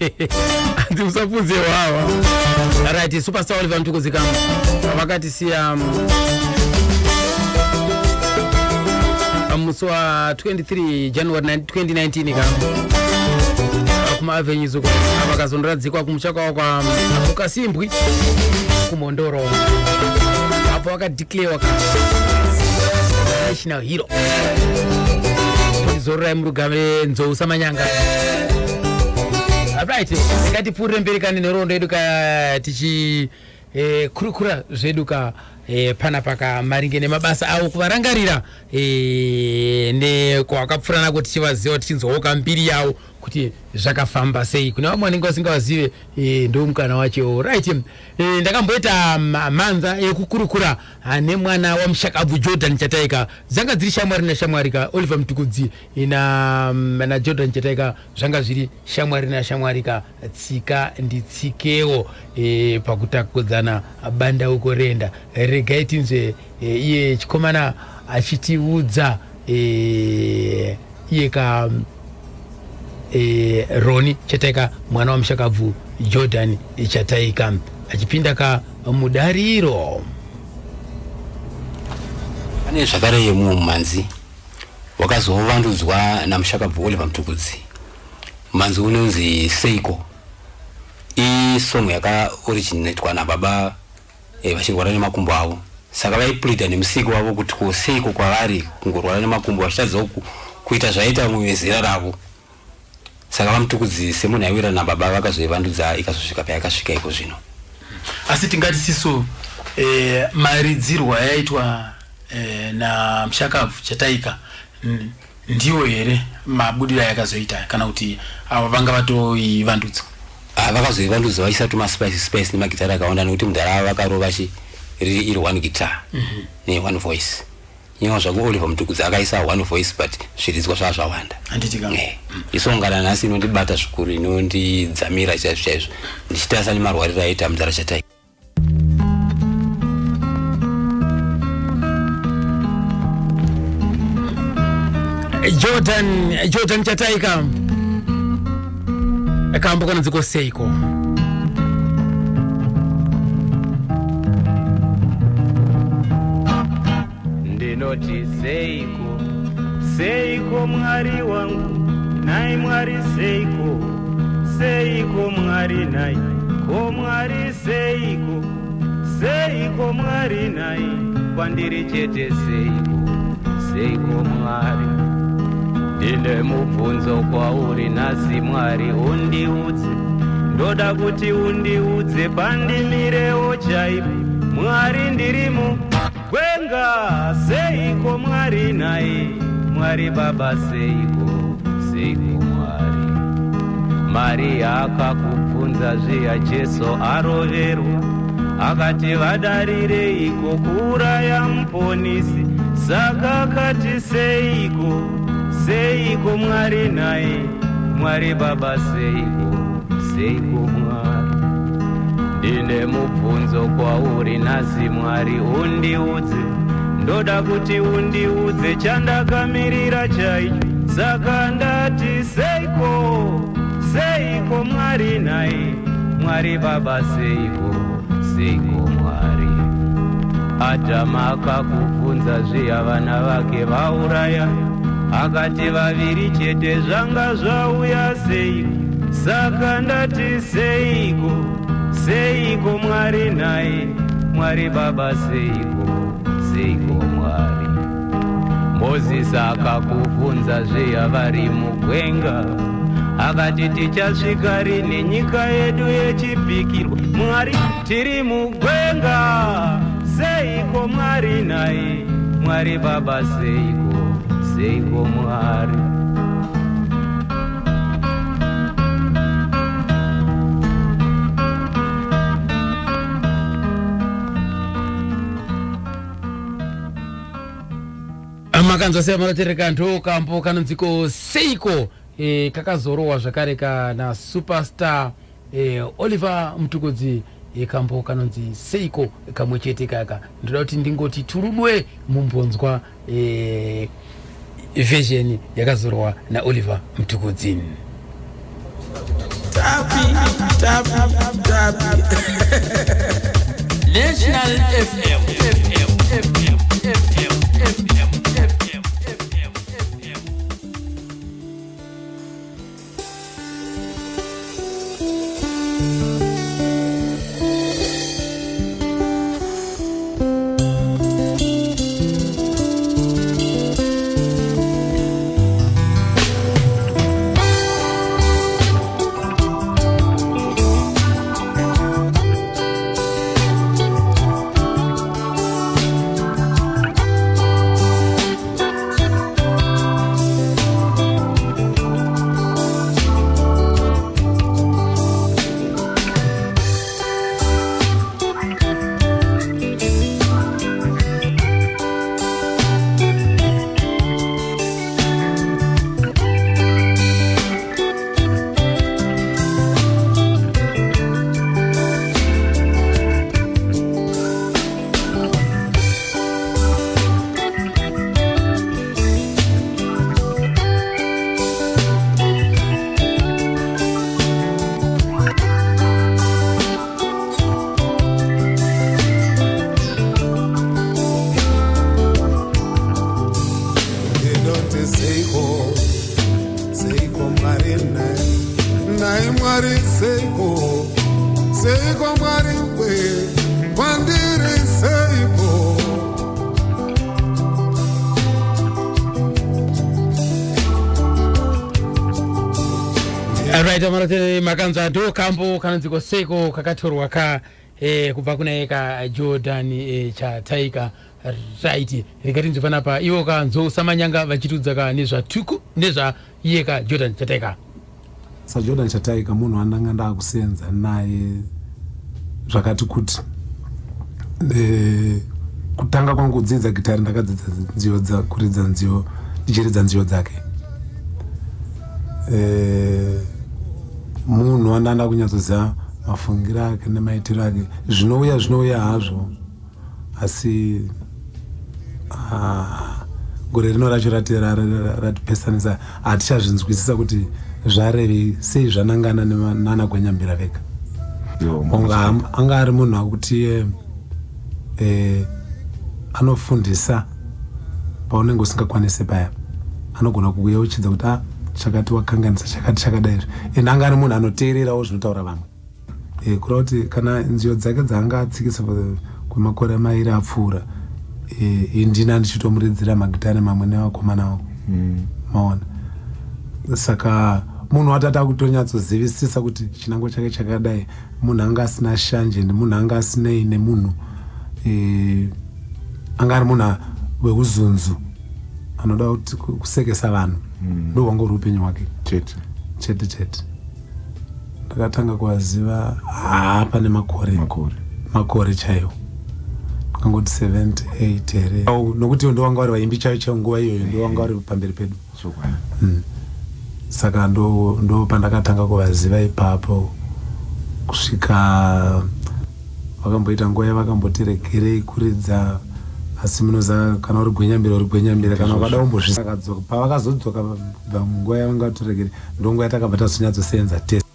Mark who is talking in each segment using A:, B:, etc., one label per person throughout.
A: Hanzi musapunze hwahwa. Right, Superstar Oliver Mtukudzi kama vakatisiya musi wa 23 January 2019 ka kuma avenues uko, vakazondoradzikwa kumusha kwavo kwa Kukasimbwi kuMhondoro, apo vakadeclarewa ka national hero. Zororai murugare, Nzou Samanyanga. Right, ngatipfuurire mberi kani nhoroondo yedu ka, tichi kurukura zvedu ka panapa ka maringe nemabasa avo, kuvarangarira nekwakapfuura nako, tichivaziva, tichinzwawo kambiri yavo kuti zvakafamba sei. Kune vamwe vanenge vasingavazive, ndo mukana wacho. Right, ndakamboita mhanza yekukurukura nemwana wamushakabvu Jordan Chataika. Dzanga dziri shamwari nashamwari ka, Oliver Mtukudzi na Jordan Chataika, zvanga zviri shamwari nashamwari ka, tsika nditsikewo pakutakudzana bandauko renda. Regai tinzwe iye chikomana achitiudza iye ka Roni Chataika, mwana wamushakabvu Jordan Chataika, achipinda ka mudariro.
B: Pane zvakare mumwe mumhanzi wakazovandudzwa namushakabvu Oliver Mtukudzi, mumhanzi unonzi "Seiko". Isong yakaoriginatwa nababa vachirwara nemakumbo avo, saka vaipleada nemusiki wavo kuti ko seiko kwavari kungorwara nemakumbo vachitadzawo kuita zvaita vamwe vezera ravo. Saka vaMutukudzi, semunhu aiwira nababa, vakazoivandudza ikazosvika payakasvika iko zvino.
A: Asi tingati sisu maridzirwo ayaitwa namushakabvu Chataika ndiwo here mabudiro ayakazoita, kana kuti avo vanga vatoivandudza?
B: Ah, vakazoivandudza vaisa tumaspice spice nemagitari akawanda, nekuti mudhara ava vakarova chi riri iri one guitar ne one voice. Nyewa zvako, Oliver Mutukudzi akaisa one voice, but zviridzwa zvava zvawanda.
A: Handiti ka?
B: Isong kana nhasi inondibata zvikuru, inondidzamira chaizvo chaizvo, ndichitarisa nemarwariro aita mudhara Chataika.
A: Jordan Chataika, kambo kanonzi ko "Seiko".
C: Ndinoti seiko, seiko Mwari wangu, nai Mwari, seiko, seiko Mwari, nai ko Mwari, seiko, seiko Mwari, nai kwandiri chete, seiko, seiko Mwari? Ndine mubvunzo kwauri nhasi Mwari, undiudze. Ndoda kuti undiudze pandimirewo chaipo Mwari. Ndiri mugwenga, seiko Mwari, nai Mwari Baba, seiko, seiko Mwari? Mariya akakubvunza zviya Jesu aroverwa, akati vadarireiko kuuraya Muponisi? Saka akati seiko, seiko Mwari, nai Mwari Baba, seiko, seiko Mwari? Ndine mubvunzo kwauri nhasi Mwari, undiudze. Ndoda kuti undiudze chandakamirira chaicho. Saka ndati seiko, seiko Mwari, nai Mwari Baba, seiko, seiko Mwari? Adhama akakubvunza zviya vana vake vauraya, akati vaviri chete, zvanga zvauya seiko? Saka ndati seiko, seiko Mwari, nai Mwari Baba, seiko, seiko Mwari? Mozisi akakubvunza zviya vari mugwenga, akati tichasvika rini nyika yedu yechipikirwa? Mwari, tiri mugwenga, seiko Mwari, nai Mwari Baba, seiko, seiko Mwari?
A: Makanzwa sei manotereka? Ndo kambo kanonziko "Seiko", kakazorohwa zvakare kana Superstar Oliver Mutukudzi, kambo kanonzi "Seiko" kamwe chete kaka. Ndoda kuti ndingoti turudwe mumbonzwa version yakazorwa naOliver Mutukudzi.
D: Tapi. Tapi, tapi, tapi.
E: National FM. FM, FM, FM, FM, FM, FM, FM.
F: Ndinoti seiko, seiko Mwari nai, nai Mwari, seiko, seiko Mwari we kwandiri, seiko.
A: Right, amarate makanzwa ndo kambo kanonziko Seiko, kakatorwa ka kubva kuna eka Jordan Chataika. Right, rega panapa ivo kanzo Samanyanga vachitiudza ka nezvatuku nezvaiye ka Jordan Chataika.
F: SaJordan Chataika munhu wandanga ndakusenza naye zvakati kuti kutanga kwangu kudzidza gitari, ndakadzidza nziyo kuridza nziyo ndichiridza nziyo dzake. Munhu wandanda kunyatsoziva mafungiro ake nemaitiro ake. Zvinouya, zvinouya hazvo, asi gore rino racho ratipesanisa, hatichazvinzwisisa kuti zvarevei, sei zvanangana nana Gwenyambira vega. Onga anga ari munhu akuti anofundisa paunenge usingakwanisi paya, anogona kukuyeuchidza kuti a chakati wakanganisa, chakati chakadai izvi. And anga ari munhu anoteererawo zvinotaura vamwe. Kureva kuti kana nziyo dzake dzaanga atsikisa kwemakore mairi apfuura, indina ndichitomuridzira magitare mamwe nevakomana vangu. Maona, saka munhu watati akutonyatsozivisisa kuti chinangwa chake chakadai. Munhu anga asina shanje, nemunhu anga asinei nemunhu. Anga ari munhu weuzunzu anoda kuti kusekesa vanhu. Ndo hwanga uri upenyu hwake.
G: Chete.
F: Chete chete. Ndakatanga kuvaziva haa pane makore.
G: Makore.
F: Makore chaiwo, ndikangoti 78 here. Au, nokuti ndo wanga vari vaimbi chaivo chaivo nguva iyoyo, ndo wanga vari pamberi pedu.
G: Chokwadi.
F: Saka ndo pandakatanga kuvaziva ipapo, kusvika vakamboita nguva yavakamboti regerei kuridza. Asi munoziva, kana uri gwenyambira, uri gwenyambira, kana ukada kumbozvisakadzoka. Pavakazodzoka kubva munguva yavanga vatiregere, ndo nguva yatakabva tazonyatsosenza tese.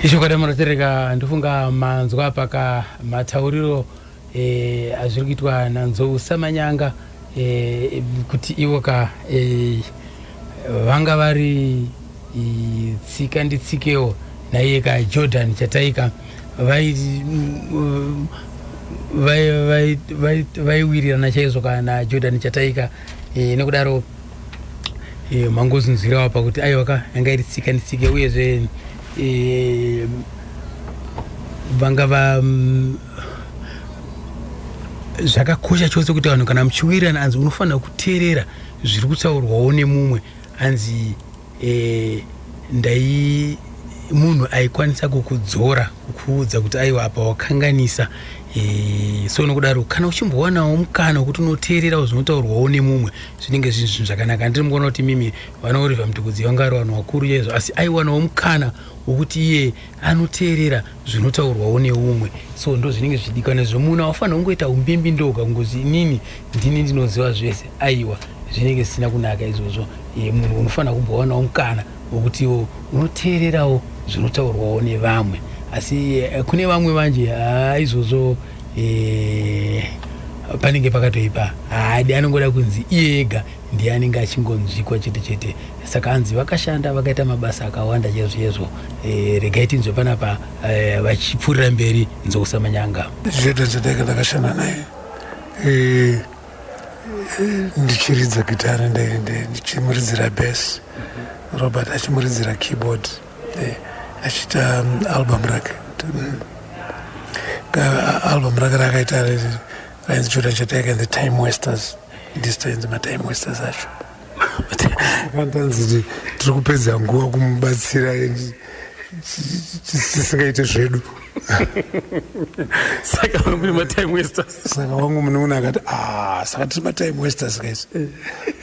A: Ichokwadi munotereka, ndofunga manzwa paka matauriro azviri kuitwa naNzou Samanyanga, kuti ivo ka vanga vari tsika nditsikewo naiye ka Jordan Chataika, vaiwirirana chaizvo kana Jordan Chataika. Nekudaro mangozunzirawo pakuti aiwa ka yanga iri tsika nditsike, uyezve vanga va zvakakosha chose kuti vanhu kana muchiwirirana, anzi unofanira kuteerera zviri kutaurwawo nemumwe. Anzi ndai Munhu aikwanisa kukudzora, kukuudza kuti aiwa, apa wakanganisa. So nokudaro kana uchimbowanawo mukana wekuti unoteererawo zvinotaurwawo nemumwe, zvinenge zviri zvinhu zvakanaka. Ndiri mukuona kuti mimi vanaOliver Mutukudzi vanga vari vanhu vakuru chaizvo, asi aiwanawo mukana wekuti iye anoteerera zvinotaurwawo neumwe. So ndo zvinenge zvichidikwa nezvo. Munhu haufanira kungoita umbimbi ndoga, kungozi inini ndini ndinoziva zvese. Aiwa, zvinenge zvisina kunaka izvozvo. Munhu unofanira kumbowanawo mukana wekutiwo unoteererawo zvinotaurwawo nevamwe. Asi kune vamwe manje, haa, izvozvo panenge pakatoipa. Haadi, anongoda kunzi iye ega ndiye anenge achingonzwikwa chete chete. Saka hanzi vakashanda, vakaita mabasa akawanda chaizvo chaizvo. Regai tinzwe panapa vachipfuurira mberi Nzou Samanyanga.
G: Jordan Chataika ndakashanda naye ndichiridza gitare, ndichimuridzira bass, Robert achimuridzira keyboard, achiita album rake. Album rake rakaita rainzi Jordan Chataika and the Time Wasters. Ndisu tainzi matime wasters acho. Kantanzi tiri kupedza nguva kumubatsira tisingaite zvedu.
E: Saka muri matime wasters?
G: Saka wangu munoona akati, "Ah, saka tiri matime wasters guys."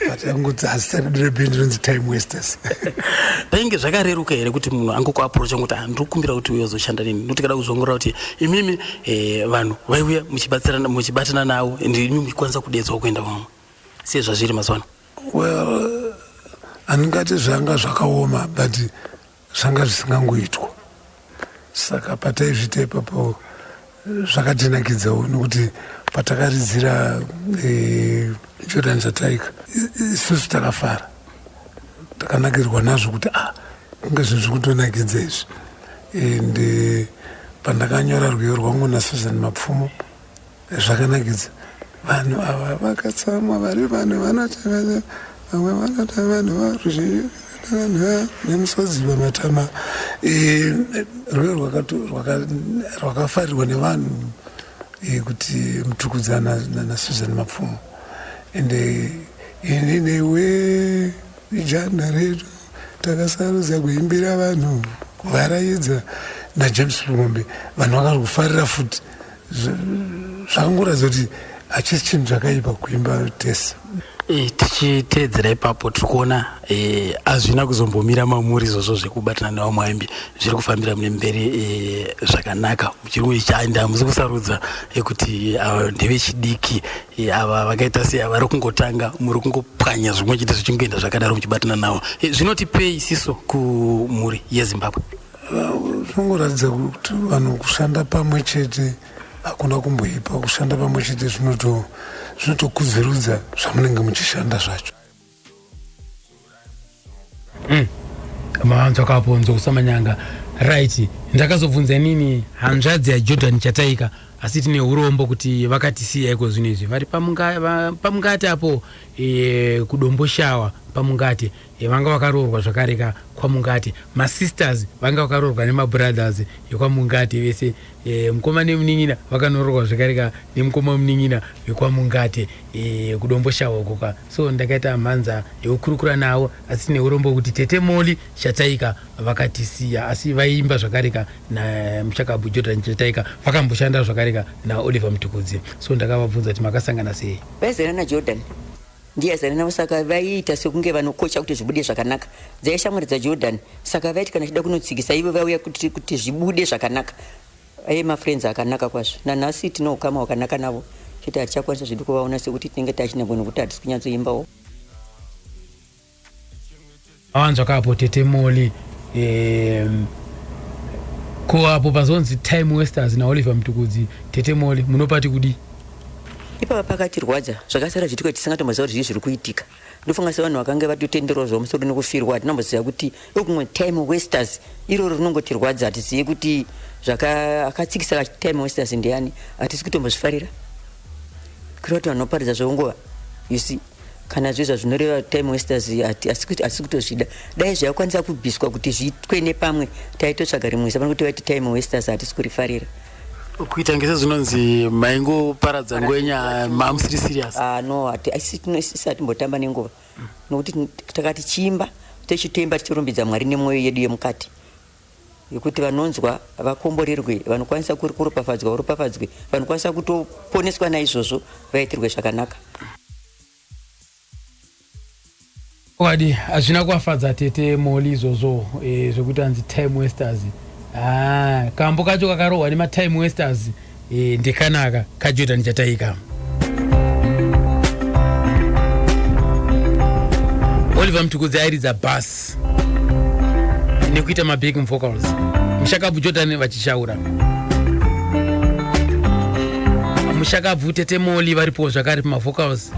G: But angoti azita redu rebhendi rinonzi Time Wasters.
E: Painge zvakareruka here kuti munhu angokuapproacha kuti, "Ah, ndiri kukumbira kuti uye uzoshanda neni"? Nokuti kada kuzviongorora kuti imimi vanhu vaiuya muchibatsirana, muchibatana navo, and imi muchikwanisa kudedzwa kuenda vamwe sezvazviri mazuva ano?
G: Well, handingati zvanga zvakaoma, but zvanga zvisingangoitwa. Saka pataizviita ipapo zvakatinakidzawo, nokuti patakaridzira Jordan Chataika, isusu takafara, takanakirwa nazvo kuti, ah, kunge zvinhu zviri kutonakidza izvi. And pandakanyora rwiyo rwangu naSusan Mapfumo, zvakanakidza. Vanhu ava vakatsamwa, vari vanhu vanoti vamwe vanoti vanhu varuzhinji, vanhu nemusodzi pamatama. Rwiyo rwakafarirwa nevanhu kuti Mutukudza naSusan Mapfumo. Ende ini newe jana redu takasarudza kuimbira vanhu, kuvaraidza naJames Mombe, vanhu vakakufarira futi. Zvakangoratidza kuti hachisi chinhu chakaipa kuimba tese.
E: Tichiteedzera ipapo, tiri kuona hazvina kuzombomira mamuri izvozvo zvekubatana nevamwe vaimbi. Zviri kufambira mune mberi zvakanaka. Muchiri kuichanda, hamusi kusarudza kuti ava ndevechidiki, ava vakaita sei, vari kungotanga. Muri kungopwanya zvimwe chete, zvichingoenda zvakadaro muchibatana navo. Zvinotipei isiso kumhuri yeZimbabwe?
G: Zvinongoratidza kuti vanhu kushanda pamwe chete hakuna kumboipa. Kushanda pamwe chete zvinotokudzirudza zvamunenge muchishanda zvacho.
A: Mawanzwa kapo Nzou Samanyanga. Right, ndakazobvunza inini hanzvadzi yaJordan Chataika, asi tine urombo kuti vakatisiya iko zvino izvi. Vari paMungati apo, kuDomboshawa paMungati. Vanga vakaroorwa zvakare ka kwaMungati. Masisters vanga vakaroorwa nemabrothers ekwaMungati vese. Mukoma nemunin'ina vakanoroorwa zvakare ka nemukoma munin'ina wekwaMungati, kuDomboshawa uko ka. So ndakaita mhanza yekukurukura navo, asi tine urombo kuti tete Moli Chataika vakatisiya, asi vaiimba zvakare ka namuchakabvu Jordan Chataika. Vakamboshanda zvakare ka naOliver Mutukudzi. So ndakavabvunza kuti makasangana sei?
H: Vaizana naJordan, ndiye aizana navo, saka vaiita sekunge vanokocha kuti zvibude zvakanaka. Dzaiva shamwari dzaJordan, saka vaiti kana chida kunotsikisa, ivo vauya kuti zvibude zvakanaka. Aive mafriends akanaka kwazvo. Nanhasi tine ukama hwakanaka navo, chete hatichakwanisa zvedu kuvaona sekuti tinenge tachinabwa, nokuti hatisi kunyatsoimbawo.
A: Awanzwa kapo tete Moli. Ko apo pazonzi Time Wasters naOliver Mutukudzi, tete Moli munopati kudi?
H: Ipapa pakatirwadza, zvakasara zviitiko tisingatomboziva kuti zvii zviri kuitika. Ndofunga sevanhu vakange vatotenderwa zvamusoro nekufirwa, hatinamboziva kuti kumwe Time Wasters iroro rinongotirwadza. Hatizive kuti akatsikisa Time Wasters ndiani. Hatisi kutombozvifarira, kureva kuti vanhu vanoparidza zveunguva, you see. Kana zvezva zvinoreva Time Wasters, asi kutozvida. Dai zvakwanisa kubviswa kuti zviitwe nepamwe, taitotsvaga rimwe zita pane kuti vaiti Time Wasters. Hatisi kurifarira.
E: Kuita ngese zvinonzi maingoparadza ngwenya, mamusiri serious?
H: Ah, no, isi hatimbotamba nenguva, nokuti takati chiimba, tichitoimba tichirumbidza Mwari nemwoyo yedu yemukati. yekuti vanonzwa vakomborerwe, vanokwanisa kuropafadzwa varopafadzwe, vanokwanisa kutoponeswa naizvozvo vaitirwe zvakanaka.
A: Chokwadi hazvina kuvafadza tete Molly izvozvo eh, zvekuti anzi time wasters. Ah, kambo kacho kakarohwa nema time wasters eh, ndekanaka kaJordan Chataika. Oliver Mtukudzi airidza bass nekuita mabacking vocals. Mushakabvu Jordan vachishaura. Mushakabvu tete Molly varipo zvakare pamavocals.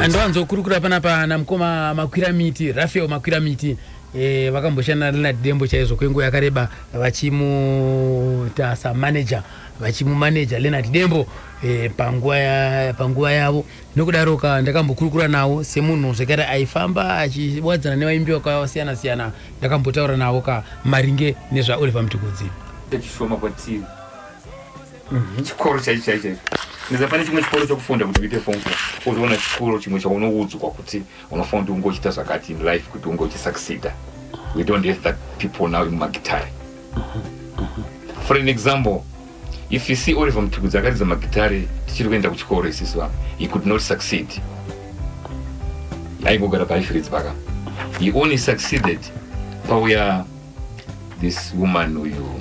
A: Ndowanzokurukura panapa namukoma Makwiramiti, Raphael Makwiramiti e, vakamboshanda naLeonard Dembo chaizvo kwenguva yakareba vachimuita samanager vachimumaneja Leonard Dembo e, panguva ya, panguva yavo nokudaro ka ndakambokurukura navo semunhu zvekare aifamba achiwadzana nevaimbi vakasiyana siyana ndakambotaura navo ka maringe nezvaOliver Mtukudzi
I: chishoma kwatiri chikoro chaicho chaicho chaicho neza pane chimwe chikoro chokufunda kuti uite form four wozoona chikoro chimwe chaunoudzwa kuti unofanira kuti unge uchiita zvakati in life kuti unge uchisucceeda we don't have that people now in magitare for an example if you see Oliver Mtukudzi akaridza magitare tichiri kuenda kuchikoro isisu vamwe he could not succeed aingogara paaifiridzi paka he only succeeded pauya this woman uyu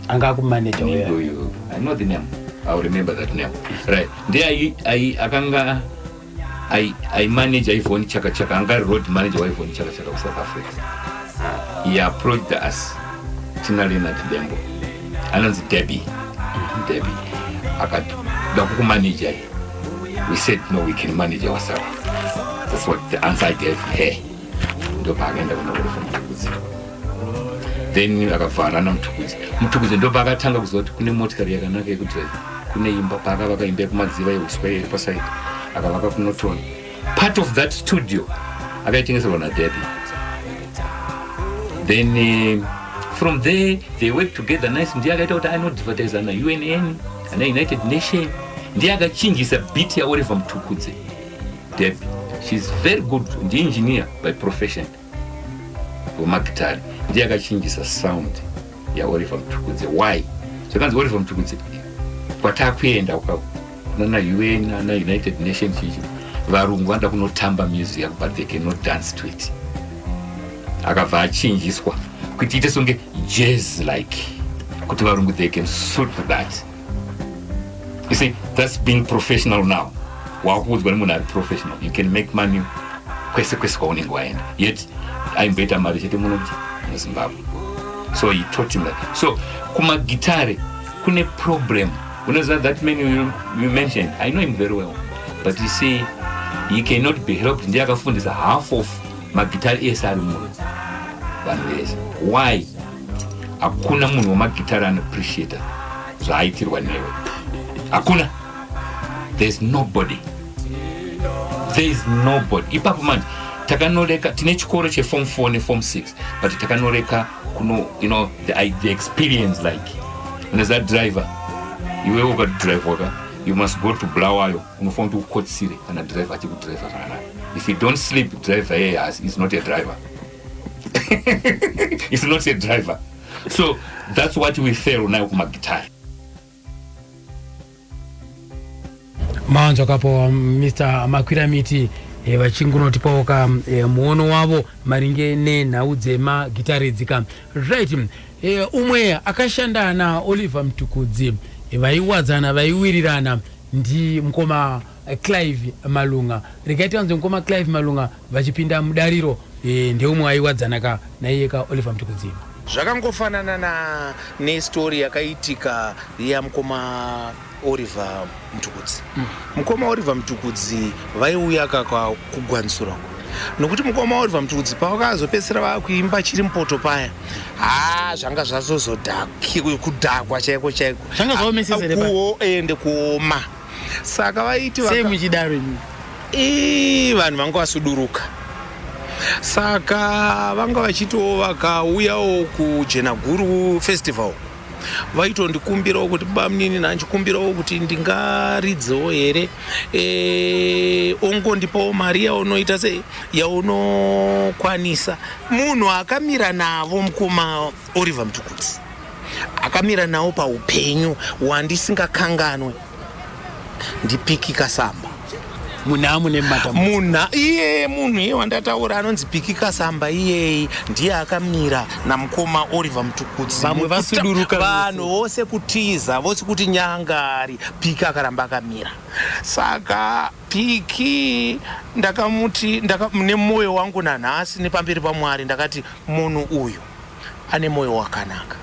A: anga akumanager uya
I: uyu i know the name i'll remember that name right ndiye akanga aimanage Yvonne Chaka Chaka anga ari road manager waYvonne Chaka Chaka kuSouth Africa he approached us tina Leonard Dembo anonzi Debbie Debbie akati da kukumanager we said no we can manage ourselves that's what the answer I gave her ndopaakaenda kuna Oliver Mtukudzi then akavhara naMtukudzi Mtukudzi ndopaakatanga kuziva kuti kune motikari yakanaka yekudrive kune imba paakavaka imba yekumadziva yeuswa iri pasaidi akavaka kuNorton part of that studio akaitengeserwa naDebbie then from there they work together nice ndiye akaita kuti anoadvertise na UNN ana United Nation ndiye akachinjisa beat yaOliver Mtukudzi Debbie she's very good ndiengineer by profession wemagitari ndiye akachinjisa sound yaOliver Mtukudzi why zvakanzi Oliver Mtukudzi kwatakuenda kunana UN ana United Nations chichi varungu vanoda kunotamba music yako but they cannot dance to it akabva achinjiswa kuti ite songe jazz like kuti varungu they can suit that you see that's being professional now wakuudzwa nemunhu ari professional you can make money kwese kwese kwaunenge waenda yet aimboita mari chete muno muZimbabwe so he taught him that so kumagitare kune problem unoziva that man you mentioned i know him very well but you see he cannot be helped ndiye akafundisa half of magitare ese ari muno vanhu vese why hakuna munhu wemagitare anoappreciata zvaaitirwa newe hakuna there's nobody there is nobody ipapo manje takanoreka tine chikoro cheform 4 neform 6 but takanoreka kuno you know the experience like unoziva driver iwewe ukadrive waka you must go to Bulawayo unofanira kuti ukotsire kana driver achikudriver zvakanaka if you don't sleep driver yeye is not a driver is not a driver so that's what we fail nayo kumagitari
A: Mawanzwa kapo Mr Makwiramiti vachingunotipawo ka muono wavo maringe nenhau dzemagitare dzika right umwe akashanda naOliver Mtukudzi vaiwadzana vaiwirirana ndi mukoma Clive Malunga regai tivanzwe mukoma Clive Malunga vachipinda mudariro ndeumwe aiwadzana ka naiye ka Oliver Mtukudzi
D: zvakangofanana na nestori yakaitika yamukoma Oliver Mtukudzi mukoma Oliver Mtukudzi vaiuya kaka kugwanisura nokuti mukoma Oliver Mtukudzi pavakazopedzisira vakuimba chiri mupoto paya ha zvanga zvazozodhakwa chaiko chaiko
A: Zvanga zvaomesesa here
D: ende kuoma saka vaiti
A: sei muchidaro imi
D: Ii, vanhu vanga vasuduruka saka vanga vachitiwo vakauyawo kujenaguru festival vaitondikumbirawo kuti bamunini nhanchikumbirawo kuti ndingaridzewo here e, ongondipawo mari yaunoita sei yaunokwanisa munhu akamira navo mukoma Oliver Mtukudzi akamira nawo paupenyu wandisingakanganwe ndipiki Kasamba
E: munhu amune
D: munhu iye munhu iye wandataura anonzi Piki Kasamba iyeyi ndiye akamira namukoma Oliver Mtukudzi
E: vamwe vasuduruka
D: vanhu vose kutiza vose kuti nyangari Piki akaramba akamira saka Piki ndakamuti ndaka, nemwoyo wangu nanhasi nepamberi paMwari ndakati munhu uyu ane moyo wakanaka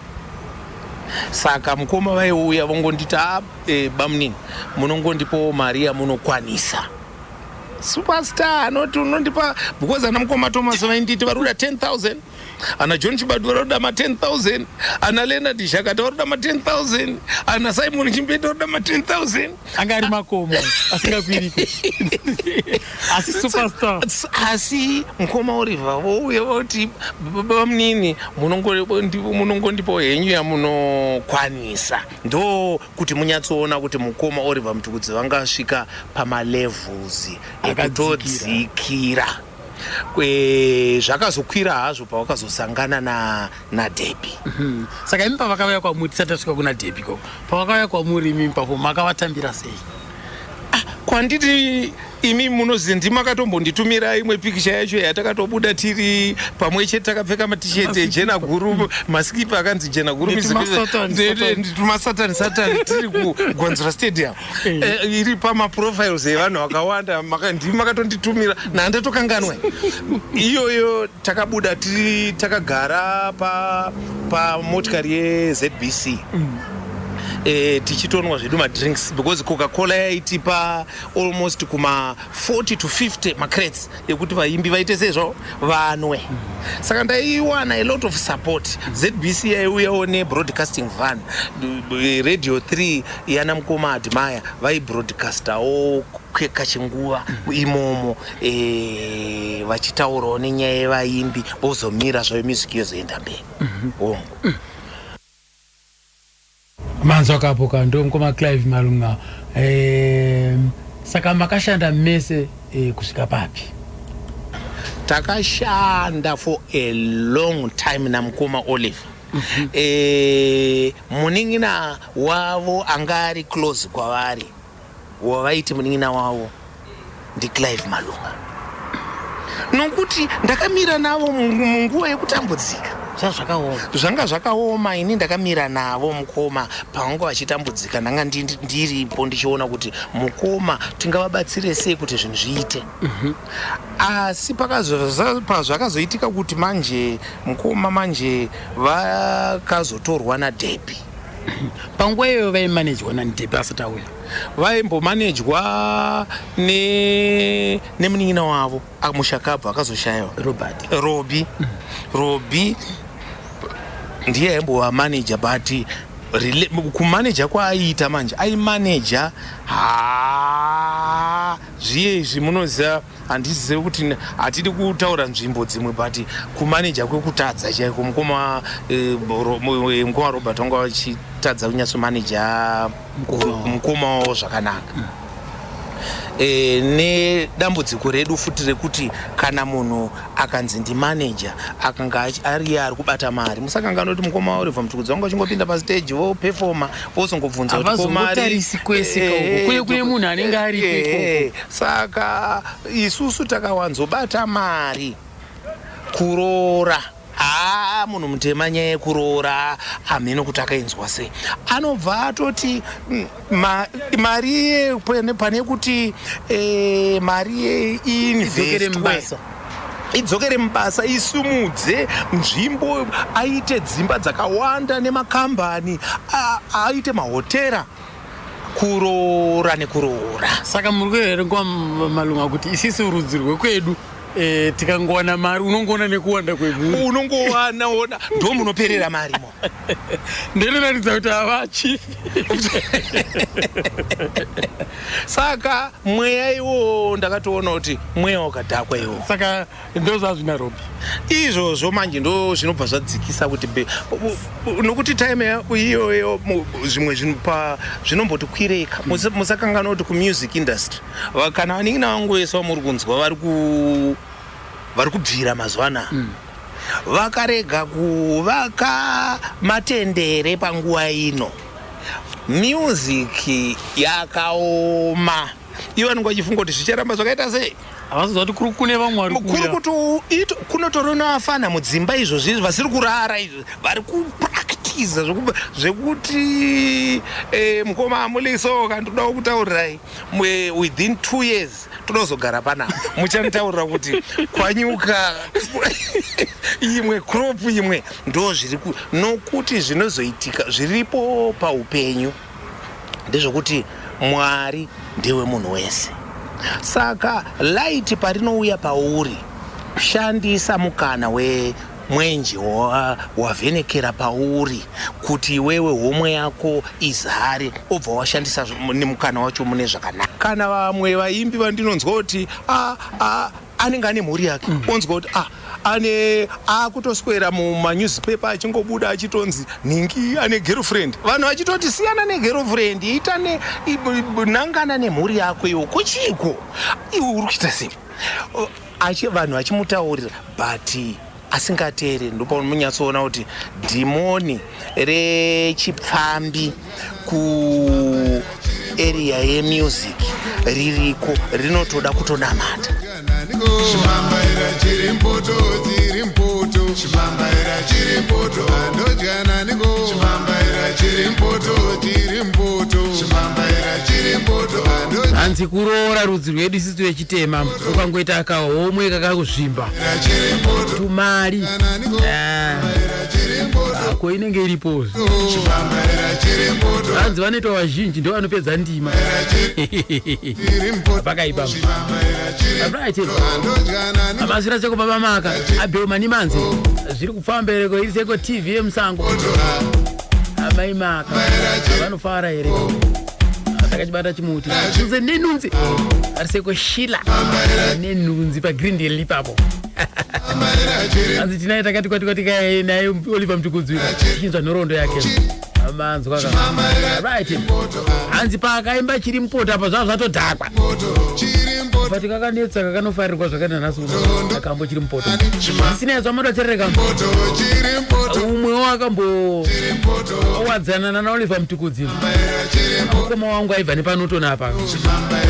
D: saka mukoma vaiuya vongonditi a e, bamunini munongondipawo mari yamunokwanisa superstar anoti unondipa because ana mukoma Thomas vainditi vari kuda 10000 ana John Chibadu vari kuda ma 10000 ana Leonard Shakata vari kuda ma 10000 ana Simon Chimbete vari kuda ma 10000
E: anga ari makomo asingakwiriki asi superstar
D: asi mukoma Oliver vouya voti bamunini munongondipawo henyu yamunokwanisa ndo kuti munyatsoona kuti mukoma Oliver Mtukudzi vangasvika pamalevels ekutodzikira zvakazokwira hazvo pavakazosangana naDebbie na
E: Saka imi pavakauya kwamuri tisati tasvika kuna Debbie koko pavakauya kwamuri imi papo makavatambira sei
D: ah, kwanditi imi munozi ndimakatombonditumira imwe pikicha yacho yatakatobuda tiri pamwe chete takapfeka matisheti ejena guru masikipa akanzi jena guru tumasatani satani tiri kuGwanzura Stadium eh. Eh, iri pamaprofiles evanhu vakawanda ndimi makatonditumira nhandatokanganwa iyoyo takabuda tiri takagara pamotikari pa yeZBC mm. E, tichitonwa zvedu madrinks because Coca-Cola yaitipa almost kuma 40 to 50 macrates ekuti vaimbi vaite sezvo vanwe mm. Saka ndaiwana a lot of support mm. ZBC yaiuyawo nebroadcasting van Radio 3 yana mukoma Admire vaibroadcastawo kachinguva mm. imomo e, vachitaurawo nenyaya yevaimbi vozomira zvayo music yozoenda mberi hongu mm -hmm.
A: Manzwa kapoka ndo mukoma Clive Malunga e, saka makashanda mese e, kusvika papi
D: takashanda for a long time namukoma Oliver mm -hmm. e, munin'ina wavo anga ari close kwavari wavaiti munin'ina wavo ndiClive Malunga nokuti ndakamira navo munguva yekutambudzika
E: zvanga
D: zvakaoma ini ndakamira navo mukoma pavanga vachitambudzika ndanga ndiripo ndichiona kuti mukoma tingavabatsire sei kuti zvinhu zviite mm -hmm. Asi pazvakazoitika kuti manje mukoma manje vakazotorwa naDebbie
E: panguva iyoyo vaimanejwa nani Debbie asati auya
D: vaimbomanejwa nemunin'ina wavo mushakabvu akazoshayiwa
E: Robert
D: Robi mm. Robi ndiye aimbova manager but kumaneja kwaaiita manje aimaneja ha zviye izvi munoziva handizive kuti hatidi kutaura nzvimbo dzimwe but kumaneja kwekutadza chaiko mukoma eh, mukoma Robert vanga vachitadza kunyatsomaneja mukoma wavo zvakanaka mm. E, nedambudziko redu futi rekuti kana munhu akanzi ndimaneja akanga ariye ari kubata mari musakanganwa kuti mukoma Oliver Mtukudzi vanga vachingopinda pastage vopefoma vozongobvunza
E: kuti kwese eh, kune kune munhu anenge ari
D: eh, saka isusu takawanzobata mari kuroora haa munhu mutema nyaya yekuroora hameno kuti akainzwa sei anobva atoti mm, mari iye pane kuti e, mari iye iinvestwe idzokere mubasa isumudze nzvimbo aite dzimba dzakawanda nemakambani aite mahotera kuroora nekuroora
E: saka muri kuhere nguva Malunga kuti isisi rudzi rwekwedu Eh, tikangowana mari unongoona nekuwanda kwemhuri
D: unongowana ona ndo munoperera mari mo
E: ndinoratidza kuti ava chief
D: saka mweya iwowo ndakatoona kuti mweya wakadhakwa iwowo
E: saka ndozvazvina robi
D: izvozvo manje ndo zvinobva zvadzikisa kuti nokuti time iyoyo zvimwe zvinomboti kwireka mm. musakanganwa kuti kumusic industry kana vanin'ina vangu vese vamuri kunzwa vari ku vari kubvira mazuva anaa mm. vakarega kuvaka matendere panguva ino music yakaoma ivo vanenge vachifunga kuti zvicharamba zvakaita sei
E: havazoziva kuti kuri kune vamwe vari
D: kuri kuti kunotori nevafana mudzimba izvozvi izvi vasiri kurara izvo vari kupractiza zvekuti eh, mukoma amuliso kandodawo kutaurirai within two years todozogara panapa muchanditaurira kuti kwanyuka imwe crop imwe ndo zviri nokuti zvinozoitika zviripo paupenyu ndezvekuti mwari ndewe munhu wese saka light parinouya pauri shandisa mukana we mwenje wavhenekera pauri kuti iwewe homwe yako izare obva washandisa nemukana wacho mune zvakanaka kana vamwe vaimbi vandinonzwa kuti ah, ah, anenge ane mhuri yake mm. onzwa kuti ah, ane akutoswera mumanewspaper achingobuda achitonzi nhingi ane girlfriend vanhu vachitoti siyana negirlfriend ita ne nangana nemhuri yako iwo kuchiko iwe uri kuita sei vanhu vachimutaurira but asingateereri ndopaunomunyatsoona kuti dhimoni rechipfambi kuarea yemusic ririko rinotoda kutonamata
J: Chimambaira chiri mpoto chiri mpoto Chimambaira chiri mpoto andodya naniko Chimambaira chiri mpoto chiri mpoto Chimambaira chiri mpoto andodya
A: Hanzi kuroora rudzi rwedu isusu vechitema ukangoita kahomwe kakakuzvimba tumari eh. ko inenge iripo hanzi vanoitwa vazhinji ndo vanopedza ndima pakaipa right amasvira seko baba maka abel manimanzi zviri kufamba here ko iri seko tv yemusango amai maka vanofara here takachibata chimuti nunzi nenunzi ari seko shila nenunzi pagrindel ipapo hanzi tinaye takati kwati kwati kaye naye oliver mtukudzi tichinzwa nhoroondo yake manzwa ka right hanzi paakaimba chiri mupoto apa zvava zvatodhakwa but kakanetsa kakanofarirwa zvakaita nhasi uno akambo chiri mupoto zvisinei zvamatocherereka umwewo akambowadzana nanaoliver mtukudzi mukoma wangu aibva nepanoton apa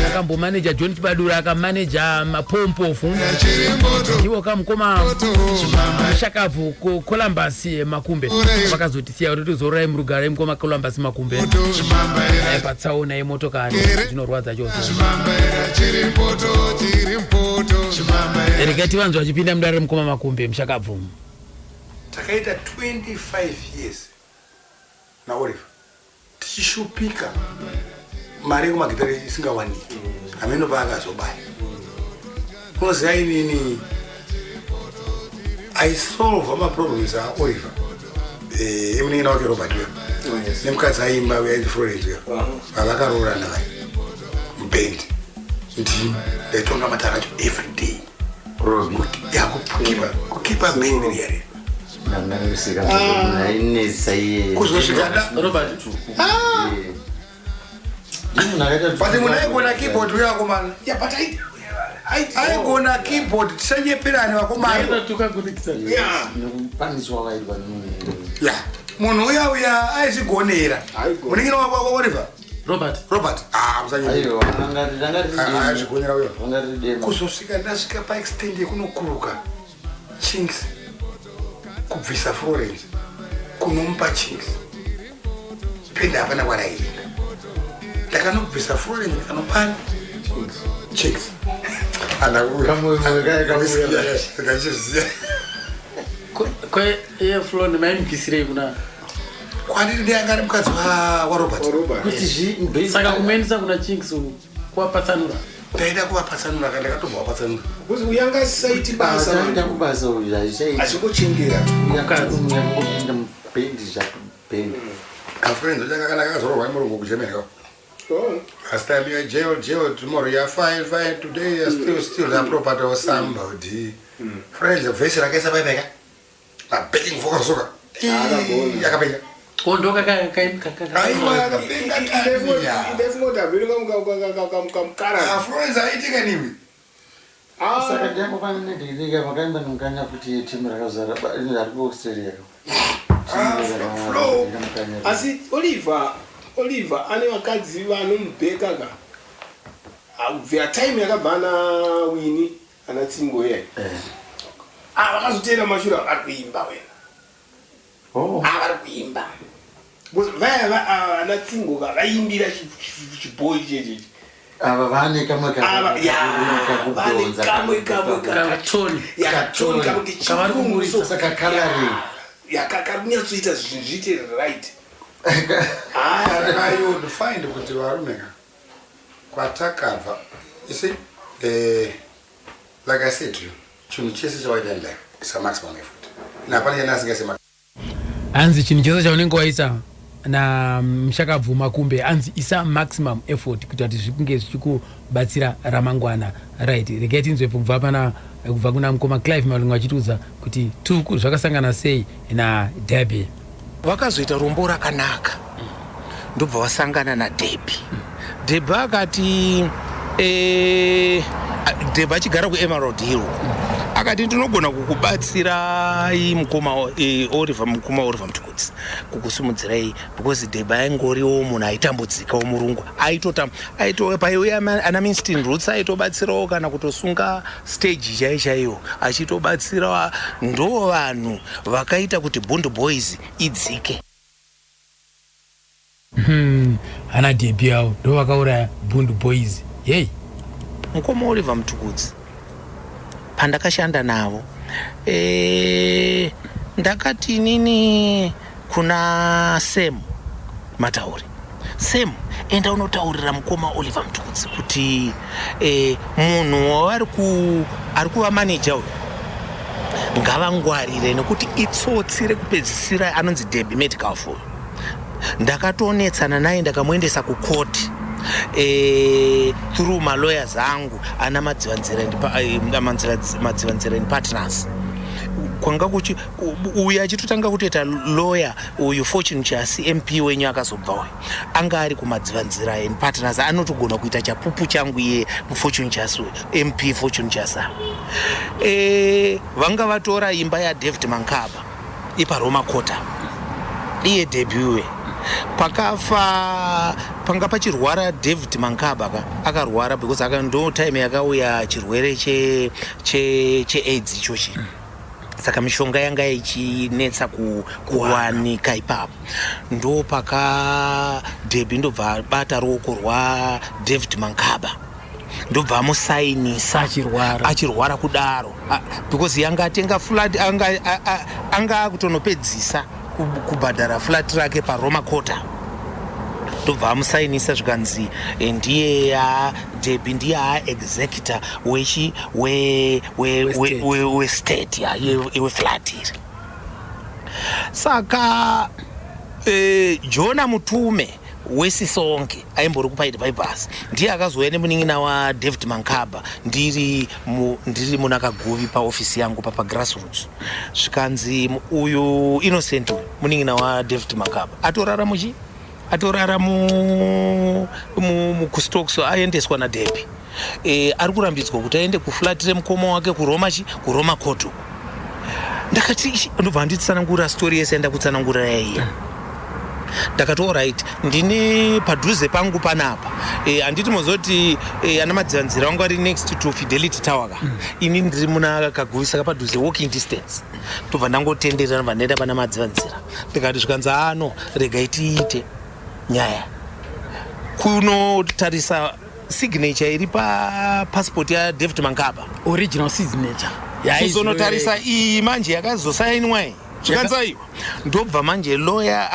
A: akambomaneja john chibadura akamaneja mapompofu ndiwo kamukoma mushakabvu columbus eh, makumbe vakazotisiya kuti tizororai murugare mukoma columbus makumbe eh, patsaona yemotokari zvinorwadza chose regai tivanzwa vachipinda mudare remukoma makumbe mushakabvu
G: takaita 25 years naoliver tichishupika mari yekumagitare isingawaniki hameno paakazobaya unoziva inini aisolva maproblems aoliver eh, emunin'ina wake robert uya oh, nemukadzi aimba uya ainzi florence uya uh-huh. vavakaroorana vai muband ndini ndaitonga matare acho every day kukipa band riya kuzosvika ah! but munhu aigona keyboard uyo akomana aigona keyboard tisanyeperane vakomana munhu uya uya aizvigonera muningina waoliver
E: robert
G: robert ah musanyezvigonera uyo kuzosvika ndasvika paextend yekunokuruka Chinx kubvisa Florence kunomupa Chinx penda hapana kwaraienda ndakanobvisa Florence ndikanopani Chinx andakuachizviziva
E: iye Florence maimubvisirei kuna
G: kwandiri ndiye anga ari mukadzi warobert
E: saka kumuendesa kuna Chinx kuwapatsanura
G: Ndaida kuvapatsanura ka ndakatombovapatsanura.
K: Because uyu anga asisaiti basa.
L: Achaenda kubasa uyu hazvichaiti.
K: Achingochengera.
L: Uyangopinda mubhendi zvabhendi.
G: Afrenzo changa kana akazororwa nemurungu kuGermany ka.
K: Oh.
G: Last time you are jail, jail, tomorrow you are fine, fine, today you are still, still the property of somebody. Friends, vhesi rakaisa paipeka. Mabacking vocals soka. Yakapenga. Aiwa yakapenga tani.
K: Ndefungoti
G: Friends aitika niwi.
L: Saka ndiyangofana nedhikidhika makaimba nemukanya futi yetimu rakazara ari kuAustralia.
G: Flow.
K: Asi Oliver, Oliver ane vakadzi vanomubheka ka. Kubvira time yakabva ana Winnie ana Tsingo iye. Ah, vakazoteera mashure vari kuimba wena.
L: Oh.
K: Ah, vari kuimba. Because vaya ana Tsingo ka vaimbira chibhoyi chechechi.
L: Ava vane kamwe
K: Ava, ya, vane kamwe kamwe
E: Katoni.
K: Yakatoni kamwe
E: Kavari
K: kechirungu so.
L: Saka coloring.
K: Ya, kari kunyatsoita zvinhu zviite right.
G: Saka you would find kuti varume ka kwatakabva you see eh, like I said to you chinhu chese chawaita in life is a maximum effort napane chandasingaise
A: Hanzi chinhu chose chaunenge waisa namushakabvuma kumbe hanzi isa maximum effort kuita kuti zvikunge zvichikubatsira ramangwana. Right, regai tinzwepo kubva pana kubva kuna mukoma Clive Malungu achitiudza kuti Tuku zvakasangana sei naDebbie.
D: Vakazoita rombo rakanaka ndobva vasangana naDebbie. Debbie akati Debbie achigara kuEmerald Hill akati ndinogona kukubatsirai mukoma Oliver, mukoma Oliver Mutukudzi, kukusimudzirai because Debbie aingoriwo munhu aitambudzikawo murungu aitota aito paiuya ana Winston Roots aitobatsirawo kana kutosunga stage chaiyo chaiyo achitobatsira. Ndo vanhu vakaita kuti Bhundu Boys idzike.
A: Ana Debbie avo ndo vakauraya Bhundu Boys. Yei.
D: Mukoma Oliver Mutukudzi pandakashanda navo ndakati inini kuna Sam Matauri, Sam, enda unotaurira mukoma Oliver Mutukudzi kuti munhu wavari ari kuva maneja uyu ngavangwarire nekuti itsotsi rekupedzisira anonzi Debbie Metcalf uyu. Ndakatonetsana naye ndakamuendesa kukoti through malawyers angu ana Madzivanzira and Partners. Kwanga kuchi uyu achitotanga kutoita lawyer uyu Fortune Chasi MP wenyu akazobva uyu anga ari kuMadzivanzira and Partners, anotogona kuita chapupu changu iye Fortune Chasi uyu, MP Fortune Chasi. Vanga vatora imba yaDavid Mankaba ipaRoma Kota iye Debbie pakafa panga pachirwara David Mankaba ka akarwara because aka ndo time yakauya chirwere che che cheAIDS ichochi, saka mishonga yanga ichinetsa kuwanika ipapo. Ndo paka Debbie ndobva abata ruoko rwaDavid Mankaba ndobva amusainisa.
E: Achirwara.
D: Achirwara kudaro. Because yanga atenga flat, anga akutonopedzisa kubhadhara flat rake paRoma Kota, ndobva amusainisa zvikanzi ndiye Debbie ndiye aexecutor wechi we we we we westate ya weflat iri. Saka Jona Mutume wesisonke aimbori kuPied Pipers ndiye akazouya nemunin'ina waDavid Mankaba ndiri muna Kaguvi paofisi yangu papagrassroots, zvikanzi uyu Innocent uyu munin'ina waDavid Mankaba atorara muchi atorara kuStokes aendeswa naDebbie, ari kurambidzwa kuti aende kuflat remukoma wake kuRoma chi kuRoma Court. Ndakati ndobva nditsanangura story yese yandakutsanangura yaiya. Ndakati alright, ndine padhuze pangu panapa, handiti mozoti ana Madzivanzira vangu ari next to Fidelity Tower ka, ini ndiri muna Kaguvi saka padhuze, walking distance. Ndobva ndangotenderera, ndobva ndaenda pana Madzivanzira. Ndikati zvikanzi ano regai tiite nyaya kunotarisa signature iri papassport yaDavid Mankaba.
E: Original signature.
D: Kuzonotarisa iyi manje yakazosainwa iyi, zvikanzi aiwa. Ndobva manje lawyer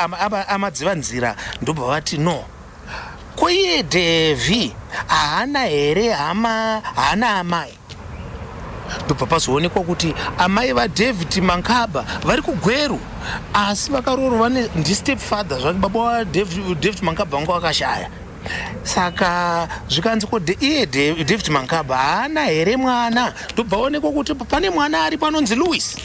D: Amadzivanzira ndobva vati no. Ko iye Devi haana here hama, haana amai? Ndobva pazoonekwa kuti amai vaDavid Mankaba vari kuGweru asi vakaroorwa ndistep father zvake baba waDavid Mankaba vanga vakashaya. Saka zvikanzi ko iye David Mankaba haana here mwana? Ndobva onekwa kuti pane mwana aripo anonzi Louis.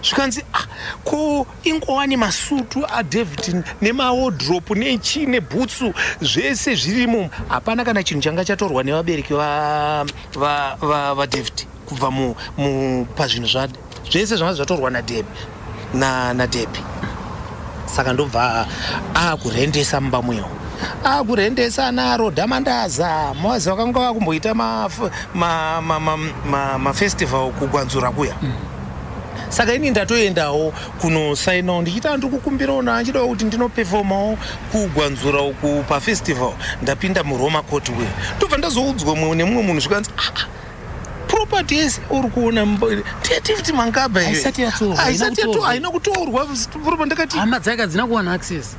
D: Zvikanzi ah, ko ingowani masutu aDavid nemawodropu nechii nebhutsu zvese zvirimo, hapana kana chinhu changa chatorwa nevabereki vaDavid va, va, va kubva mu, mu, pazvinhu zva zvese zvanga zvatorwa naDebi naDebi saka ndobva akurendesa mumba muyo akurendesa ana Roda Mandaza mawazi vakanga vakumboita mafestival kugwanzura kuya Saka ini ndatoendawo kunosainawo ndichiti andiri kukumbirawo naanchidawo kuti ndinopefomawo kugwanzura uku pafestival ndapinda muroma court uya ndobva ndazoudzwa mumwe nemumwe munhu zvikanzi ah, ah, property yese uri kuona tiyati mangaba
E: haisati yatorwa
D: haisati yatorwa haina kutorwa proper ndakati
E: hama dzake hadzina kuwana access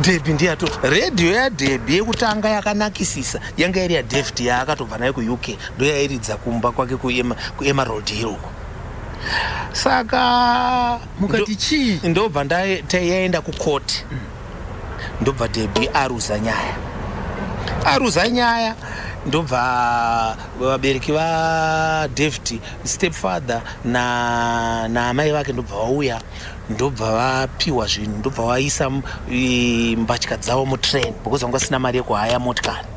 D: Debbie ndiye ato radio yaDebbie yekutanga yakanakisisa yanga iri yaDavid yaakatobva nayo kuUK ndoyairidza kumba kwake kuEmerald Hill uko saka
E: mukati chii
D: ndobva yaenda kukoti ndobva Debbie aruza nyaya aruza nyaya ndobva vabereki vaDavid stepfather naamai na vake ndobva vauya ndobva vapiwa zvinhu ndobva vaisa mbatya dzavo mutrain because vanga vasina mari yekuhaya motikari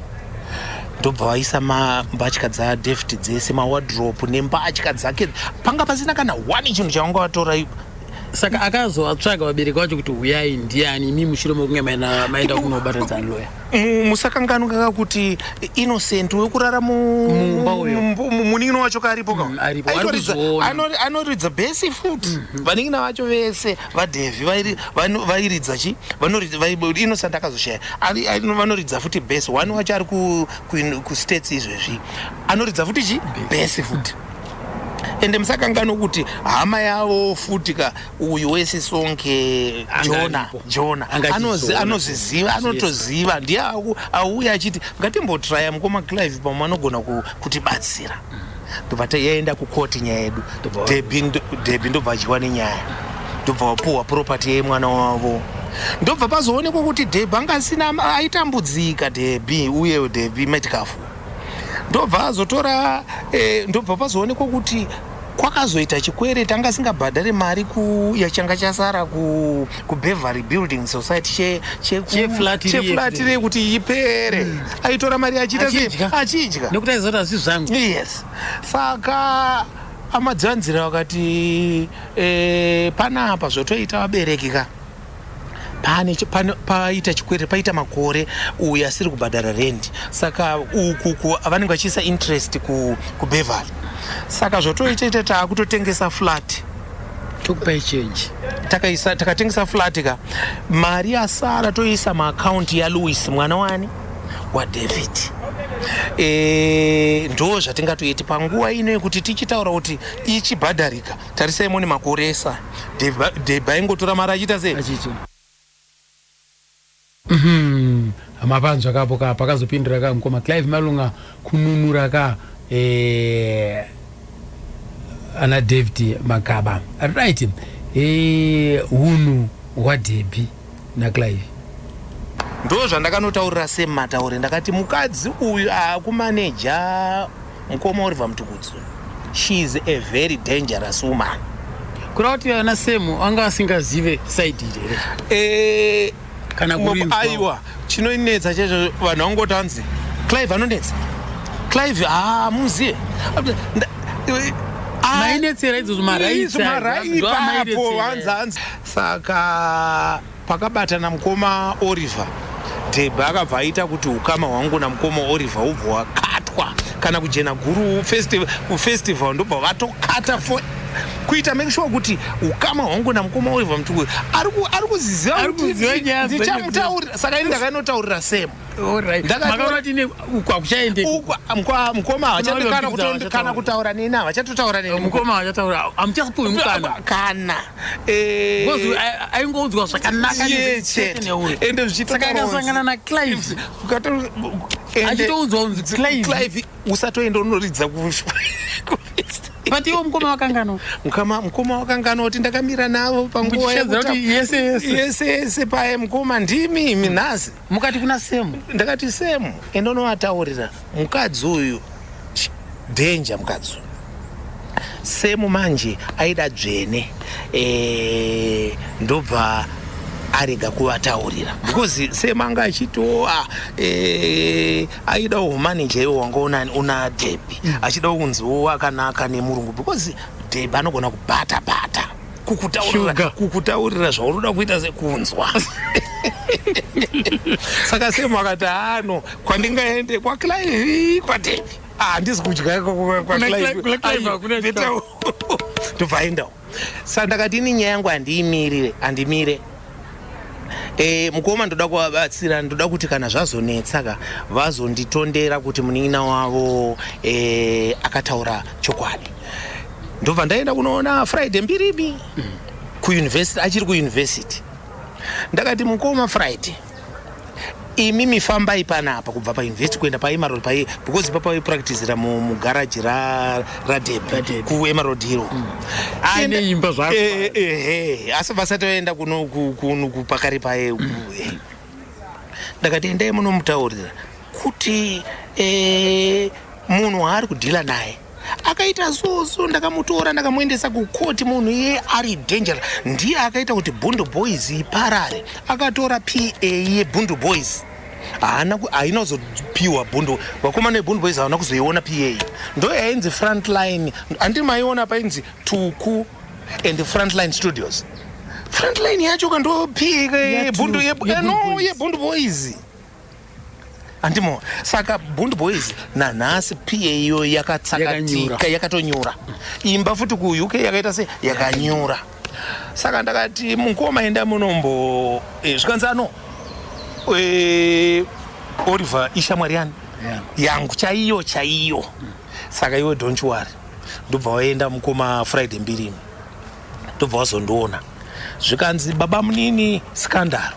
D: ndobva vaisa mbatya dzadavid dzese mawadrop nembatya dzake panga pasina kana one chinhu chavanga vatora
E: Saka akazovatsvaga vabereki vacho kuti huyai ndiani imi mushure mekunge maenda kunobatanidzana loya.
D: Musakanganwa kaka kuti Innocent wekurara
E: mumba uyo
D: munin'ina wacho karipo ka
E: mm, aripo
D: anoridza bhesi futi mm-hmm. vanin'ina vacho vese vaDevi vairidza chi Innocent akazoshaya vanoridza futi bhesi one wacho ari kustates izvezvi anoridza futi chi bhesi futi ende musakanganwa kuti hama yavo futi ka uyu wese sonke jona jona anozviziva anotoziva ndiye auya achiti ngatimbotraya mukoma Clive pamwe anogona kutibatsira ndobva yaenda kukoti nyaya yedu Debi ndobva adyiwa nenyaya ndobva wapuhwa property yemwana wavo ndobva pazoonekwa kuti Debi anga asina aitambudzika Debi uye Debi Metcalf ndobva azotora eh, ndobva pazoonekwa kuti kwakazoita chikwereti anga asingabhadhare mari yachanga chasara kubeverly building society cheflat rei kuti ipere mm. aitora mari achiita sei achidya
E: nekuti aizoti hazvi zvangu
D: yes saka amadzivanzira vakati eh, panapa zvotoita vabereki ka pane pane paita chikwere paita makore uyu asiri kubhadhara rent saka uku ku vanenge vachiisa interest ku kubeverly saka zvotoita ita taakutotengesa flat
E: tokupai change
D: takaisa takatengesa flat ka mari yasara toisa maakaunti yalouis mwana wani wadavid e, ndo zvatingatoiti panguva ino yekuti tichitaura kuti ichibhadharika Tarisai muone makore esa Debby aingotora mari achiita sei?
A: Achiita. Mhm. Mapanzwa kapo ka pakazopindura ka mukoma Clive Malunga kununura ka eh, ana David Makaba. Right. Eh, hunhu hwaDebby naClive.
D: Ndo zvandakanotaurira Sam Mataure ndakati mukadzi uyu akumaneja Mukoma Oliver Mtukudzi she is a very dangerous woman.
E: Kureva kuti ana Sam anga asingazive side iri here?
D: Eh,
E: kana kurinzwa.
D: Aiwa, chinonetsa chacho vanhu vangoti hanzi Clive anonetsa. Clive ah muzive.
E: Mainetsera idzodzo maraitsa.
D: Maraipapo hanzi hanzi. Saka Pakabatana mukoma Oliver, Debby akabva aita kuti ukama hwangu namukoma Oliver hubva hwakatwa kana kujena guru kufestival ndobva vatokata for Kuita make sure kuti ukama hwangu namukoma Oliver Mtukudzi ari kuziziva
A: Ari
D: kuti
A: kuziva nyaya dzacho.
D: ndichamutaurira. Saka ini ndakanotaurira Semu.
A: Makaona kuti uku hakuchaendeki.
D: Mukoma havachadi
A: Kuna
D: kana
A: Oliver Mtukudzi
D: kana kutaura neni, havachatotaura neni.
A: Mukoma havachataura, hamuchapuwi mukana.
D: Kana.
A: Because aingoudzwa zvakanaka
D: Ye,
A: chete
D: chete.
A: neuyu.
D: Ende
A: Saka akasangana naClive.
D: Ende-
A: Achitoudzwa kunzi Clive.
D: Clive usatoenda unoridza ku
A: But iwo mukoma wakanganwa.
D: Mukoma wakanganwa kuti ndakamira navo panguva
A: Muchishedzera kuti yese yese.
D: Yese yese paye mukoma ndimi imi nhasi.
A: Mukati kuna Semu.
D: Ndakati Semu ende unovataurira mukadzi uyu danger mukadzi uyu. Semu manje aida dzvene ndobva arega kuvataurira because Semu anga achitiwo aidawo humanager iwo wanga una Debi, achidawo kunziwo akanaka nemurungu because Debi anogona kubata bata kukutaurira zvaunoda kuita sekunzwa. Saka Semu akati ano kwandingaende kwaClive kwaDebi handisi kudya
A: Kuna Clive hakuna
D: kwaClive, ndobva aendawo. Saka ndakati ini nyaya yangu handiimirire, handimire. Mukoma ndoda kuvabatsira, ndoda kuti kana zvazonetsa ka vazonditondera kuti munin'ina wavo akataura chokwadi. Ndobva ndaenda kunoona Friday Mbirimi kuuniversity, achiri kuuniversity. Ndakati mukoma Friday, imi mifambai panapa kubva pauniversity kuenda paEmerald pai because papa vaipracticira mugaraji raDebi kuEmerald Hill.
A: Aine imba zvako.
D: Ehe, asi vasati vaenda kuno pakari paye. Ndakati endai munomutaurira kuti munhu waari kudhila naye akaita soso, ndakamutora ndakamuendesa kukoti, munhu iye ari danger, ndiye akaita kuti Bhundu Boys iparare. Akatora PA yeBhundu Boys, haana haina kuzopiwa Bhundu, vakomana veBhundu Boys havana kuzoiona PA. Ndo yainzi Frontline, handi maiona painzi Tuku and Frontline Studios? Frontline yacho ka ndo PA yeBhundu
A: yeBhundu
D: no
A: Boys.
D: yeBhundu Boys, handimo? Saka Bhundu Boys nanhasi PA iyo yakatsakatika.
A: Yakanyura.
D: Yakatonyura imba futi kuUK yakaita se yakanyura. Saka ndakati mukoma enda munombo zvikanzi ano Oliver ishamwari yani yangu chaiyo chaiyo, saka iwe don't worry. Ndobva waenda mukoma Friday Mbirimi, ndobva wazondiona, zvikanzi baba munini Skandaro,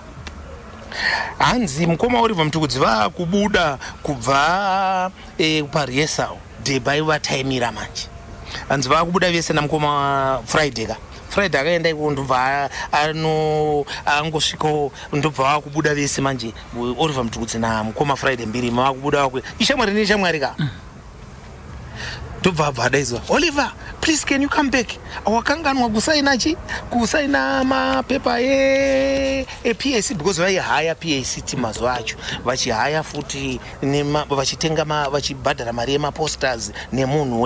D: hanzi mukoma Oliver Mutukudzi vaakubuda kubva parehearsal, Deba vataimira manje, hanzi vaakubuda vese namukoma Friday ka. Friday akaenda iko, ndobva ano angosvikawo, ndobva vakubuda vese manje, Oliver Mutukudzi namukoma Friday Mbirimi vakubuda vakwe ishamwari neshamwari ka. Ndobva abva adaidzwa, "Oliver, please can you come back? Wakanganwa kusaina chi kusaina mapepa ePAC," because vaihaya PAC mazuva acho, vachihaya futi vachitenga vachibhadhara mari yemaposters nemunhu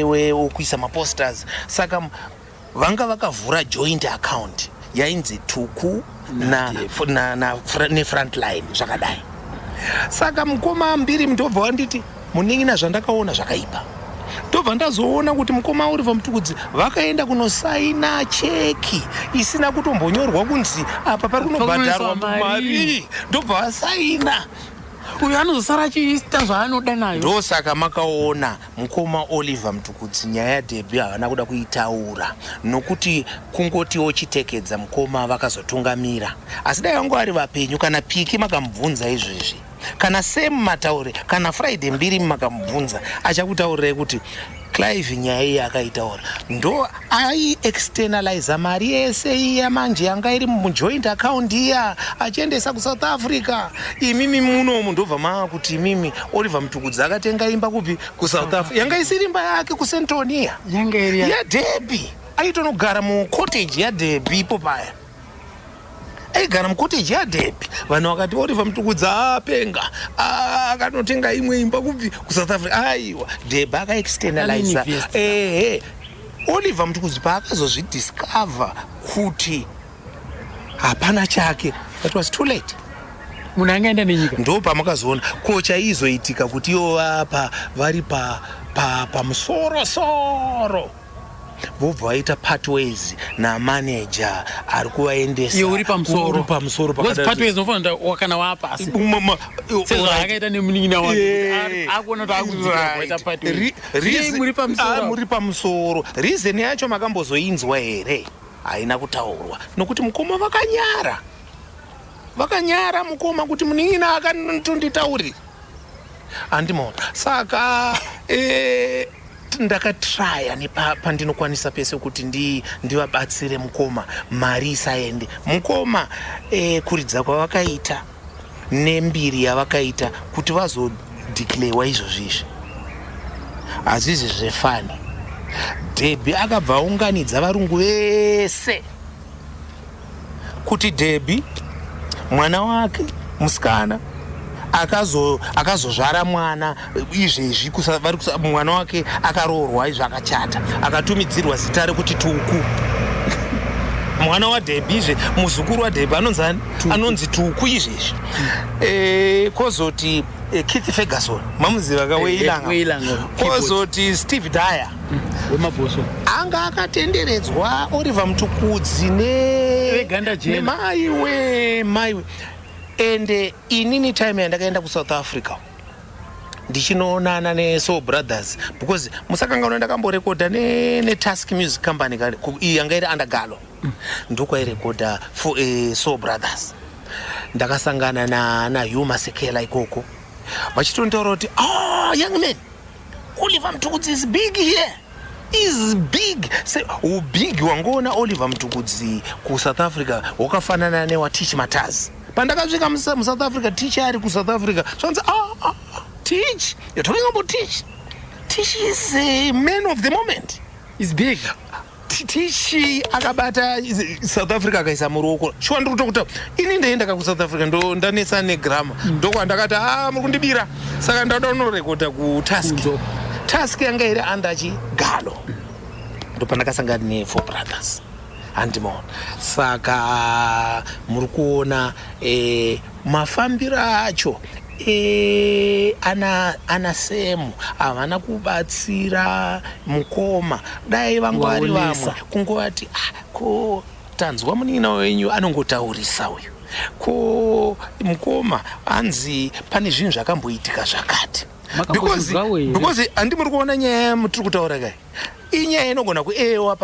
D: wekuisa maposters. Saka vanga vakavhura joint account yainzi Tuku nefrontline zvakadai. Saka mukoma Mbiri ndobva wanditi munin'ina zvandakaona zvakaipa. Ndobva ndazoona kuti mukoma Oliver Mutukudzi vakaenda kunosaina cheki isina kutombonyorwa kunzi apa pari kunobhadharwa
A: Pakunoiswa mari.
D: mari, ndobva vasaina.
A: Uyu anozosara achiita zvaanoda nayo.
D: Ndosaka makaona mukoma Oliver Mutukudzi nyaya yaDebi havana kuda kuitaura, nokuti kungotiwo chitekedza mukoma vakazotungamira. Asi dai vangu vari vapenyu, kana Piki makamubvunza izvezvi, kana Sem Mataure, kana Friday Mbiri makamubvunza, achakutaurirai kuti Clive nyaya iyi akaitaura. Ndo aiexternaliza mari yese iya manje yanga iri mujoint account iya, achiendesa kuSouth Africa. Imimi munomu ndobva maakuti imimi Oliver Mutukudzi akatenga imba kupi? KuSouth Africa. Yanga isiri imba yake kuSentonia,
A: Yanga iri
D: yaDebi. Aitonogara mucottage yaDebi ipo paya, aigara mucottage yaDebi. Vanhu vakati Oliver Mutukudzi apenga, akanotenga imwe imba kupi? KuSouth Africa. Aiwa, Debi akaexternaliza.
A: Akainvesta.
D: Ehe, Oliver Mutukudzi paakazozvidiscover kuti hapana chake, it was too late.
A: Munhu angaenda nenyika.
D: Ndo pamakazoona ko chaizoitika kuti ivo vapa vari pamusoro soro. Vobva vaita partways namaneja ari kuvaendesa.
E: Iwe uri pamusoro.
D: Uri pamusoro.
E: Because
D: pakadai.
E: pathways unofanira kuti kana waapasi sezvaakaita nemunin'ina wake, akuona kuti akudzikira kuita pathways. Sei muri pamusoro apa?
D: Muri pamusoro. Reason yacho makambozoinzwa here? Haina kutaurwa nokuti mukoma vakanyara, vakanyara mukoma kuti munin'ina akatonditaurira, handimona. Saka ndakatraya nepandinokwanisa pese kuti ndivabatsire mukoma, mari isaende. Mukoma, kuridza kwavakaita nembiri yavakaita kuti vazodeclarewa izvozvo, izvi hazvizi zvefani. Debi akabva aunganidza varungu vese kuti Debi mwana wake musikana akazozvara mwana izvezvi, mwana wake akaroorwa izvo, akachata, akatumidzirwa zita rekuti Tuku. Mwana waDebi izve, muzukuru waDebi anonzi ani? Anonzi Tuku izvezvi. Kozoti Keith Ferguson, mamuziva kaweilanga?
E: Weilanga.
D: Kozoti Steve Dyer
E: wemabhoso.
D: Anga akatenderedzwa Oliver Mutukudzi ne
E: Veganda jena.
D: Nemaiwe, maiwe. Ende inini time yandakaenda kuSouth Africa ndichinoonana neSoul Brothers, because musakanganwa ndakamborekodha neTask Music Company kare, iyi yanga iri under Gallo, ndokwairekodha for Soul Brothers. Ndakasangana naHugh Masekela ikoko, vachitontaura kuti, "Oh, young man, Oliver Mutukudzi is big here, is big." Se ubig wangoona Oliver Mutukudzi kuSouth Africa wakafanana newaTeach Mataz. Pandakasvika muSouth Africa, Teach ari kuSouth Africa, zvanzi, "Ah, ah, ah, Teach, you're talking about Teach. Teach is a man of the moment."
E: Is big.
D: Teach akabata South Africa akaisa muruoko. Shuwa, ndiri kutokuta ini ndaenda kakuSouth Africa, ndo ndanetsa negrama, ndokwandakati, "A, muri kundibira." Saka ndada kunorekodha kuTask. Task yanga iri under chiGallo, ndopandakasangana neFour Brothers, handimona. Saka muri kuona mafambiro acho, ana Semu havana kubatsira mukoma. Dai vanga vari
E: Waonesa.
D: vamwe, kungovati, "Ah, ko tanzwa munin'ina wenyu anongotaurisa uyu, ko mukoma anzi pane zvinhu zvakamboitika zvakati."
E: Makambozvinzwawo here?
D: Because handi muri kuona nyaya yamutiri kutaura kai, inyaya inogona kuewa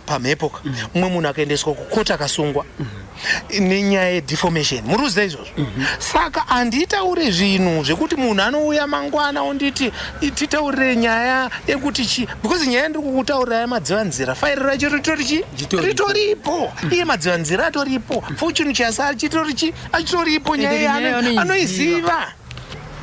D: pamhepo ka. Mumwe munhu akaendeswa kukoti akasungwa nenyaya yedefamation, muri kuziva izvozvo. Saka handitaure zvinhu zvekuti munhu anouya mangwana onditi, "Titaurire nyaya yekuti chi," because nyaya ndiri kukutaurira yamadzivanzira, fairi racho ritori chi?
E: Ritoripo.
D: Ritoripo. Iye Madzivanzira atoripo, Fortune Chasa chitori chi? Achitoripo.
E: Ende
D: Nyaya
E: nyaya anoiziva.
D: anoiziva.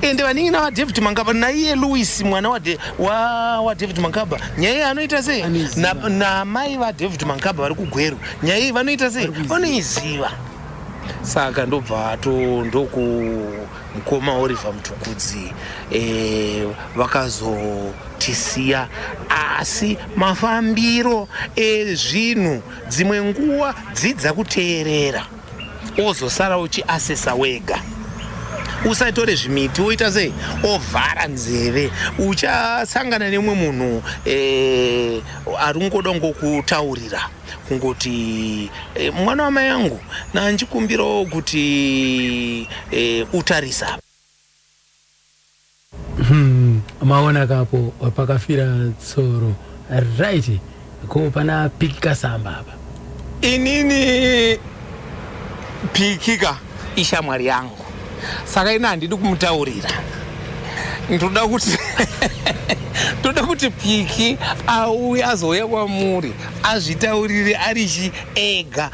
D: Ende vanin'ina vaDavid Mangaba naiye Louis, mwana waDavid Mangaba, nyaya iyi anoita sei?
E: Anoiziva.
D: Namai vaDavid Mangaba vari kuGweru, nyaya iyi vanoita sei? Vanoiziva. Saka ndobva ato ndoku mukoma Oliver Mutukudzi vakazotisiya. Asi mafambiro ezvinhu, dzimwe nguva dzidza kuteerera, ozosara uchiasesa wega. Usatore zvimiti woita sei, ovhara nzeve. Uchasangana nemumwe munhu ari kungoda ngokutaurira kungoti, "Mwana wamai angu, nanjikumbirawo kuti utarisa."
A: Maona kapo pakafira tsoro, right? Ko pana Piki Kasamba apa?
D: Inini Pikika ishamwari yangu, saka ini handidi kumutaurira. Ndoda kuti Piki auye, azouya kwamuri azvitaurire arichi ega.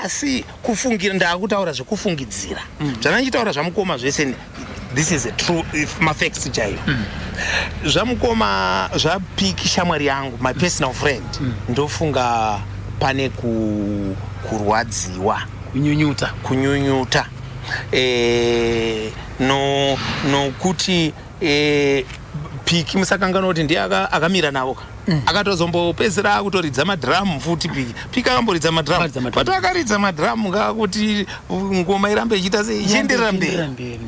D: Asi kufungira, ndaakutaura zvekufungidzira. Zvandandichitaura zvamukoma zvese, this is a true, if mafacts chaiyo. Zvamukoma zvaPiki, shamwari yangu, my personal friend, ndofunga pane kurwadziwa,
E: kunyunyuta.
D: Kunyunyuta, no nokuti Piki, musakanganwa kuti ndiye akamira navo ka. Akatozombopedzisira akutoridza madhiramu futi Piki. Piki akamboridza madhiramu.
E: Akaridza madhiramu.
D: But akaridza madhiramu kakuti ngoma irambe ichiita sei? Ichienderera mberi.
E: Mberi.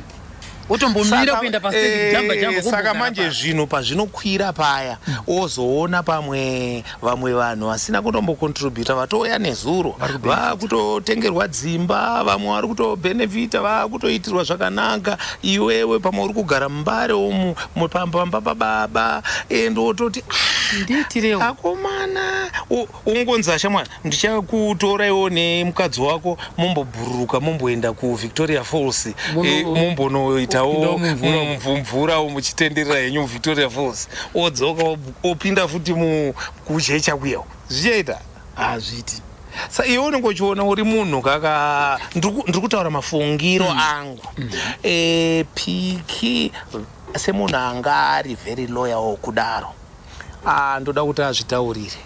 A: Wotombomira kuenda pastage kujamba jamba,
D: Saka
A: kumbogara
D: manje zvinhu pazvinokwira paya, ozoona pamwe vamwe vanhu vasina kutombocontributa vatouya nezuro vakutotengerwa dzimba, vamwe vari kutobhenefita, vakutoitirwa zvakanaka. Iwewe pamwe uri kugara muMbare umu pamba pababa, and wototi
A: ndiitirewo
D: akomana. Ungonzi ashamwari, ndichakutoraiwo nemukadzi wako, mumbobhururuka, mumboenda kuVictoria Falls, mumbonoitawo
A: Pindawo mumvura.
D: mumvura muchitenderera henyu muVictoria Falls, odzoka opinda futi kujecha kuya. Zvichaita?
A: Hazviiti.
D: Sa iwe unenge uchiona uri munhu kaka ndiri kutaura mafungiro angu. Piki semunhu anga ari very loyal kudaro, ah, ndoda kuti azvitaurire.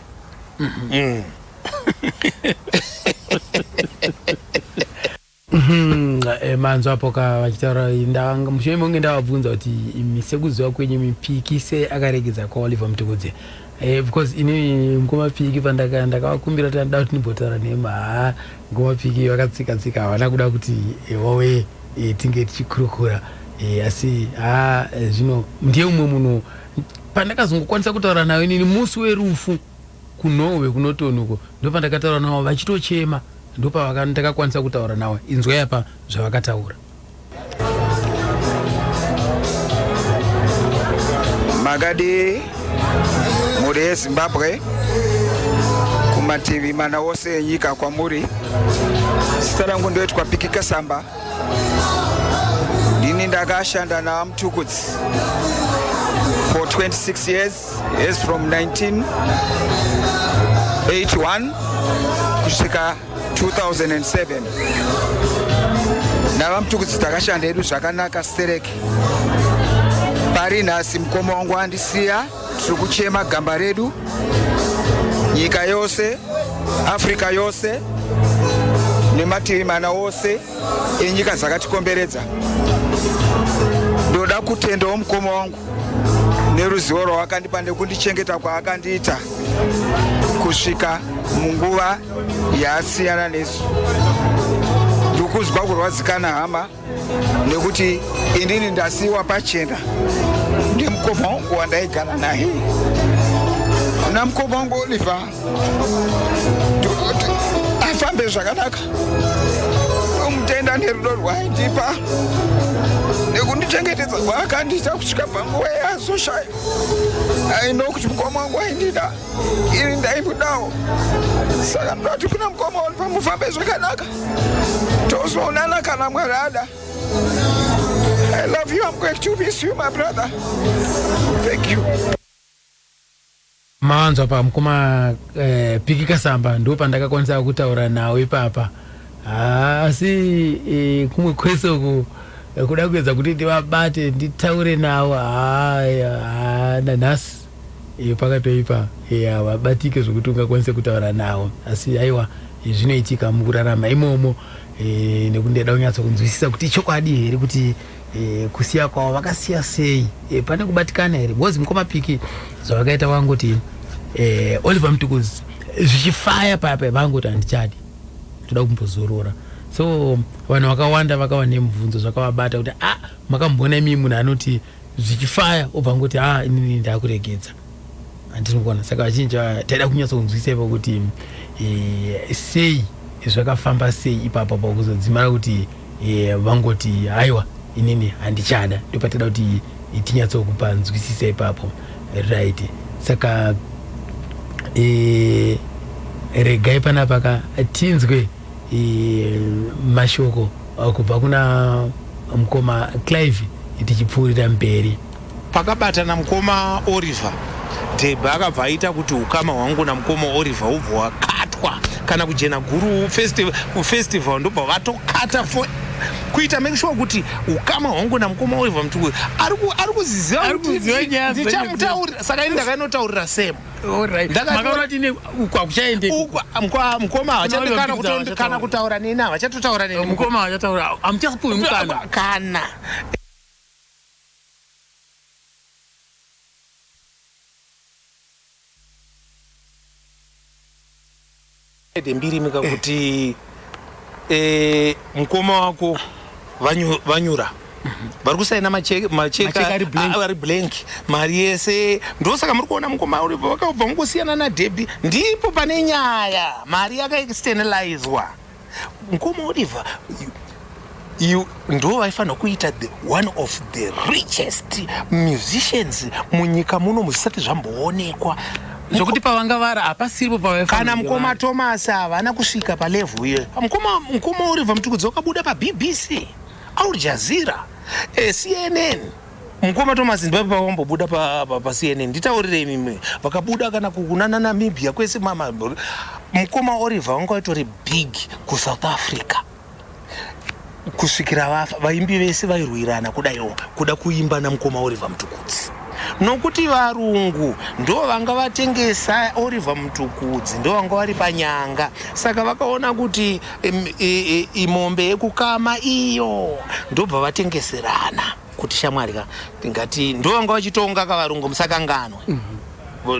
A: Manzwa apo ka vachitaura. Mushure mekunge ndavabvunza kuti imi sekuziva kwenyu imi Piki sei akaregedza kwaOliver Mutukudzi, because inini mukoma Piki pandaka ndakavakumbira kuti anoda kuti ndimbotaura nemi, haa, mukoma Piki vakatsika tsika, havana kuda kuti wauye tinge tichikurukura. Asi haa, zvino ndiye umwe munhu pandakazongokwanisa kutaura nayo inini musi werufu kuNorway kunotonuko, ndopandakataura navo vachitochema, ndopandakakwanisa kutaura navo. Inzwai apa zvavakataura.
M: Makadi mhuri yeZimbabwe kumativi mana ose enyika kwamuri. Zita rangu ndoitwa Piki Kasamba. Ndini ndakashanda naMtukudzi for 26 years, yes, from 1981 kusvika 2007. NavaMtukudzi takashanda hedu zvakanaka stereki. Pari nhasi mukoma wangu andisiya, tiri kuchema gamba redu, nyika yose, Afrika yose nemativi mana ose enyika dzakatikomberedza. Ndoda kutendawo mukoma wangu neruzivo rwawakandipa nekundichengeta kwaakandiita kusvika munguva yaasiyana nesu. Ndikuzwa kurwadzikana hama, nekuti inini ndasiyiwa pachena ndemukoma wangu wandaigara naye. Kuna mukoma wangu Oliver ndinoti afambe zvakanaka. Ndomutenda nerudo rwaaindipa nekundichengetedza kwaakandiita kusvika panguva yaazoshaya. Aino kuti mukoma wangu aindida, ini ndaimudawo. Saka ndinoti kuna mukoma Oliver, mufambe zvakanaka, tozoonana kana Mwari ada. I love you. I'm going to miss you, my brother. Thank you.
A: Manzwa pa mukoma Piki Kasamba, ndo pandakakwanisa kutaura nawo ipapa. Asi kumwe kwese uku kuda kuedza kuti ndivabate nditaure navo, haa, nanhasi pakatoipa, havabatike zvokuti ungakwanise kutaura navo. Asi aiwa, zvinoitika mukurarama imomo, nekuti ndaida kunyatsa kunzwisisa kuti ichokwadi here kuti kusiya kwavo vakasiya sei, pane kubatikana here, because mukoma Piki zvavakaita vangoti Oliver Mtukudzi zvichifaya paya vangoti handichadi, toda kumbozorora. So vanhu vakawanda vakava nemubvunzo zvakavabata kuti a ah, makamboona imi munhu anoti zvichifaya obva ngoti a ah, inini ndakuregedza, handiri kuona. Saka vazhinji taida kunyatsa kunzwisa ipo kuti sei zvakafamba sei ipapo pakuzodzimara kuti vangoti haiwa, inini handichada. Ndopatida kuti tinyatsokupa nzwisisa ipapo. Right, saka regai panapa ka tinzwe mashoko kubva kuna mukoma Clive tichipfuurira mberi.
D: Pakabatana mukoma Oliver, Debha akabva aita kuti ukama hwangu namukoma Oliver hubva hwakatwa. Kana kujena guru festival ndobva vatokata for kuita make sure kuti ukama hwangu namukoma Oliver Mutukudzi ari kuziziva
A: Ari
D: kuti
A: kuziva nyaya dzenyu.
D: Ndichamutaurira. Saka ini ndakainotaurira Sam.
A: Makaona kuti uku hakuchaendeki.
D: Mukoma havachadi
A: Kuna
D: kana
A: Oliver Mtukudzi
D: kana kutaura neni, havachatotaura neni.
A: Mukoma havachataura, hamuchapuwi mukana.
D: Kana. Mbiri mika kuti mukoma wako vanyura. Vari kusaina macheka ari blank, mari yese. Ndosaka muri kuona mukoma uripo vakabva mungosiyana naDebi, ndipo pane nyaya. Mari yakaexternalizwa. Mukoma Oliver ndo vaifanira kuita the one of the richest musicians munyika muno zvisati zvamboonekwa.
A: Zvokuti pavanga vari hapasiripo pavaifanira.
D: Kana mukoma Thomas havana kusvika palevel iyo. Mukoma Oliver Mutukudzi wakabuda paBBC, Al Jazeera, CNN. Mukoma Thomas ndipo pavambobuda paCNN, nditaurirei imimi, vakabuda kana kunana Namibia kwese. Mama mukoma Oliver vanga vatori big kuSouth Africa kusvikira vafa. Vaimbi vese vairwirana kudaiwo kuda kuimba namukoma Oliver Mutukudzi, nokuti varungu ndo vanga vatengesa Oliver Mutukudzi, ndo vanga vari panyanga. Saka vakaona kuti imombe yekukama iyo, ndobva vatengeserana kuti shamwari ka, tingati ndo vanga vachitonga kavarungu, musakanganwe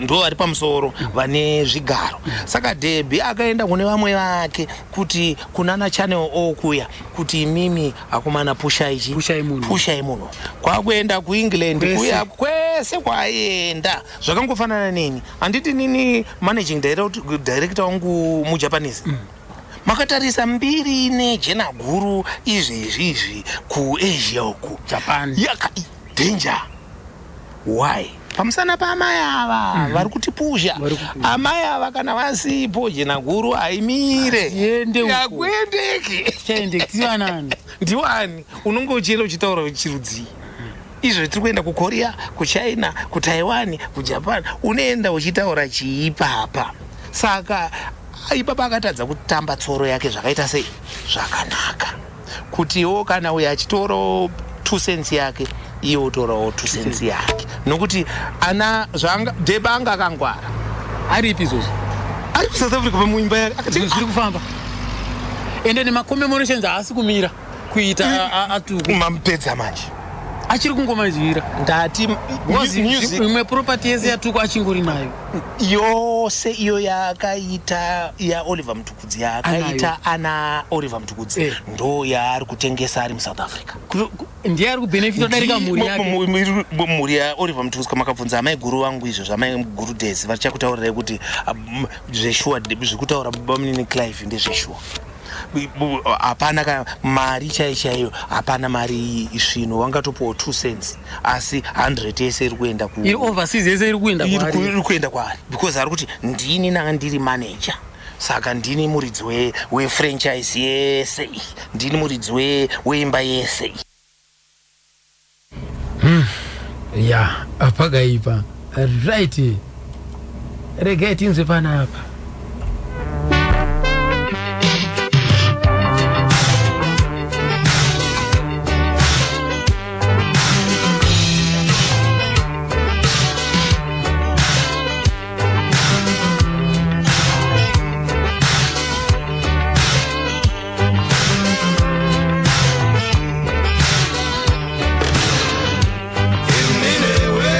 D: ndo vari pamusoro vane zvigaro. Saka Debi akaenda kune vamwe vake kuti kunana Channel O kuya kuti imimi akomana pushai chi, pushai munhu, kwakuenda kuEngland kuya kwese kwaienda. Zvakangofanana neni, handiti nini managing director wangu muJapanese. Makatarisa mbiri nejena guru izvezvi izvi kuAsia uku,
A: Japan.
D: Yaka danger. Why? Pamusana paamai ava vari kutipusha. Amai ava kana vasipo, jena guru haimire. Hakuendeki.
A: Tivanani?
D: Ndiwani unonge uchienda uchitaura chirudzii? Izvo tiri kuenda kuKorea, kuChina, kuTaiwan, kuJapan, unoenda uchitaura chiipapa? Saka ipapa akatadza kutamba tsoro yake zvakaita sei zvakanaka, kutiwo kana uyo achitorawo 2 cents yake, iye otorawo 2 cents yake, nokuti ana zvanga Deba anga akangwara.
A: Aripi izvozvo?
D: Ari kuSouth Africa pamuimba yake akati
A: zviri kufamba, ende nemacommemorations haasi kumira kuita atuku.
D: Mamupedza manje.
A: Achiri kungomadyira.
D: Ndati
A: imwe property yese yatuku achingori nayo.
D: Yose iyo yaakaita yaOliver Mutukudzi, yaakaita ana Oliver Mutukudzi, ndo yaari kutengesa ari muSouth Africa.
A: Ndiye ari kubenefita kudarika mhuri yake.
D: Mhuri yaOliver Mutukudzi, makabvunza amai guru vangu izvo zvamai guru Daisy, vachakutaurirai kuti zveshuwa zvekutaura bamunini Clive ndezveshuwa. Hapana kana mari chaiyo chaiyo, hapana mari isvino wangatopiwa 2 cents, asi 100 yese iri kuenda
A: iri overseas, yese iri kuenda
D: kwaari. Iri kuenda kwaari because ari kuti ndini nanga ndiri manager, saka ndini muridzi wefranchise yese iyi, ndini muridzi weimba yese iyi.
A: Ya, pakaipa. Right, regai tinzwe panapa.
J: Iminewe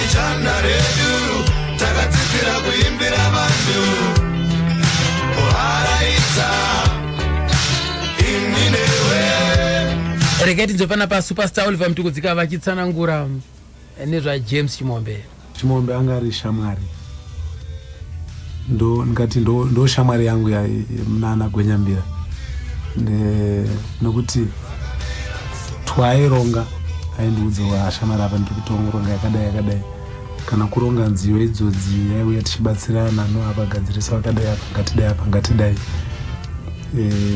J: ichanda redu, takadzidzira kuimbira vanhu kuharaidza iminewe.
A: Regai tinzwe panapa Superstar Oliver Mutukudzika vachitsanangura nezvaJames Chimombe.
F: Chimombe anga ari shamwari, ndo ndingati ndo shamwari yangu nana Gwenyambira, nokuti twaironga aindiudza, "Shamwari, apa ndiri kutongoronga yakadai yakadai." Kana kuronga nziyo idzodzi yaiuya tichibatsirana, no, apa gadzirisa wakadai, apa ngatidai, apa ngatidai.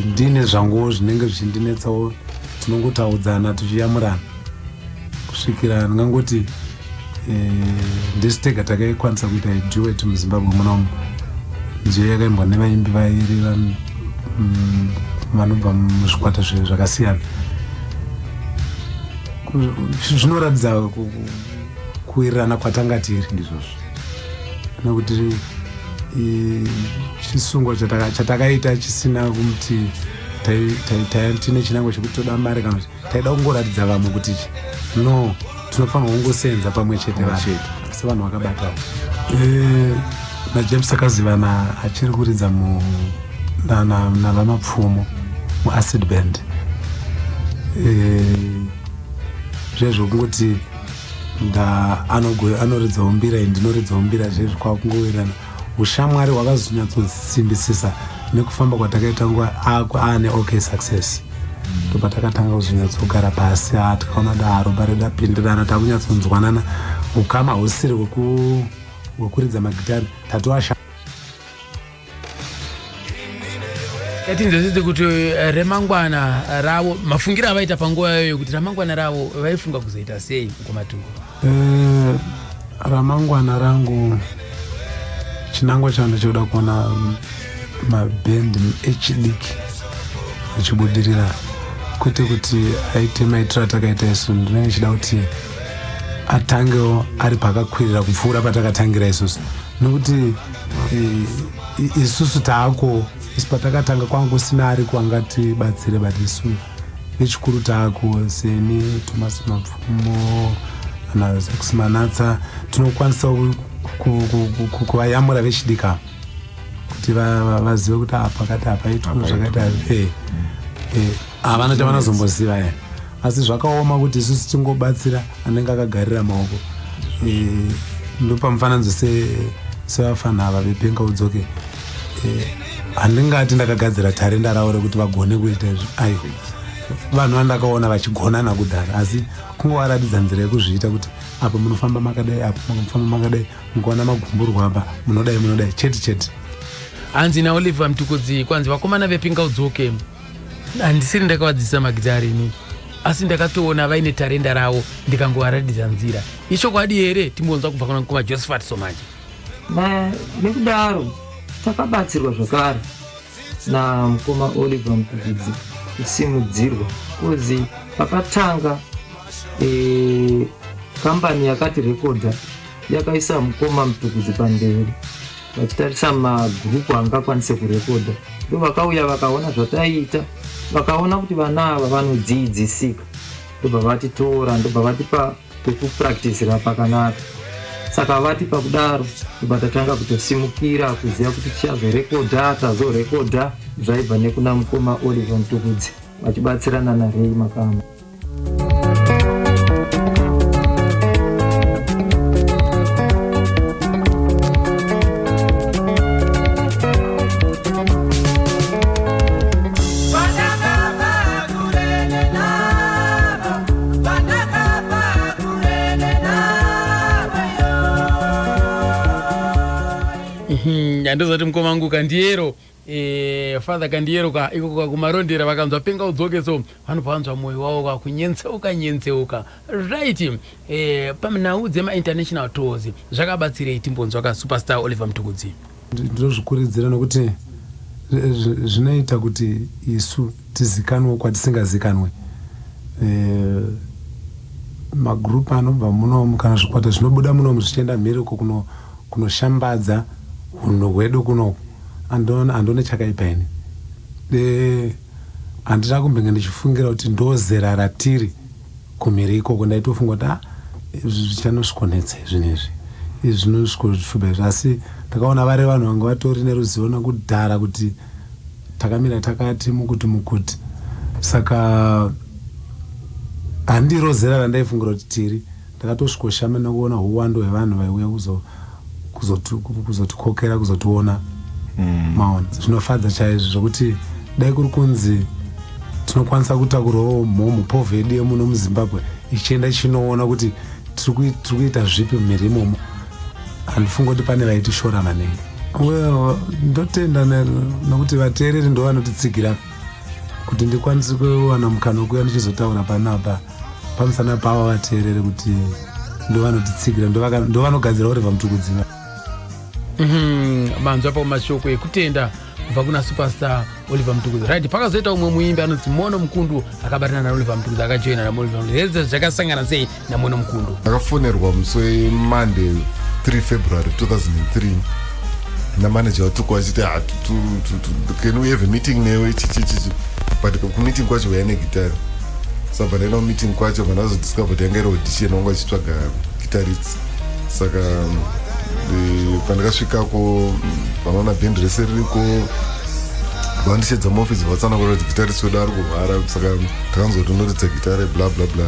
F: Ndine zvanguwo zvinenge zvichindinetsawo, tinongotaudzana tichiyamurana kusvikira ndingangoti ndisi tega takaikwanisa kuita duet muZimbabwe munomu, nziyo yakaimbwa nevaimbi vairi vanobva muzvikwata zvakasiyana. Zvinoratidza kuwirirana kwatanga tiri.
N: Ndizvozvo.
F: Nokuti chisungo chatakaita chisina kuti tine chinangwa chekuti toda mari, kana kuti taida kungoratidza vamwe kuti no, tinofanirwa kungosenza pamwe chete vanhu sevanhu vakabatana. NaJames takazivana achiri kuridza navaMapfumo muAcid Band. Zviya zvekungoti nda anoridzawo mbira ini ndinoridzawo mbira zvezvi kwakungowirirana. Ushamwari hwakazonyatsosimbisisa nekufamba kwatakaita nguva aane ok success ndopatakatanga kuzonyatsogara pasi ah, tikaona daro bare dapindirana takunyatsonzwanana ukama husiri hwekuridza magitari tatoasha
A: Yatinzwisise kuti eh, remangwana ravo mafungiro avaita panguva iyoyo kuti ramangwana ravo vaifunga kuzoita sei mukoma Tuku.
F: Eh, ramangwana rangu chinangwa changu ndechekuda kuona mabhendi echidiki achibudirira kwete kuti aite maitiro atakaita isu ndinenge ndichida kuti atangewo ari pakakwirira kupfuura patakatangira isusu nokuti eh, isusu taako isu patakatanga kwanga kusina ariko angatibatsire but isu vechikuru taako seni thomas mapfumo ana zex manatsa tinokwanisa kuvayamura vechidiki ava kuti vazive kuti apa pakati hapaitwa zvakaita eh, eh, havana chavanozomboziva e asi zvakaoma kuti isusu tingobatsira anenge akagarira maoko eh, ndopamufananidzo sevafana ava vepenga udzoke handingati ndakagadzira tarenda ravo rekuti vagone kuita izvi aiwa vanhu vandakaona vachigonana kudhara asi kungovaratidza nzira yekuzviita kuti apa munofamba makadai apa munofamba makadai mukaona magumburwa apa munodai munodai chete chete
A: hanzi naoliver mtukudzi kwanzi vakomana vepinga udzoke handisiri ndakavadzidzisa magitari ini asi ndakatoona vaine tarenda ravo ndikangovaratidza nzira ichokwadi here timbonzwa kubva kuna mukoma josephat somanje
N: Nekudaro takabatsirwa zvakare namukoma Oliver Mtukudzi kusimudzirwa kozi pakatanga e, kambani yakati rekodha yakaisa mukoma Mtukudzi pamberi vachitarisa magurupu angakwanise kurekodha ndo vakauya vakaona zvataiita vakaona kuti vana ava vanodziidzisika ndobva vatitora ndobva vatipa pekupractisira pakanaka saka vati pakudaro ndobva tatanga kutosimukira kuziva kuti tichazorekodha tazorekodha zvaibva nekuna mukoma Oliver Mtukudzi vachibatsirana naRay Makama.
A: Handozati mukoma wangu kandiyero e, father kandiyero ka iko ka kumarondera vakanzwa penga udzoke so vanobva vanzwa mwoyo wavo ka kunyentseuka nyentseuka right e, panhau dzemainternational tours zvakabatsirei timbonzwa ka superstar Oliver Mtukudzi.
F: Ndinozvikuridzira nokuti zvinoita kuti isu tizikanwe kwatisingazikanwe. Eh, magroup anobva munomu kana zvikwata zvinobuda munomu zvichienda mhiri uko kunoshambadza hunhu hwedu kunoku handione chakaipa ini. Eh, handina kumbenge ndichifungira kuti ndozera ratiri kumhiri ikoko ndaitofunga kuti ah izvi zvichanosvikonetsa izvi nezvi izvi zvinosvikoshupa izvi asi ndakaona vari vanhu vanga vatori neruzivo nakudhara kuti takamira takati mukuti mukuti saka handiro zera randaifungira kuti tiri ndakatosvikoshama nekuona huwandu hwevanhu vaiuya kuzotikokera kuzotiona mm. maona zvinofadza chaizvo zvekuti dai kuri kunzi tinokwanisa kutakurwawo mhomho povho yedu yemuno muzimbabwe ichienda ichinoona kuti tiri kuita zvipi mumhiri imomo handifunga kuti pane vaitishora maningi well ndotenda nekuti vateereri ndo vanotitsigira kuti ndikwanise kuwana mukana wekuuya ndichizotaura panapa pamusana pavo vateerere kuti ndovanotitsigira ndovanogadzira Oliver Mtukudzi.
A: Manzwa pa mashoko ekutenda kubva kuna superstar Oliver Mtukudzi. Right, pakazoita umwe muimbi anonzi Mono Mukundu akabatana naOliver Mtukudzi akajoina naOliver Mtukudzi. Hezvo zvakasangana sei naMono Mukundu?
J: Ndakafonerwa musi weMonday 3 February 2003 namanager watuku achiti ah, can we have a meeting newe chichichichi but kumeeting kwacho uya negitari saka ndaenda kumeeting kwacho bva ndazodiscover kuti yanga iri audition wanga uchitsvaga guitarist saka eh, pandakasvikako vanoona band rese ririko vandishedza muoffice vatsanangura kuti guitarist wedu ari kurwara saka takanzwa kuti unoridza gitare bla bla bla.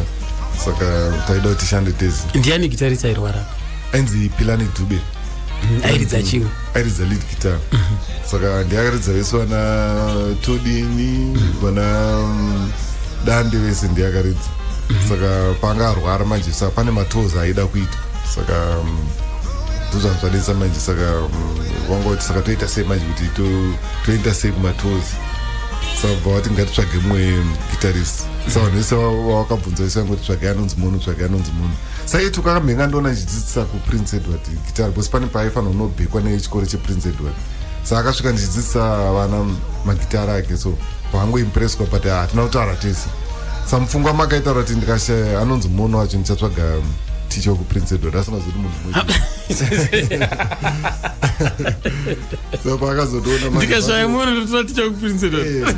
O: Saka taida kuti tishande tese.
E: Ndiani gitarist airwara?
O: Ainzi Pilani Dube.
E: Airidza chiwe?
O: Airidza lead guitar. Saka ndiye akaridza vese vana Todini, vana Dande, vese ndiye akaridza. Saka paanga arwara manje, saka pane matours aida kuitwa, saka ndozvanhu zvanetsa manje. Saka wanga kuti saka toita sei manje, kuti toenda sei kumatours? Saka bva vati ngatitsvage mumwe guitarist. Saka vanhu vese vavakabvunza vese vangoti tsvagai anonzi munhu, tsvagai anonzi munhu. Saka ituka akamhenga ndoona ndichidzidzisa kuPrince Edward guitar, because pane paaifanira kunobhekwa nechikoro chePrince Edward. Saka akasvika ndichidzidzisa vana magitara ake, so paangoimpresswa, but hatina kutaura tese. Saka mupfungwa makaitaura kuti ndikashaya anonzi Mono wacho, ndichatsvaga ticha wekuPrince Edward, asingazoti munhu mumwe. So paakazotoona
E: Ndikashaya Mono, ndotora ticha wekuPrince Edward.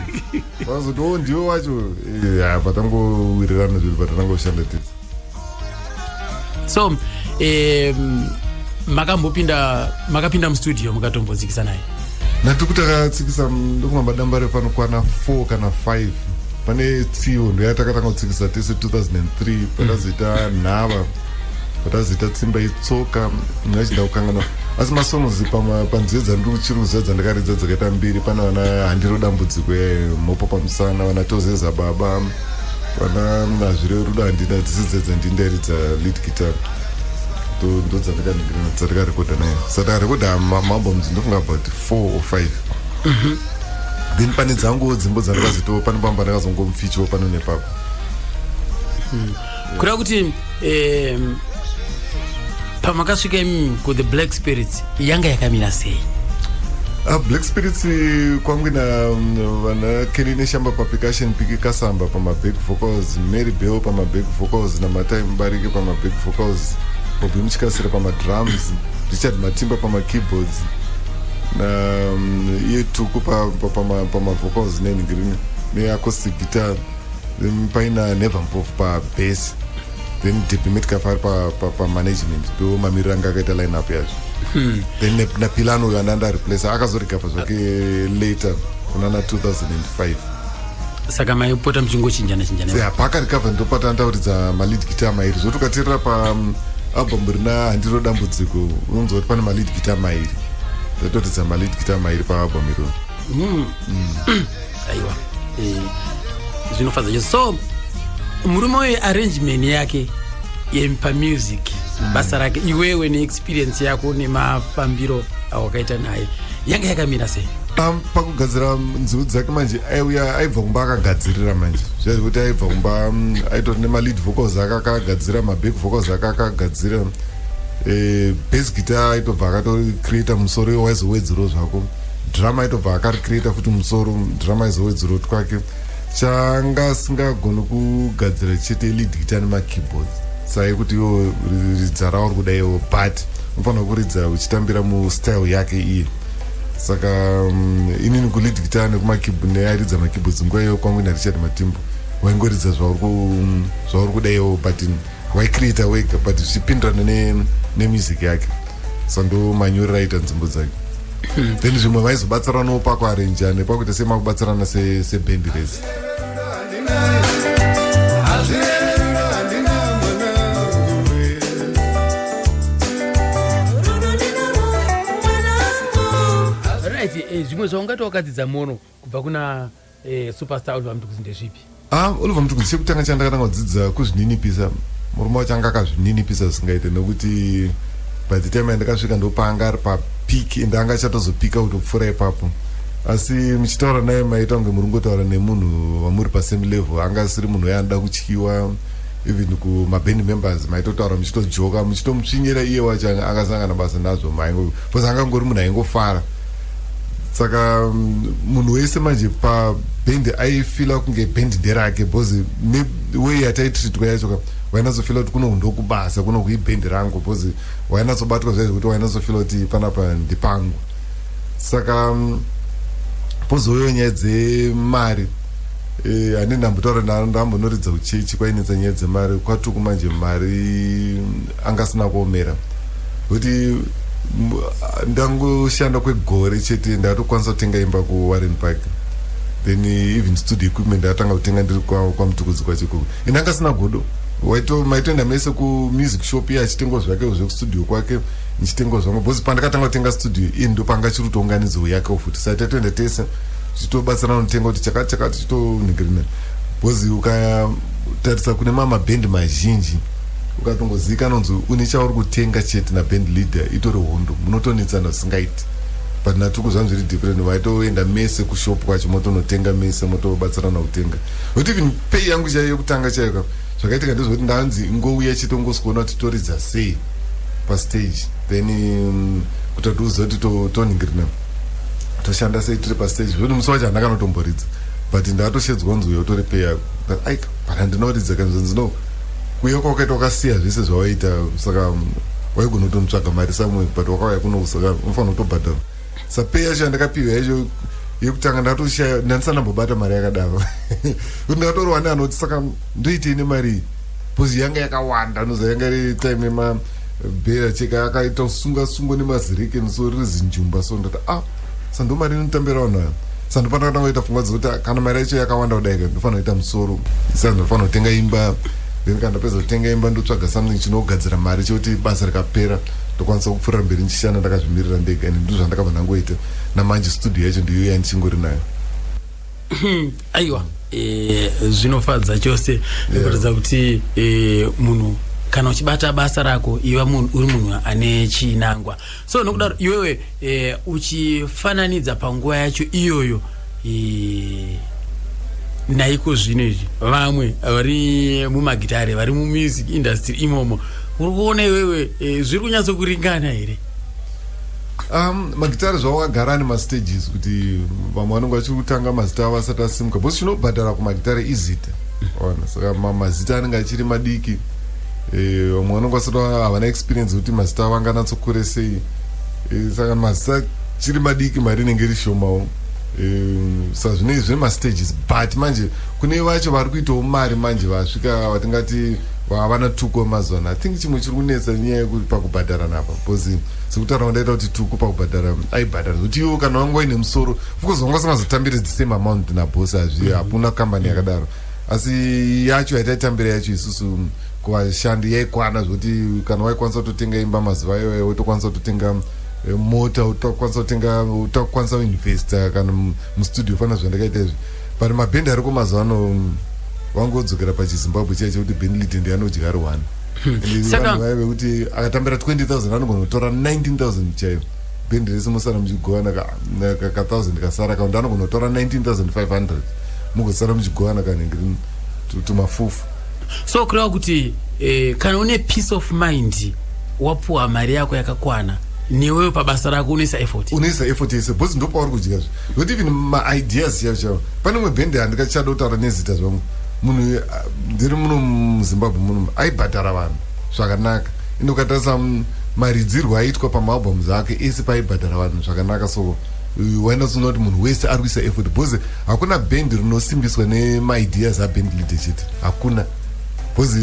O: Pakazoti o ndiwe wacho. Eh, patangowirirana zviri, patanangoshanda tese.
E: So makambopinda, makapinda mustudio mukatombodzikisa naye?
O: Natiri kuti akatsikisa ndokunga madamba refu anokwana 4 kana 5. Pane Tsivo, ndoyatakatanga kutsikisa tese 2003. Patazoita Nhava, patazoita Tsimba Itsoka, ndachida kukanganwa, asi masongs panziyo dzandiri kuchiri kuziva dzandakaridza dzakaita mbiri, pane vana Handiro Dambudziko, Mhopo Pamusana, vana Tozeza Baba, vana Hazvire Rudo Handina, dzisi dzedza ndairidza lead guitar. Ndo dzandakarekodha nayo. Saka takarekodha maalbums ndofunga about 4 or 5. Then pane dzanguwo dzimbo dzandakazoitawo, pane pamba ndakazongomufichiwo pano nepapo.
E: Kureva kuti pamakasvika imi kuThe Black Spirits yanga yakamira sei?
O: Black Spirits kwangu na vana Kenny Neshamba papercussion, Piki Kasamba pamaback vocals, Mary Bell pamaback vocals, naMatai Mubarike pamaback vocals, Bobi Muchikasira pamadrums, Richard Matimba pamakeyboards, na iye Tuku pamavocals nenhingirini neacoustic guitar. Then paina Never Mpofu pabass, then Debi Metcalf ari pamanagement. Ndo mamiriro anga akaita line up yazvo. Then naPilano uyo andanda replace akazorecover zvake later kunana 2005.
E: Saka maipota muchingochinjana chinjana?
O: Yeah, paakarecover ndopatanda kuridza malead guitar mairi, zvoti ukateerera paalbum rina Handiro Dambudziko unonzwa kuti pane malead guitar mairi. Ndatoridza malead guitar mairi paalbum iroro.
E: Aiwa, zvinofadza chose. So murume uyu, arrangement yake yepamusic, basa rake, iwewe neexperience yako nemafambiro awakaita naye, yanga yakamira sei?
O: Pakugadzira nziyo dzake manje, aiuya aibva kumba akagadzirira manje, zviya zvekuti aibva kumba aitori nemalead vocals ake akagadzira, maback vocals ake akagadzira, bass guitar aitobva akatocreata musoro, iwo waizowedzerawo zvako. Drum aitobva akaricreata futi musoro, drum aizowedzerawo twake. Changa asingagoni kugadzira chete lead guitar nemakeyboards, saikuti iwo ridza rauri kudaiwo, but unofanira kuridza uchitambira mustyle yake iye. Saka inini kulead guitar nekumakeyboard, neairidza makeyboards nguva iyo kwangu naRichard Matimbo, waingoridza zvauri kudaiwo, but waicreata wega, but zvichipindirana nemusic yake. So ndo manyorero aita nzimbo dzake. Then zvimwe vaizobatsiranawo pakuarenja nepakuita semakubatsirana sebhendi rese.
J: Hazvirero handina mwana.
A: Right, zvimwe zvaungati wakadzidza Mono kubva kuna Superstar Oliver Mtukudzi ndezvipi?
O: Ah, Oliver Mtukudzi, chekutanga chandakatanga kudzidza kuzvininipisa. Murume wacho anga akazvininipisa zvisingaite, nekuti by the time yandakasvika ndopaanga ari papeak, ende anga achatozopika kutopfuura ipapo. Asi muchitaura naye maita kunge muri kungotaura nemunhu wamuri pasame level. Anga asiri munhu uye anoda kutyiwa. Even kumaband members maitotaura muchitojoka, muchitomutsvinyira, iye wacho akasangana basa nazvo, because angangori munhu aingofara. Saka munhu wese manje pabhendi aifila kunge bhendi nderake, because neway yataitreatwa yacho ka, wainatsofila kuti kuno ndokubasa, kuno kuibhendi rangu, because wainatsobatwa zvaizvo kuti wainatsofila kuti panapa ndipangu. Saka pozouyawo nyaya dzemari. Handii ndambotaura, ndambonoridza kuchechi, kwainetsa nyaya dzemari kwatuku manje. Mari angasina kuomera kuti ndangoshanda kwegore chete, ndatokwanisa kutenga imba kuWarren Park. Then even studio equipment ndatanga kutenga ndiri kwaMutukudzi kwacho ikoko. Ende angasina godo. Maitoenda mese kumusic shop, iye achitengawo zvake zvekustudio kwake, ndichitengawo zvangu, because pandakatanga kutenga studio iye ndo panga chiri kutounganidzo yake futi. Saka taitoenda tese tichitobatsirana kutenga kuti chakati chakati chitoningirina, because ukatarisa kune mamabhendi mazhinji, ukatongozivikanwa kunzi une chauri kutenga chete naband leader, itori hondo, munotonetsana zvisingaiti. But naTuku zvangu zviri different. Vaitoenda mese kushop kwacho, motonotenga mese, motobatsirana kutenga. Nokuti even pay yangu chaiyo yekutanga chaiyo ka, zvakaitika ndezvekuti ndanzi ingouya chete, ungosikuona kuti toridza sei pastage, then kuti atiuziva kuti toningirina toshanda sei tiri pastage. Zvekuti musi wacho handina kanotomboridza, but ndakatoshedzwa kunzi uya utore pay yako. Aika, but handinoridza kana. Zvanzi no, kuuya kwawakaita wakasiya zvese zvawaita, saka waigona kutonotsvaga mari somewhere, but wakauya kuno, saka unofanira kutobhadhara. Sapay yacho yandakapiwa yacho yekutanga, ndatoshaya, ndandisana mbobata mari yakadaro, kuti ndakatorwa neanoti, saka ndoitei nemari iyi? Because yanga yakawanda, noza yanga iri time yemabhera cheka akaita kusunga sungo nemazirikeni, so riri zinjumba. So ndati, ah, sa ndo mari inotambira vanhu aya. Sa ndopandakatanga kuita pfungwa dzekuti, ah, kana mari yacho yakawanda kudai ka, ndofanira kuita musoro, sa ndofanira kutenga imba. Then kana ndapedza kutenga imba, ndotsvaga something chinogadzira mari, chekuti basa rikapera ndokwanisa kupfuurira mberi ndichishanda ndakazvimirira ndega. And ndizvo zvandakabva ndangoita. Namanje studio yacho ndiyo yandichingori nayo.
E: Aiwa, zvinofadza chose nekuratidza kuti munhu kana uchibata basa rako, iva munhu uri munhu ane chinangwa. So nokudaro iwewe uchifananidza panguva yacho iyoyo naiko zvino izvi, vamwe vari mumagitare, vari mumusic industry imomo, uri kuona iwewe zviri kunyatsokuringana here?
O: Magitare zvavo agara ane mastages, kuti vamwe vanenge vachiri kutanga, mazita avo asati asimuka, because chinobhadhara kumagitare izita. Ona, saka mazita anenge achiri madiki, vamwe vanenge vasati havana experience kuti mazita avo anganatsokure sei. Saka mazita chiri madiki, mari inenge iri shomawo. Saka zvine mastages, but manje kune vacho vari kuitawo mari manje vasvika vatingati vavana Tuku vemazuva ano, I think chimwe chiri kunetsa nyaya yekuti pakubhadhara napa, because sekutaura kwandaita kuti Tuku pakubhadhara aibhadhara zvekuti iwo kana wanga uine musoro, of course wanga usingazotambiri the same amount naboss, hazvi, hakuna kambani yakadaro. Asi yacho yataitambira yacho isusu kuvashandi yaikwana zvekuti kana waikwanisa kutotenga imba mazuva iwayo, wotokwanisa kutotenga mota, utokwanisa kutenga, utokwanisa kuinvesta kana mustudio fana zvandakaita izvi. But mabhendi ariko mazuva ano vangodzokera pachiZimbabwe chaicho, kuti band leader ndiye anodya ari one. Vanhu vaya vekuti akatambira 20,000 anogona kutora 19,000 chaiyo, bhendi rese mosara muchigovana ka 1000 kasara kaundi, anogona kutora 19,500, mugosara muchigovana kanenge tumafufu.
E: So kureva kuti kana une peace of mind, wapuwa mari yako yakakwana, newewe pabasa rako unoisa effort.
O: Unoisa effort yese, because ndopauri kudya zve, nokuti even maideas chaivo chaivo. Pane umwe bhendi, handikachada kutaura nezita zvangu, munhu ndiri muno muZimbabwe muno, aibhadhara vanhu zvakanaka. Ende ukatarisa maridzirwo aiitwa pamaalbums ake ese, paaibhadhara vanhu zvakanaka, so wainatsoona kuti munhu wese ari kuisa effort, because hakuna bhendi rinosimbiswa nemaideas aband leader chete, hakuna, because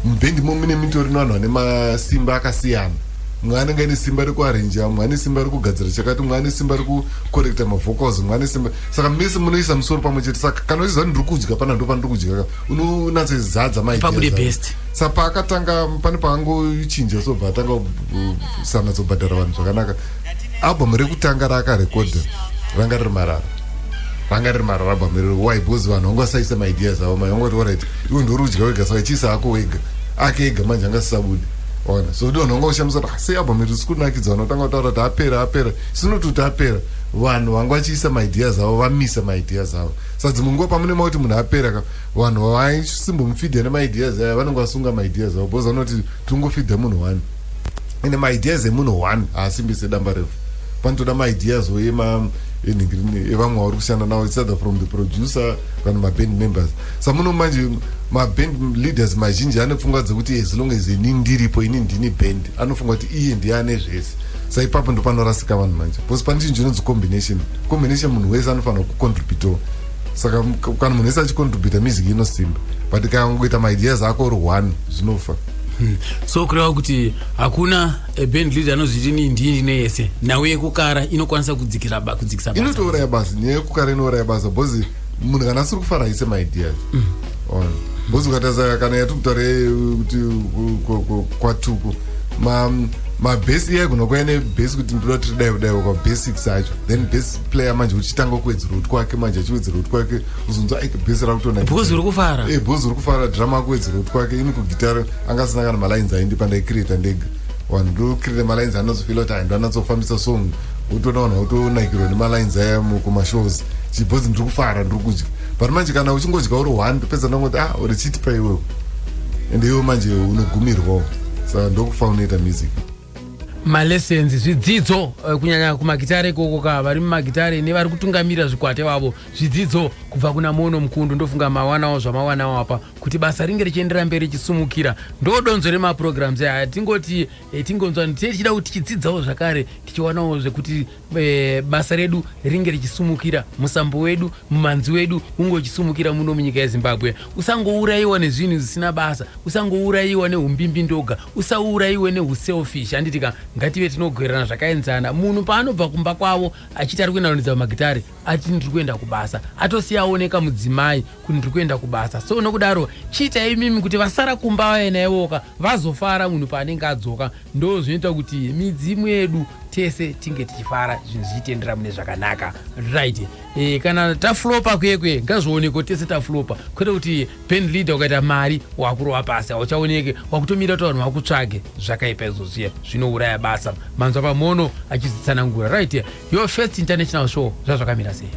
O: mubhendi mo mune mitori nevanhu vane masimba akasiyana. Mumwe anenge aine simba rekuarrange, mumwe ane simba rekugadzira chakati, mumwe ane simba rekucorrecta mavocals, mumwe ane simba. Saka mese munoisa musoro pamwe chete. Saka kana uchiziva kuti ndiri kudya pana, ndo pandiri kudya ka, unonatsoizadza.
E: Pabude best.
O: Saka paakatanga pane paangochinja, sobva atanga kusanatsobhadhara vanhu zvakanaka. Album rekutanga raakarekodha ranga riri marara, ranga riri marara album iroro. Why? Because vanhu vanga vasaisa maideas avo. Mai vanga kuti, alright, iwe ndori kudya wega, saka chiisa ako wega. Ake ega manje anga sisabudi. Ona, so kuti vanhu vanga kushamisa kuti, "Ah, sei album iri risi kunakidza?" Vanhu vatanga kutaura kuti apera, apera. Sinoti kuti apera, vanhu vanga vachiisa maideas avo, vamisa maideas avo. Saka dzimwe nguva pamune makuti munhu apera ka, vanhu vaisimbomufidha nemaideas aya vanenge vasunga maideas avo, because vanoti tingofidha munhu one, ende maideas emunhu one haasimbise damba refu. Panotoda maideas ema enhingirini evamwe vauri kushanda navo, it's either from the producer kana maband members. Samuno manje maband leaders mazhinji ane pfungwa dzekuti as long as ini ndiripo, ini ndini band, anofunga kuti iye ndiye ane zvese. Sa ipapo ndo panorasika vanhu manje, because pane chinhu chinonzi combination. Combination, munhu wese anofanira kucontributawo. Saka kana munhu wese achicontributa, music inosimba, but kana kungoita maideas ako uri one, zvinofa.
E: So kureva kuti hakuna band leader anozviti ni ndini ndine yese. Nhau yekukara inokwanisa kudzikira kudzikisa basa.
O: Inotouraya basa. Nyaya yekukara inouraya basa, because munhu kana asiri kufara aise maideas. Ona. Because ukatarisa kana yatiri kutaura kuti kwatuku mabhesi iye aigona kuuya nebhesi kuti ndoda tiri dai kudai kwa basics acho, then bass player manje uchitanga kuwedzera kuti kwake manje achiwedzera kuti kwake, uzonzwa aike bhesi rakutona.
E: Because uri kufara.
O: Eh, because uri kufara, drama akuwedzera kuti kwake. Ini kugitara anga asina kana malines aindipa, ndaicreata ndega. Vanhu ndocreata malines anozofila kuti ndo anatsofambisa song, utoona vanhu vakutonakirwa nemalines aya kumashows chibhozi, ndiri kufara, ndiri kudya. But manje kana uchingodya uri one, topedza ndangoti, ah, uri chitipa iwewo, ende iwe manje unogumirwawo. Saka ndokufa unoita music.
A: Malessons, zvidzidzo, kunyanya kumagitare ikoko ka, vari mumagitare nevari kutungamirira zvikwata vavo, zvidzidzo kubva kuna Mono Mukundu. Ndofunga mawanawo zvamawanawo apa kuti basa ringe richiendera mberi richisumukira. Ndo donzo remaprograms aya. Tingoti tingonzwa tichida kuti tichidzidzawo zvakare, tichiwanawo zvekuti basa redu ringe richisumukira, musambo wedu, mumanzi wedu unge uchisumukira muno munyika yeZimbabwe. Usangourayiwa nezvinhu zvisina basa, usangourayiwa neumbimbindoga, usaurayiwe neuselfish, handitika? Ngative tinogwerana zvakaenzana. Munhu paanobva kumba kwavo achiti ari kuenda kunoridza magitare, ati ndiri kuenda kubasa, atosiya aoneka mudzimai kuti ndiri kuenda kubasa. So nokudaro chiitai imimi kuti vasara kumba vaena ivoka vazofara munhu paanenge adzoka. Ndo zvinoita kuti midzimu yedu tese tinge tichifara, zvinhu zvichitendera mune zvakanaka, right? Kana taflopa kwekwe, ngazvionekwe tese taflopa, kwete kuti band leader ukaita mari wakurova pasi, hauchaoneke, wakutomira kuti vanhu vakutsvage. Zvakaipa izvozviya, zvinouraya basa. Manzwa paMono achizitsanangura, right? Your first international show zvazvakamira sei?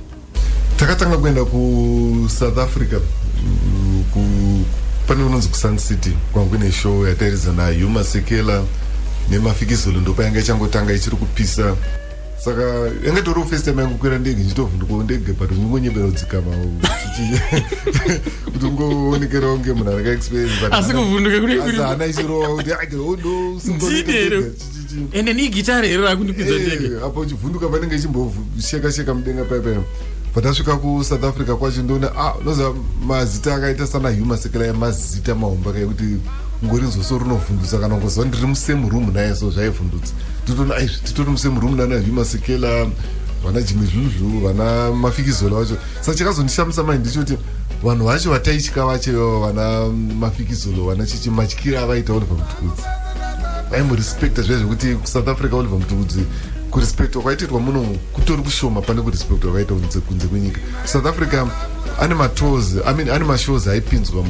O: Takatanga kuenda kuSouth Africa, pane kunonzi kuSun City, kwanga kune show yatairidza naHugh Masekela neMafikizolo. Ndopa yanga ichangotanga, ichiri kupisa. Saka yanga itoriwo first time yangu kukwira ndege, ndichitovhundukawo ndege, but uchingonyebera kudzikama kuti ungoonekerawo kunge munhu anenge experience.
E: Asi kuvhunduka
O: Asi hana ichirova kuti ake odo.
E: Ndini here? Ende ni gitare here rakundikwidza ndege?
O: Apo uchivhunduka, panenge ichimbosheka sheka mudenga paipai. Patasvika kuSouth Africa kwacho, ndoona, ah, unoziva mazita akaita sana Hugh Masekela, mazita mahomba kaekuti ngorinzwa so rinovhundutsa. Kana ungozva ndiri musame room naye, so zvaivhundutsa. Totoona aizvi, titori musame room nana Hugh Masekela, vana Jimmy Dludlu, vana Mafikizolo vacho. Saka chakazondishamisa mai ndechekuti vanhu vacho vataitya vacho ivavo, vana Mafikizolo, vana chichi, matyira avaita Oliver Mutukudzi, vaimurespecta zviya zvekuti kuSouth Africa Oliver Mutukudzi kurespectwa kwaitoitwa muno kutori kushoma pane kurespectwa kwaita kunze kwenyika. South Africa ane matours, I mean, ane mashows aipinzwa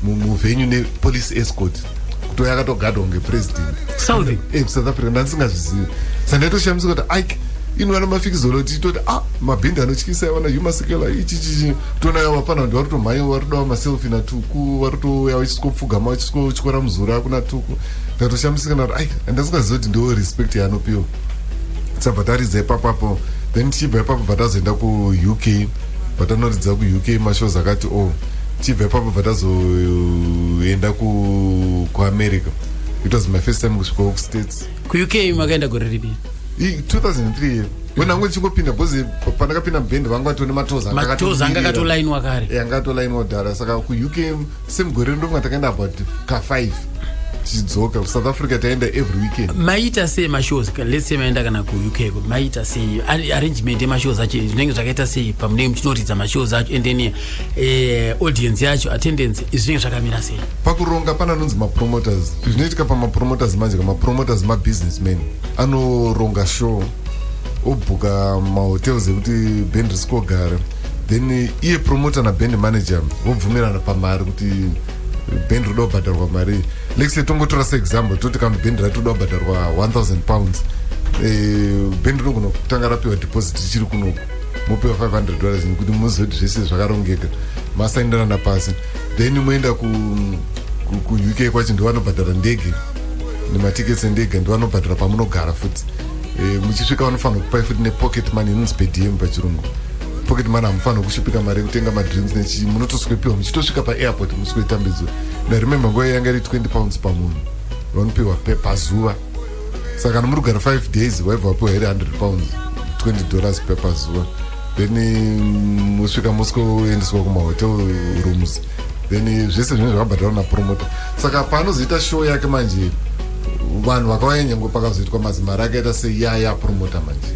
O: muvenue nepolice escort, kutoya akatogadwa kunge president.
E: South?
O: Eh, South Africa. Ndandisingazvizivi, saka ndaitoshamisika kuti aike ino vana Mafikizolo, tichitoti, ah, mabhendi anotyisa, vana Hugh Masekela, ichi chichi, toona vafana vanhu vari kutomhanya, vari kudawo maselfie naTuku, vari kutouya vachisvikopfugama, vachisvikotyora muzura kuna Tuku. Ndatoshamisika ndati ai, handasingazivi kuti ndo respect yaanopiwa. Sabva taridza ipapapo, then tichibva ipapo bva tazoenda kuUK, bva tanoridza kuUK mashows akati o oh. Tichibva ipapo bva tazoenda kuAmerica. It was my first time kusvikawo kuStates.
E: KuUK makaenda gore ripi?
O: 2003, when angu ndichingopinda, because pandakapinda mubhendi vanga vatone matours.
E: Matours anga akatolainwa kare.
O: Anga atolainwa kudhara. Saka kuUK same gore ndofunga takaenda about ka5, tichidzoka. KuSouth Africa taenda every weekend.
E: Maita sei mashows? Let's say maenda kana kuUK, maita sei arrangement yemashows acho? Zvinenge zvakaita sei pamunenge muchinoridza mashows acho? And then audience yacho, attendance, zvinenge zvakamira sei?
O: Pakuronga pana anonzi mapromoters. Zvinoitika pamapromoters manje, kamapromoters mabusinessmen, anoronga show, obhuka mahotels ekuti band risikogara, then iye promoter naband manager vobvumirana pamari kuti band roda kubhadharwa mari. Let's say tongotora seexample, toti kana band ratoda kubhadharwa £1000, band rinogona kutanga rapiwa deposit richiri kunoku, mopiwa $500 nekuti muzive kuti zvese zvakarongeka, masaindirana pasi. Then moenda kuUK kwacho, ndovanobhadhara ndege nematikets endege, ndovanobhadhara pamunogara futi. Muchisvika vanofanira kupai futi nepocket money inonzi per diem pachirungu. Pocket money, hamufanira kushupika mari yekutenga madrinks nechi, munotoswepiwa muchitosvika paairport, musikuitambidzwa. Ndaremember nguva yanga iri £20 pamunhu vanopiwa pazuva. Saka kana muri kugara 5 days, waibva wapiwa iri £100, $20 pazuva. Then musvika mosikoendeswa kumahotel rooms, then zvese zvinenge zvakabhadharwa napromoter. Saka paanozoita show yake manje, vanhu vakauya, nyange pakazoitwa mazimari akaita sei, yaya promoter manje,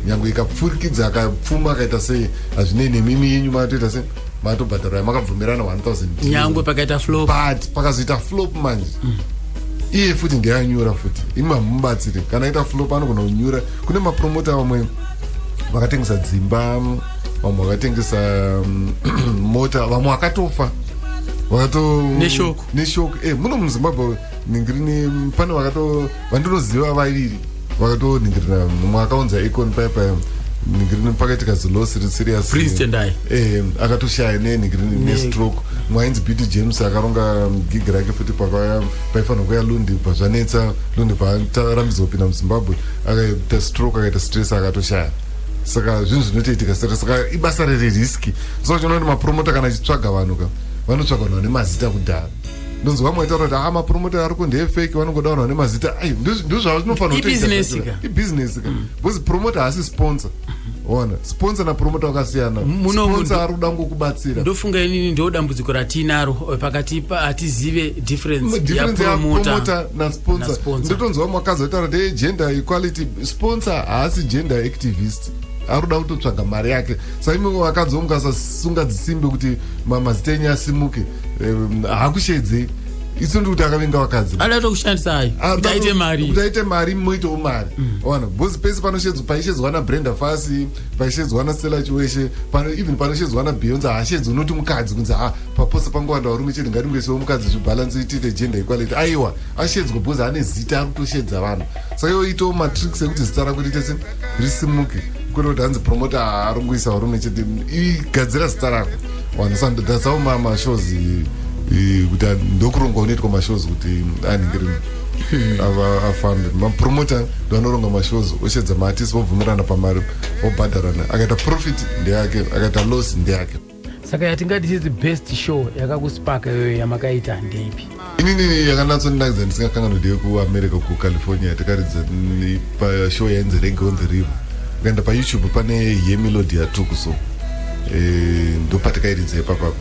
O: nyange ikapfurikidza, akapfuma akaita sei, hazvinei nemimi yenyu, matoita sei. Matobhadharwa yamakabvumirana 1000.
E: Nyangwe pakaita flop.
O: But pakazoita flop manje, iye futi ndeyanyura futi, imwe hamubatsiri. Kana aita flop anogona kunyura. Kune mapromota vamwe vakatengesa dzimba, vamwe vakatengesa mota, vamwe vakatofa vakato
E: Neshoko.
O: Neshoko. Muno muZimbabwe ningirini, pane vakato vandinoziva vaviri vakatoningirira. Mumwe akaunza icon paya paya, ningirini, pakaitika ziloss riserious.
E: Prince Tendai.
O: Akatoshaya nenhingirini, nestroke. Mumwe ainzi Beauty James akaronga gig rake futi paifanira kuya Lundi, pazvanetsa Lundi parambidzwa kupinda muZimbabwe, akaita stroke, akaita stress, akatoshaya. Saka zvinhu zvinotoitika. Saka ibasa riri risky. Saka uchiona kuti mapromota kana achitsvaga vanhu ka, vanotsvaga vanhu vane mazita kudhara. Ndonzwa vamwe vaitaura kuti a mapromota ariko ndeyefake, vanongoda vanhu vane mazita. Ai, ndozvavanofanira.
E: Ibusiness ka.
O: Ibusiness ka, because promoter haasi sponsor. Ona, sponsor napromoter vakasiyana. Sponsor ari kuda ngokubatsira.
E: Ndofunga inini ndo dambudziko ratinaro pakati hatizive difference
O: difference
E: yapromoter
O: yapromoter nasponsor.
E: Nasponsor.
O: Ndotonzwa mwakadzi vaitaura kuti gender equality. Sponsor haasi gender activist, ari kuda kutotsvaga mari yake. Saka imi vakadzi mukasasunga dzisimbe kuti mazita enyu asimuke, haakushedzei. Itsondi kuti akavenga vakadzi.
E: Ada kutokushandisa ayo kuti aite mari.
O: Kuti aite mari, moitawo mari. Ona, because pese panoshedzwa, paishedzwa naBrenda Fassie, paishedzwa naStella Chiweshe, pano even panoshedzwa naBeyonce, haashedzwi unoti mukadzi kunzi ha papose pangowanda varume chete, ngatingoisewo mukadzi zvibalance, tiite gender equality. Aiwa, ashedzwa because ane zita, ari kutoshedza vanhu. Saka iwo itawo matricks ekuti zita rako riite se risimuke, kwete kuti hanzi promoter ari kungoisa varume chete. Igadzira zita rako vanhu. Saka that's how mashows kuti ndokurongwa unoitwa mashows kuti anhingirini afambe. Mapromota ndoanoronga mashows, oshedza maartist, vobvumirana pamari, vobhadharana. Akaita profit ndeyake, akaita loss ndeyake.
A: Saka yatingati is the best show yakakuspaka iyoyo yamakaita ndeipi?
O: Inini yakanatsondinakidza ndisingakanganwi ndeyekuAmerica, kuCalifornia. Takaridza pashow yainzi Reggae on the River. Ukaenda paYouTube pane yemelody yatuku, so ndopatikairidza ipapapo.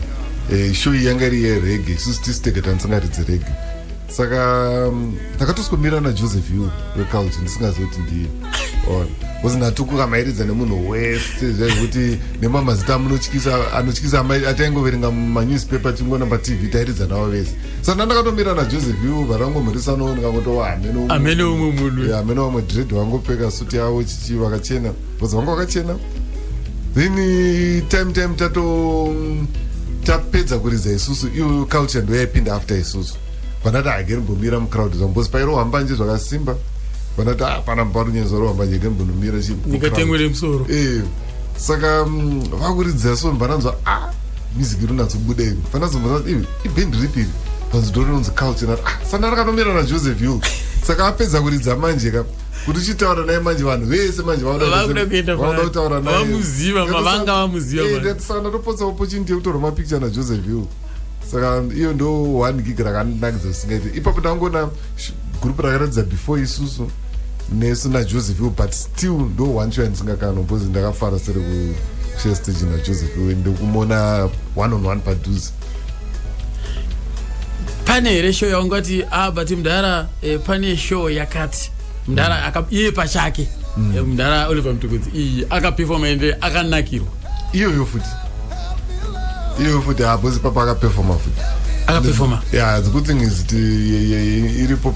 O: Show iyi yanga iri yereggae, isusu tisi tega tandisingaridzi reggae. Saka takatoswomira naJoseph Hill weCulture, ndisingazivi kuti ndiye. Ona, because natuku kamairidza nemunhu wese zvekuti nemamazita amunotyisa anotyisa ataingoverenga mumanewspaper, tingoona paTV, tairidza navo vese. Saka ndandakatomira naJoseph Hill, varangomhurisano, ndikangotova hameno.
E: Hameno umwe munhu.
O: Yeah, hameno vamwe dread, vangopfeka suti yavo chichi, vakachena, because vanga vakachena. Then time tato tapedza kuridza isusu, iyo Culture ndo yaipinda after isusu. Vandati hageri mbomira mucrowd zvangu because pairohwa mbanje zvakasimba. Vandati ah, pana parunyezo rohwa mbanje, geri mbonomira chi
E: Ndingatengwe nemusoro.
O: Saka vakuridza so, vananzwa ah, music iri unatsobuda iri. Vanazobva ivi ibhendi ripi iri? Panzi ndo rinonzi Culture. Nati ah, saka ndakatomira naJoseph Hill. Saka apedza kuridza manje ka, kuti uchitaura naye manje, vanhu vese manje
E: Vakuda kuenda
O: vakuda
E: paari.
O: Kutaura naye.
E: Vamuziva, vanga vamuziva manje.
O: Saka ndatopotsa opportunity yekutorwa mapicture naJoseph Hill. Saka iyo ndo one gig rakandinakidza zvisingaiti. Ipapo ndangoona group rakaratidza before isusu nesu naJoseph Hill, but still ndo one show yandisingakanwa because ndakafara sere kushare stage naJoseph Hill, ndokumuona one on one padhuze.
E: Pane here show yaungati ah, but mudhara, pane show yakati mudhara iye pachake, mudhara Oliver Mtukudzi iyi akaperforma ende akanakirwa?
O: Iyoyo futi, iyoyo futi hapozi papa akaperforma futi.
E: Akaperforma.
O: Yeah, the good thing is kuti iripo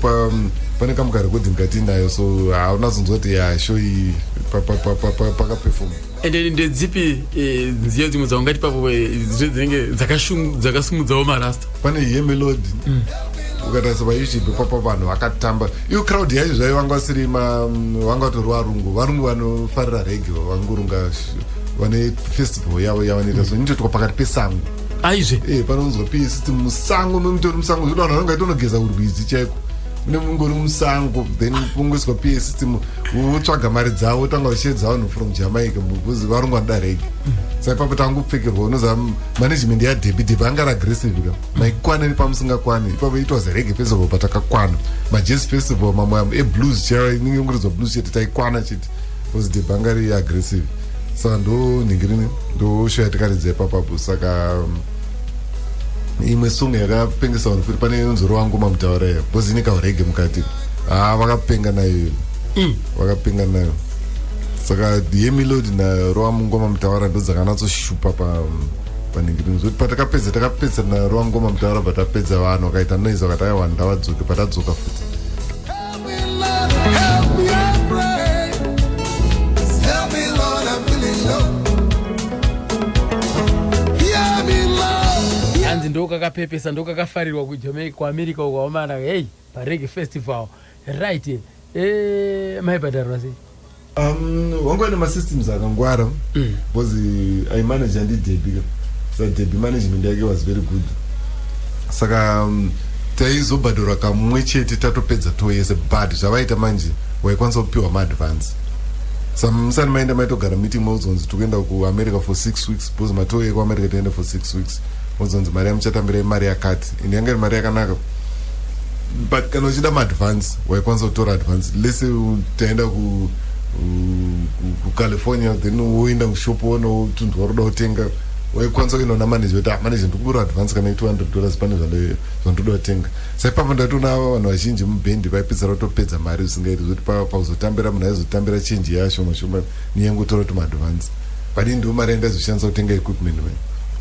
O: pane kamuka recording katinayo, so haunazonzwa kuti ya show iyi pakaperforma.
E: Ende ndedzipi nziyo dzimwe dzaungati papo dzinenge dzakasumudzawo marasta?
O: Pane yemelody. Ukatarisa paYouTube papa vanhu vakatamba. Iyo crowd yacho zvayo vanga vasiri vanga vatori varungu. Varungu vanofarira reggae, vangorunga vane festival yavo yavanoita, so inotoitwa pakati pesango.
E: Aizve.
O: Panounzwa pct musango, memutori musango, zvekuti vanhu vanenge vaitonogeza urwizi chaiko, mune mungori musango. Then kungoiswa PA system, votsvaga mari dzavo, tanga vachishedza vanhu from Jamaica because varungu vanoda reggae. Saka ipapo tangopfekerwa, unoziva management yaDebi, Debi anga ari aggressive ka, maikwana nepamusingakwani. Ipapo it was a reggae festival patakakwana. Majazz festival mamwe eblues chaiwo inenge ingoridzwa blues chete, taikwana chete because Debi anga ari aggressive. Saka ndo nhingirini, ndo show yatikaridza ipapapo. Saka imwe song yakapengesa vanhu futi pane inonzi Rowangoma Mutaura iyo, because ine kareggae mukati. Ha, vakapenga nayo iyo. Vakapenga nayo. Saka yemelody naRowangoma Mutaura ndo dzakanatsoshupa pa Panhingirini zvoti patakapedza takapedza narova ngoma mutaura patapedza vanhu vakaita noise vakati aiwa ndavadzoke patadzoka futi.
A: Hanzi ndokakapepesa ndokakafarirwa kuJamaica kuAmerica uko wamana hey paReggae Festival right. Maibhadharwa sei?
O: Wanga ine masystems akangwara because aimanager ndiDebbie ka, saka Debbie management yake was very good, saka taizobhadharwa kamwe chete tatopedza tour yese. But zvavaita manje, waikwanisa kupiwa maadvance. Saka musani maenda maitogara meeting, mauzonzi tikuenda kuAmerica for 6 weeks because matour ekuAmerica taenda for 6 weeks. Mozonzi mari yamuchatambira imari yakati, ende yanga iri mari yakanaka. But kana uchida maadvance waikwanisa kutora advance lese. Taenda kuCalifornia, then woenda kushop woona tunhu waroda kutenga, waikwanisa kuenda una manager kuti, "Ah, manager, ndikubura advance kana $200 pane zvandoda kutenga." Saka ipapo ndatoona vanhu vazhinji mubhendi vaipedzisira kutopedza mari zvisingaiti, zvokuti pakuzotambira munhu aizotambira chenji yashoma shoma niyangotora kuti maadvance. But ini ndiwo mari yandaizoshandisa kutenga equipment man.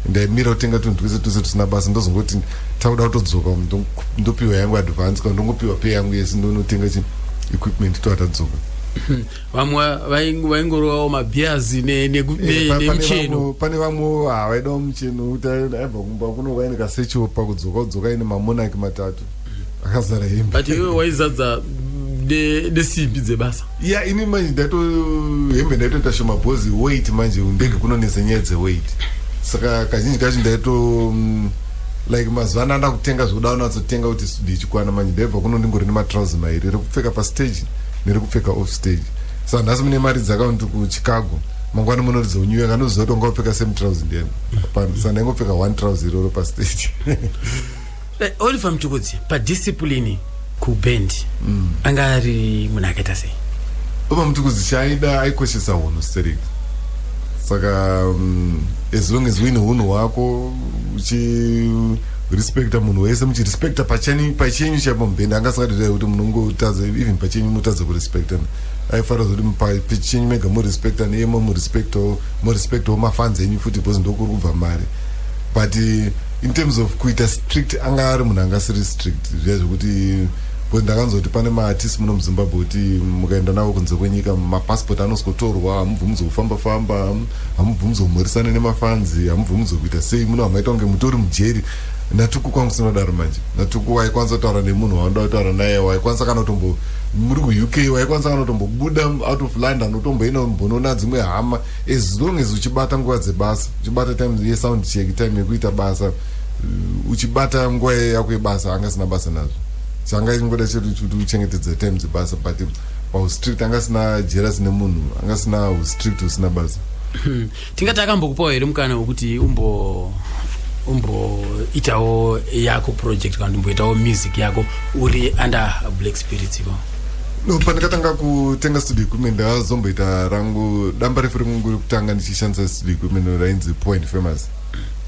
O: Ndaimira kutenga tunhu twese twese tusina basa, ndozongoti takuda kutodzoka ndopiwa yangu advance kana ndongopiwa pay yangu yese, ndonotenga chi equipment toatadzoka.
E: Vamwe vaingorovawo mabeers nemicheno.
O: Pane vamwe havaidawo mucheno kuti aibva kumba kuno vaine kasecho, pakudzoka kudzoka aine mamonaki matatu akazara hembe.
E: But iwe waizadza nesimbi dzebasa.
O: Ya, ini manje ndaito hembe ndaitoita shoma because weight manje ndege kunonetsa nyaya dzeweight, saka kazhinji kacho ndaito like mazuva ano anda kutenga zvokuda unatsotenga kuti studio ichikwana. Manje ndaibva kuno ndingori nematrausi mairi, rekupfeka pastage nerekupfeka off stage. Saka nhasi mune mari dzakaunti kuChicago, mangwana munoridza kuNew York, anoziva kuti wanga upfeka same trouser ndiyani? Hapana. Saka ndaingopfeka one trouser iroro pastage.
E: Oliver Mtukudzi padiscipline kuband anga ari munhu akaita sei?
O: Oliver Mtukudzi chaaida aikoshesa hunhu stereki. Saka as long as uine hunhu hwako, uchirespecta munhu wese, muchirespecta pachenyu chaipo mubhendi, anga asingadi kuti munongotadza even pachenyu mutadza kurespectana. Aifara zvokuti pachenyu mega murespectana, iye murespectawo, murespectawo mafans enyu futi because ndokuri kubva mari. But in terms of kuita strict, anga ari munhu anga asiri strict zviya zvekuti, because ndakanzwa kuti pane maartist muno muZimbabwe kuti mukaenda navo kunze kwenyika mapassport anosikotorwa, hamubvumidzwe kufamba famba, hamubvumidzwe kumhorisana nemafans, hamubvumidzwe kuita sei, muno hamaita kunge mutori mujeri. NaTuku kwangu sinodaro manje. NaTuku waikwanisa kutaura nemunhu waunoda kutaura naye, waikwanisa kana kutombo muri kuUK, waikwanisa kana kutombobuda out of London utomboenda mbonoona dzimwe hama, as long as uchibata nguva dzebasa, uchibata time yesound check, time yekuita basa, uchibata nguva yako yebasa. Anga sina basa nazvo, changa chingoda chetu kuti uchengetedze time dzebasa. But paustrict anga sina jealous nemunhu, anga sina ustrict husina basa.
E: Tingati akambokupawo here mukana wekuti umboitawo yako project kana kuti umboitawo music yako uri under Black Spirits iko?
O: No, pandakatanga kutenga studio equipment ndakazomboita rangu damba refu rengu rekutanga ndichishandisa studio equipment rainzi Point Famous.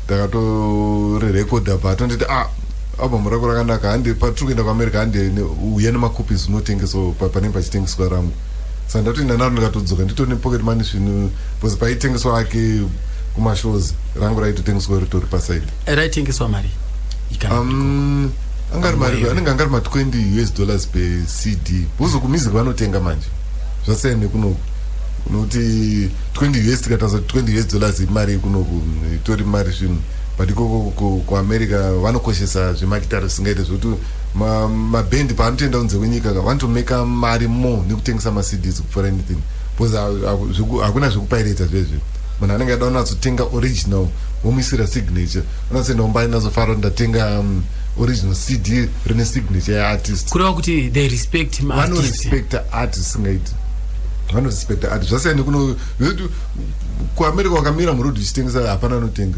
O: Ndakatorerekodha, bva atonditi, "Ah, album rako rakanaka, handi patiri kuenda kuAmerica, handi uya nemacopies unotengeswa panenge pachitengeswa rangu." Saka ndatoenda naro, ndikatodzoka nditori nepocket money zvinhu because paitengeswa ake kumashows rangu raitotengeswa ritori paside.
E: Raitengeswa mari?
O: Angari mari anenge angari ma20 US dollars per CD because kumusic vanotenga manje zvasiyana nekunoku, nokuti 20 US, tikatarisa kuti 20 US dollars imari kunoku itori mari zvinhu, but ikoko kuAmerica vanokoshesa zvemagitare zvisingaite, zvokuti mabhendi paanotoenda kunze kwenyika vanotomeka mari more nekutengesa maCDs kupfuura anything because hakuna zvekupirata zvezvo. Munhu anenge ada unatsotenga original, womuisira signature, unatsoenda kumba inatsofara kuti ndatenga original CD rine signature yeartist.
E: Kureva kuti they respect maartist.
O: Vanorespecta art zvisingaiti, vanorespecta art. Zvasiyana nekuno kuAmerica, wakamira muroad uchitengesa hapana anotenga,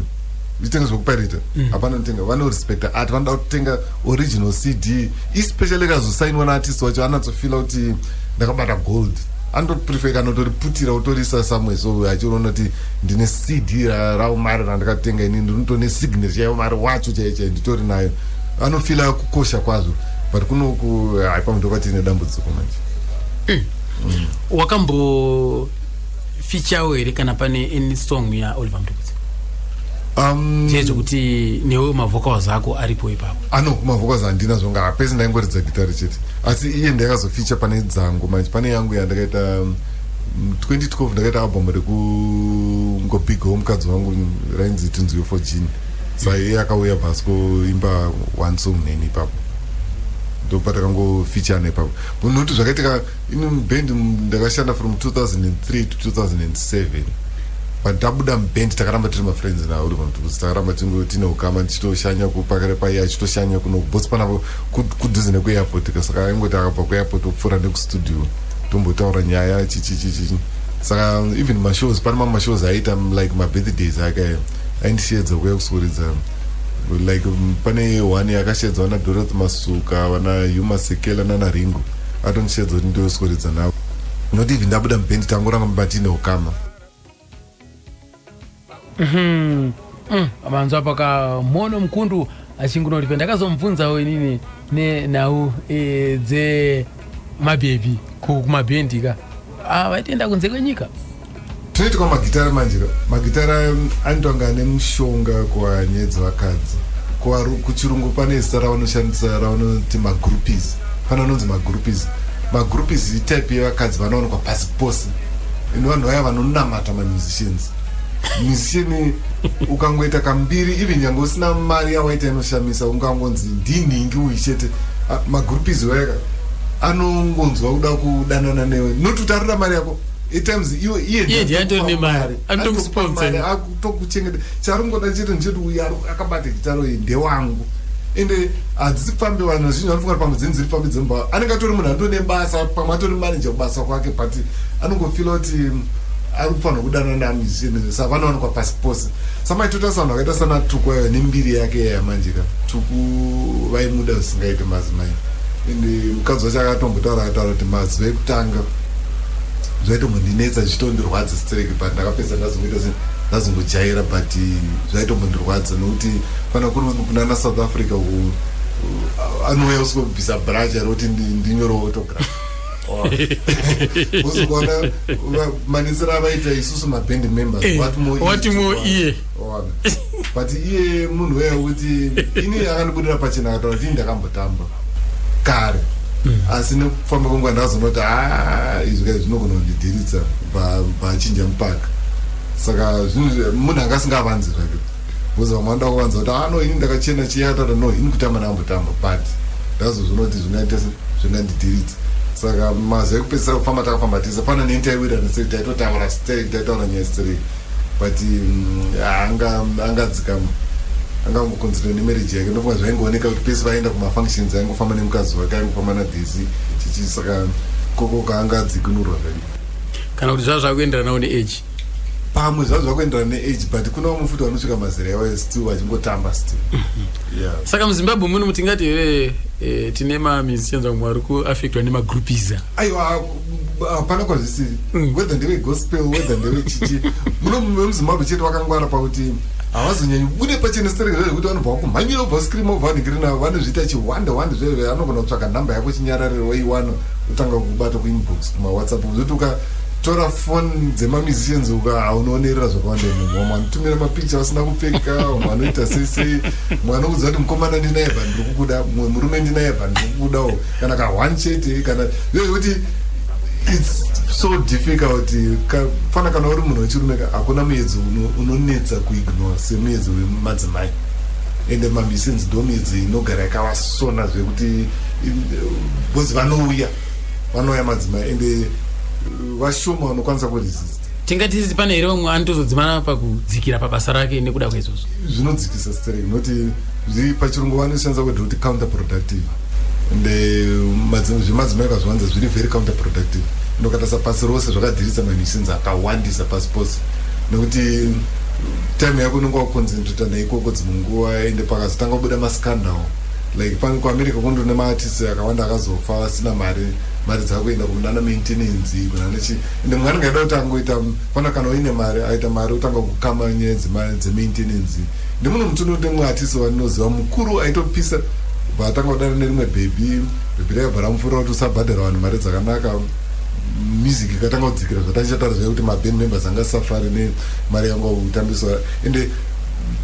O: uchitengesa zvekupirata hapana anotenga. Vanorespecta art, vanoda kutenga original CD, especially ikazosainwa naartist wacho, anatsofila kuti ndakabata gold. Anotoprefer kana utoriputira utorisa somewhere, so achiona kuti ndine CD raUmari randakatenga inini, ndinotone signature yaUmari wacho chaiyo chaiyo nditori nayo. Anofila kukosha kwazvo. But kunoku haipa, ndo patine dambudziko manje.
E: Wakambofichawo here kana pane any song yaOliver Mtukudzi?
O: Um,
E: Chezvekuti newe mavocals ako aripo ipapo.
O: Ano kumavocals handina zvonga, hapesi ndaingoridza gitari chete, asi iye ndayakazoficha pane dzangu manje, pane yangu yandakaita 2012. Ndakaita album rekungobigawo mukadzi wangu rainzi Tunziwe for Jean. Saka iye akauya bvasikoimba one song neni ipapo, ndopatakangofichana ipapo. Nokuti zvakaitika, ini mubhendi ndakashanda from 2003 to 2007, but tabuda mubhendi takaramba tiri mafriends naOliver Mtukudzi. Takaramba tine ukama, tichitoshanya kupakare pai, achitoshanya kuno kubots panapo kudhuze nekuairport. Saka aingoti akabva kuairport opfuura nekustudio, tombotaura nyaya chichichichi. Saka even mashows, pane mamwe mashows aiita like mabirthdays ake, aindisheedza kuuya kusukuridza. Like pane one yakashedza vana Dorothy Masuka, vana Hugh Masekela nana Ringo, atondisheedza kuti ndiosukuridza navo. Not even ndabuda mubhendi, tangoramba tine ukama.
A: Manzwa paka mono mukundu achingunoripe. Ndakazomubvunzawo inini nenhau dzemabhebhi kumabhendi ka. Ah, vaitoenda kunze kwenyika.
O: Tinoitwa magitara manje. Magitara anotonga ane mushonga kuanyaya dzevakadzi. Kuchirungu pane zita ravanoshandisa ravanoti magroupies. Pane anonzi magroupies. Magroupies itype yevakadzi vanowanikwa pasi pose. Ino vanhu vaya vanonamata mamusicians. Musician ukangoita kambiri, even nyange usina mari yawaita inoshamisa, ungangonzi ndinhingi uyu chete, magroupies vayaka anongonzwa kuda kudanana newe, not kuti arikuda mari yako. At times iwe iye
E: Iye ndiye atori nemari,
O: anotokusponsor. Akutokuchengeta. Charingoda chete ndecheti uyu akabata gitaro iyi ndewangu. Ende hadzifambi. Vanhu vazhinji vanofunga kuti pamwe dzinhu dziri fambi dzemba. Anenge atori munhu andone basa, pamwe atori manager kubasa kwake, but anongofila kuti ari kufanirwa kudanana namusician. Saka vanowanikwa pasi pose. Samaitoita vanhu vakaita sana Tuku ayo nembiri yake yamanje ka. Tuku vaimuda zvisingaiti madzimai. Ende mukadzi wacho akatombotaura, akataura kuti mazuva ekutanga zvaitombondinetsa, zvichitondirwadza stereki, but ndakapedza ndazongoita se ndazongojaira, but zvaitombondirwadza nokuti pana kuri kunana South Africa uku, anouya usiko kubvisa bra roti ndinyorewo autograph. Uzokuona manetsero avaita isusu maband members. What more
E: what
O: iye
E: more
O: Tuku
E: iye?
O: Waona. But iye munhu weya wekuti ini akandibudira pachena, akataura kuti ini ndakambotamba kare, asi nekufamba kwenguva ndazoona kuti ha, izvi kai zvinogona kundidhiritsa, bachinja mupaka. Saka munhu anga asingavanzi zvake, because vamwe vanoda kuvanza kuti ano ini ndakachena chiye. Akataura, "No, ini kutamba ndakambotamba, but ndazozviona kuti zvingaita zvingandidhiritsa." Saka mazuva ekupedzisira kufamba takafamba tese, fana neni taiwirirana sei, taitotaura stereki, taitaura nyaya stereki, but angadzikama, angangokonzerwa nemarriage yake. Ndofunga zvaingooneka kuti pese vaenda kumafunctions aingofamba nemukadzi wake, aingofamba naDesi chichi. Saka koko kaangadzikinurwa zvake.
E: Kana kuti zvava zvakuenderanawo neage.
O: Pamwe zvava zvakuenderana neage, but kuna vamwe futi vanosvika mazera iwayo still vachingotamba still, yeah.
E: Saka muZimbabwe muno tingati here tine mamusicians vamwe vari kuaffectwa nemagroupies?
O: Aiwa, hapana kwazvisiri. Whether ndevegospel, whether ndevechichi, muno vemuZimbabwe chete vakangwara pakuti havazonyanyi kubude pachena stereki zvekuti vanobva vakumhanyira, ubva scream, ubva vanhingirina. Vanozviita chiwanda wanda zvezve. Anogona kutsvaka nhamba yako chinyarariro, waiwana, utanga kubata kuinbox, kumawhatsapp, zvoti ukatora foni dzemamusicians uka haunoonerera zvakawanda imomo. Vamwe vanotumira mapicha vasina kupfeka, vamwe vanoita sei sei, mumwe anokuudza kuti mukomana ndinaye bva ndiri kukuda, mumwe murume ndinaye bva ndiri kukudawo, kana ka1 chete, kana zvezvekuti it's so difficult. Fana kana uri munhu wechirume ka, hakuna muedzo unonetsa kuignore semuedzo wemadzimai. Ende mamusicians ndo miedzo inogara yakavasona zvekuti, because vanouya madzimai, ende vashoma vanokwanisa kuresist.
E: Tingati pane here vamwe anotozodzimana pakudzikira pabasa rake nekuda kwaizvozvo?
O: Zvinodzikisa stereki, nokuti zviri pachirungu vanoshandisa word kuti counterproductive. Ende zvemadzimai ukazviwanza zviri very counterproductive. Inokatarisa pasi rose, zvakadhiritsa mamusicians akawandisa pasi pose, nekuti time yako unenge wakuconcentrata neikoko dzimwe nguva. Ende pakazotanga kubuda mascandal, like pane kuAmerica kundo nemaartist akawanda akazofa vasina mari, mari dzakuenda kunana maintenance, kunana chi. Ende mumwe anenge aida kuti angoita fana kana uine mari, aita mari, otanga kukama nyaya dzemaintenance. Nemuno mutuno nemumwe artist wandinoziva mukuru aitopisa, bva atanga kudana nerimwe bhebhi. Bhebhi rakabva ramupfuura kuti usabhadhara vanhu mari dzakanaka. Music ikatanga kudzikira, zvatachataura zvayo kuti maband members angasafari nemari yanga kutambiswa. Ende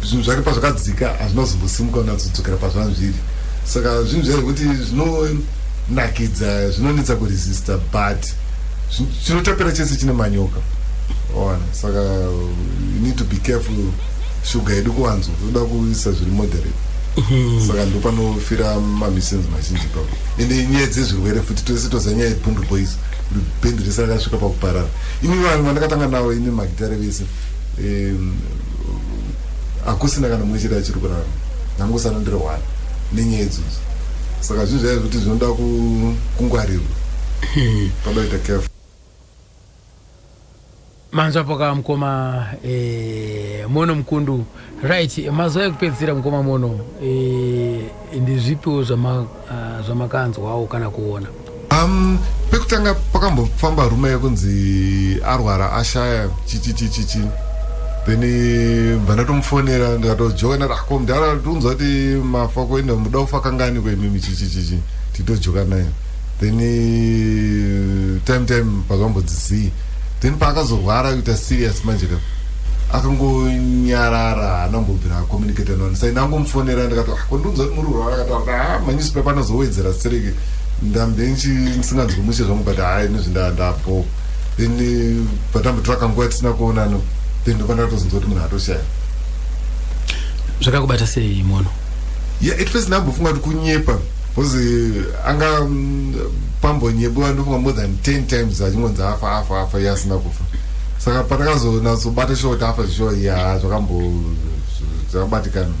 O: zvinhu zvake pazvakadzika hazvina kuzombosimuka kunatsodzokera pazvanga zviri saka zvinhu zviya zvekuti zvinonakidza zvinonetsa kuresista but chinotapira chese chine manyoka ona saka you need to be careful shuga yedu kuwanzo toda kuisa zviri moderate mhm. saka ndopanofira mamisins mazhinji ipapo ende nyaya dzezvirwere futi tose toziva nyaya yebundu boys kuti bhendi rese rakasvika pakuparara ini vanhu vandakatanga navo ini magitare vese hakusina kana mumwe chete achiri kurarama ndangosara ndiri one nenyaya idzodzo saka zvinhu zvaiva zvekuti zvinoda kungwarirwa hmm. pada kuita careful
A: manzwa poka mukoma eh, mono mukundu right mazuva ekupedzisira mukoma mono eh, ndizvipiwo ah, zvamakanzwawo kana kuona
O: um, pekutanga pakambofamba rume yekunzi arwara ashaya chichichichichi then eh, bva ndatomufonera ndikatojoka ndati ako ah, mudhara tiunzwa kuti mafa kuenda muda kufa kangani kwemimi chichichichi titojoka naye then eh, time time pazvambodzisii then paakazorwara kuita serious manje ka akangonyarara haana kumbobvira acommunicate nani sai ndangomufonera ndikati ah, kondiunza kuti muri kurwara akati ah, manewspaper anozowedzera stereke ndambe ndisinganzwi mushe zvangu but hai inozvi ndabho then eh, patambotora kanguva tisina kuonana then ndopandakatozonzwa kuti munhu atoshaya
E: zvakakubata sei mono
O: yeah at first ndambofunga kuti kunyepa because eh, anga pambonyebiwa ndofunga more than 10 times achingonzi afa afa afa iye asina kufa saka patakazonatsobata shuwa kuti afa shuwa ya zvakambo zvakabatikana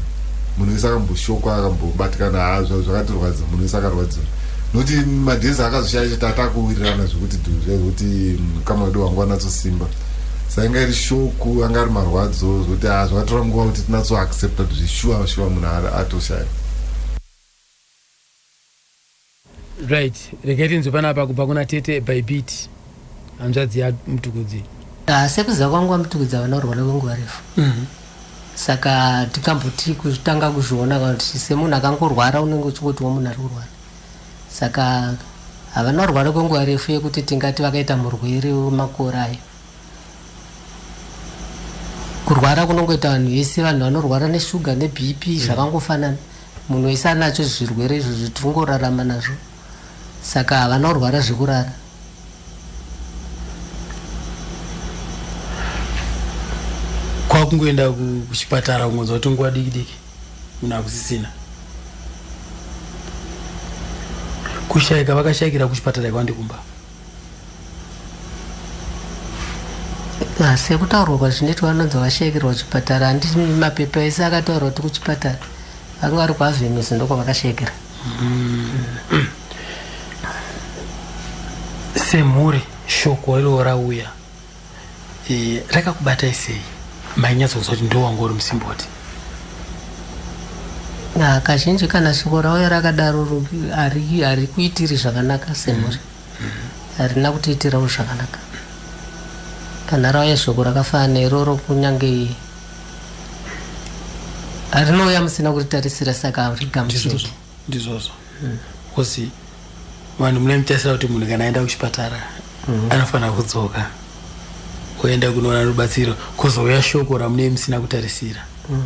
O: munhu wese akamboshokwa akambobatikana ha zvakatirwadza munhu wese akarwadziwa nokuti madhezi akazoshaya chete atakuwirirana zvekuti zvekuti mm, kama wedu wangu anatsosimba saka inga iri shoku anga ari marwadzo zvekuti ha zvakatora nguva kuti tinatsoaccepta kuti zveshuwa shuwa munhu atoshaya
A: Right, regai tinzwe panapa kubva kuna tete by beat hanzvadzi yaMutukudzi.
P: Ah, sekuziva kwangu vaMutukudzi havana kurwara kwenguva refu mm -hmm. saka tikamboti kutanga kuzviona kana kuti semunhu akangorwara unenge uchingotiwo munhu ari kurwara saka havana kurwara kwenguva refu yekuti tingati vakaita murwere wemakore ayo kurwara kunongoita vanhu vese vanhu vanorwara neshuga nebp mm. zvakangofanana munhu wese anacho zvirwere izvozvo tirikungorarama nazvo saka havana kurwara zvekurara
E: kwakungoenda kuchipatara kungonzwa kuti nguva diki diki munhu akusisina kushaika vakashaikira kuchipatara ikwandi kumba
P: Ah, sekutaurwa kwazvinoitwa vanonzi vakashaikirwa kuchipatara handiti mapepa ese akataurwa kuti kuchipatara vanga vari kuavenues ndokwavakashaikira
E: mm. semhuri shoko iro rauya e, rakakubatai sei mainyatsokuzwa kuti ndowanga uri musimboti
P: ah, kazhinji kana shoko rauya rakadaro harikuitiri zvakanaka semhuri mm. Harina kutiitirawo zvakanaka. Kana rauya shoko rakafanana neiroro kunyange rinouya musina kuritarisira saka harigamuchiriki.
E: Ndizvozvo. Because vanhu munomutasira kuti munhu kana aenda kuchipatara mm. anofanira kudzoka oenda kunoona rubatsiro kozouya shoko ramunee musina kutarisira mm.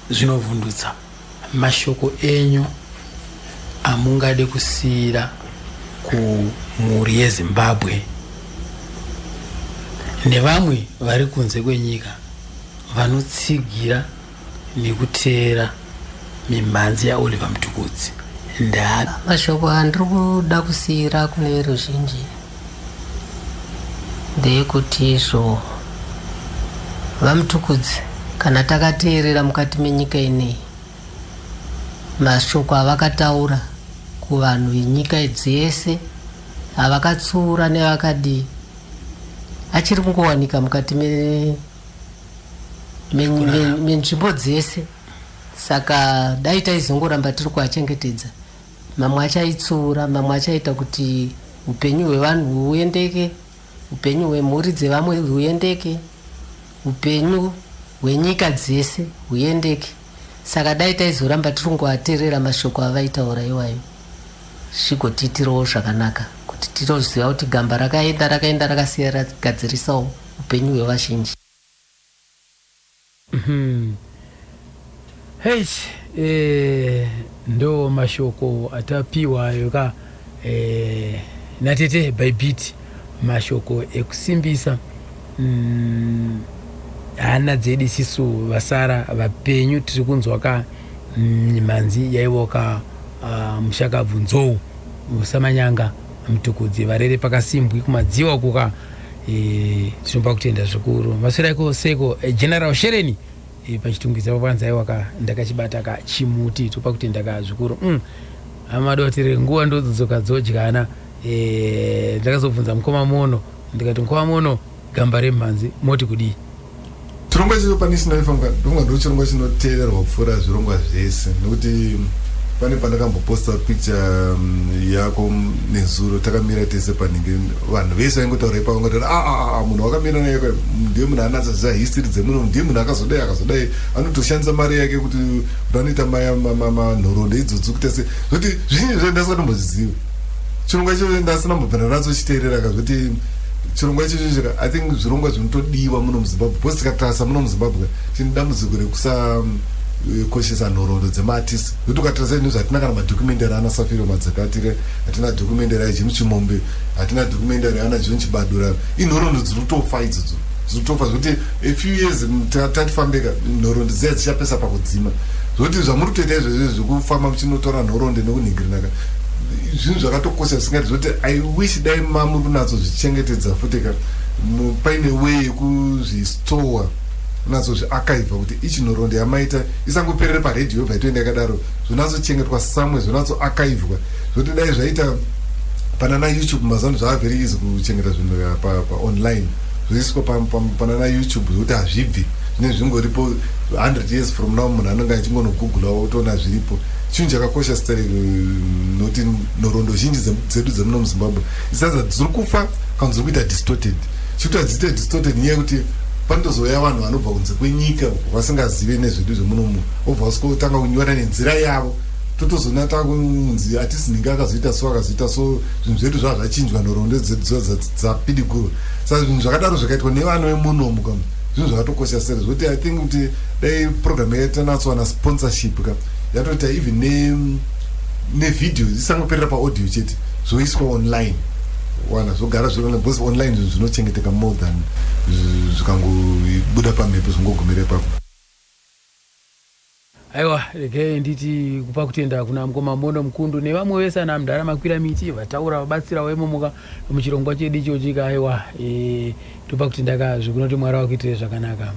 E: zvinovhundutsa Mashoko enyu amungade kusiira kumhuri yeZimbabwe nevamwe vari kunze kwenyika vanotsigira nekuteera mimhanzi yaOliver Mtukudzi ndeapi?
P: Mashoko andiri kuda kusiira kune veruzhinji ndeyekuti izvo VaMtukudzi kana takateerera mukati menyika ineyi mashoko avakataura kuvanhu venyika dzese avakatsiura nevakadii achiri kungowanika mukati menzvimbo dzese saka dai taizongoramba tiri kuachengetedza Mamwe achaitsuura, mamwe achaita kuti upenyu hwevanhu huendeke, upenyu hwemhuri dzevamwe huendeke, upenyu hwenyika dzese huendeke. Saka dai taizoramba tiri kungoaterera mashoko avaitaura iwayo zvigotiitirawo zvakanaka kuti titoziva kuti gamba rakaenda rakaenda rakasiya ragadzirisawo upenyu hwevazhinji.
A: Mhm. Heish, eh, ndo mashoko atapiwa ayo ka eh, natete by beat mashoko ekusimbisa hana dzedu isisu vasara vapenyu tiri kunzwa ka mhanzi yaivo ka mushakabvu nzou samanyanga mutukudzi varere pakasimbwi kumadziwa kuka e, tinopa kutenda zvikuru masweraiko seko e, general shereni e, pachitungwiza papanzi aiwa ka ndakachibata ka chimuti topa kutenda ka zvikuru amadotire nguva ndodzodzoka dzodyana e, ndakazobvunza mukoma mono ndikati mukoma mono gamba remhanzi moti kudii?
O: Chirongwa chino paNational FM ndonga ndo chirongwa chinoteererwa kupfuura zvirongwa zvese nekuti pane pandakamboposta picture yako nezuro takamira tese panenge vanhu vese vaingotaura ipapo vangotaura ah, ah, ah, munhu wakamira naye ndiye munhu anatsoziva history dzemuno ndiye munhu akazodai akazodai anotoshandisa mari yake kuti kuti anoita manhoroondo idzodzo kuti ase zvoti zvinyi zve ndasingatombozviziva chirongwa ichocho ndasina mbobva ndanatsochiteerera ka zvoti chirongwa ichocho chika i think zvirongwa zvinotodiwa muno muzimbabwe because tikatarisa muno muzimbabwe tine dambudziko rekusakoshesa nhoroondo dzemaartist zvoti ukatarisa zvinhu hatina kana madocumentary ana Safiro Madzikatire hatina documentary aJames Chimombe hatina documentary ana John Chibadura inhoroondo dziri kutofa idzodzo dziri kutofa zvekuti a few years tatifambeka nhoroondo dziya dzichapesa pakudzima zvokuti zvamuri kutoita izvezvi zvekufamba muchinotora nhoroondo nekunhingirinaka zvinhu zvakatokosha zvisingati zvoti i wish dai mamuri kunatso-zvichengetedza futi ka paine way yekuzvistowa kunatsozviarchive kuti ichi nhoroondo yamaita isangoperere paredhiyo yobva itoenda yakadaro zvonatsochengetwa samwe zvonatsoarchivwa zvoti dai zvaita panana youtube mazano zvava very easy kuchengeta zvinhu paonline zvoiswa panana youtube zvokuti hazvibvi zvinenge zvingoripo 100 years from now munhu anenge achingonogugula otoona zviripo chinhu chakakosha sterek nokuti nhoroondo zhinji dzedu dzemuno muzimbabwe isaza dziri kufa kana dziri kuita distorted chikuti hadziite distorted nyaya yekuti panotozouya vanhu vanobva kunze kwenyika vasingazive nezvedu zvemunomu vobva vasvikotanga kunyora nenzira yavo totozoona takunzi hatisi nhingi akazoita so akazoita so zvinhu zvedu zvava zvachinjwa nhoroondo dzedu dzapidigurwa saka zvinhu zvakadaro zvikaitwa nevana vemunomu kam zvinhu zvakatokosha sere zvokuti i think kuti dai program yatanatsowana sponsorship ka yatoita even nevideo isangoperera paaudio chete zvoiswa online wana zvogara zviri online because online zvinhu zvinochengeteka more than zvikangobuda pamhepo zvingogumira ipapo.
A: Aiwa, regai nditi kupa kutenda kuna mukoma Mono Mukundu nevamwe vese ana mudhara makwira miti vataura vabatsirawo imomoka muchirongwa chedu ichochi ka aiwa e, topa kutenda ka zvekunoti Mwari vakuitire zvakanaka.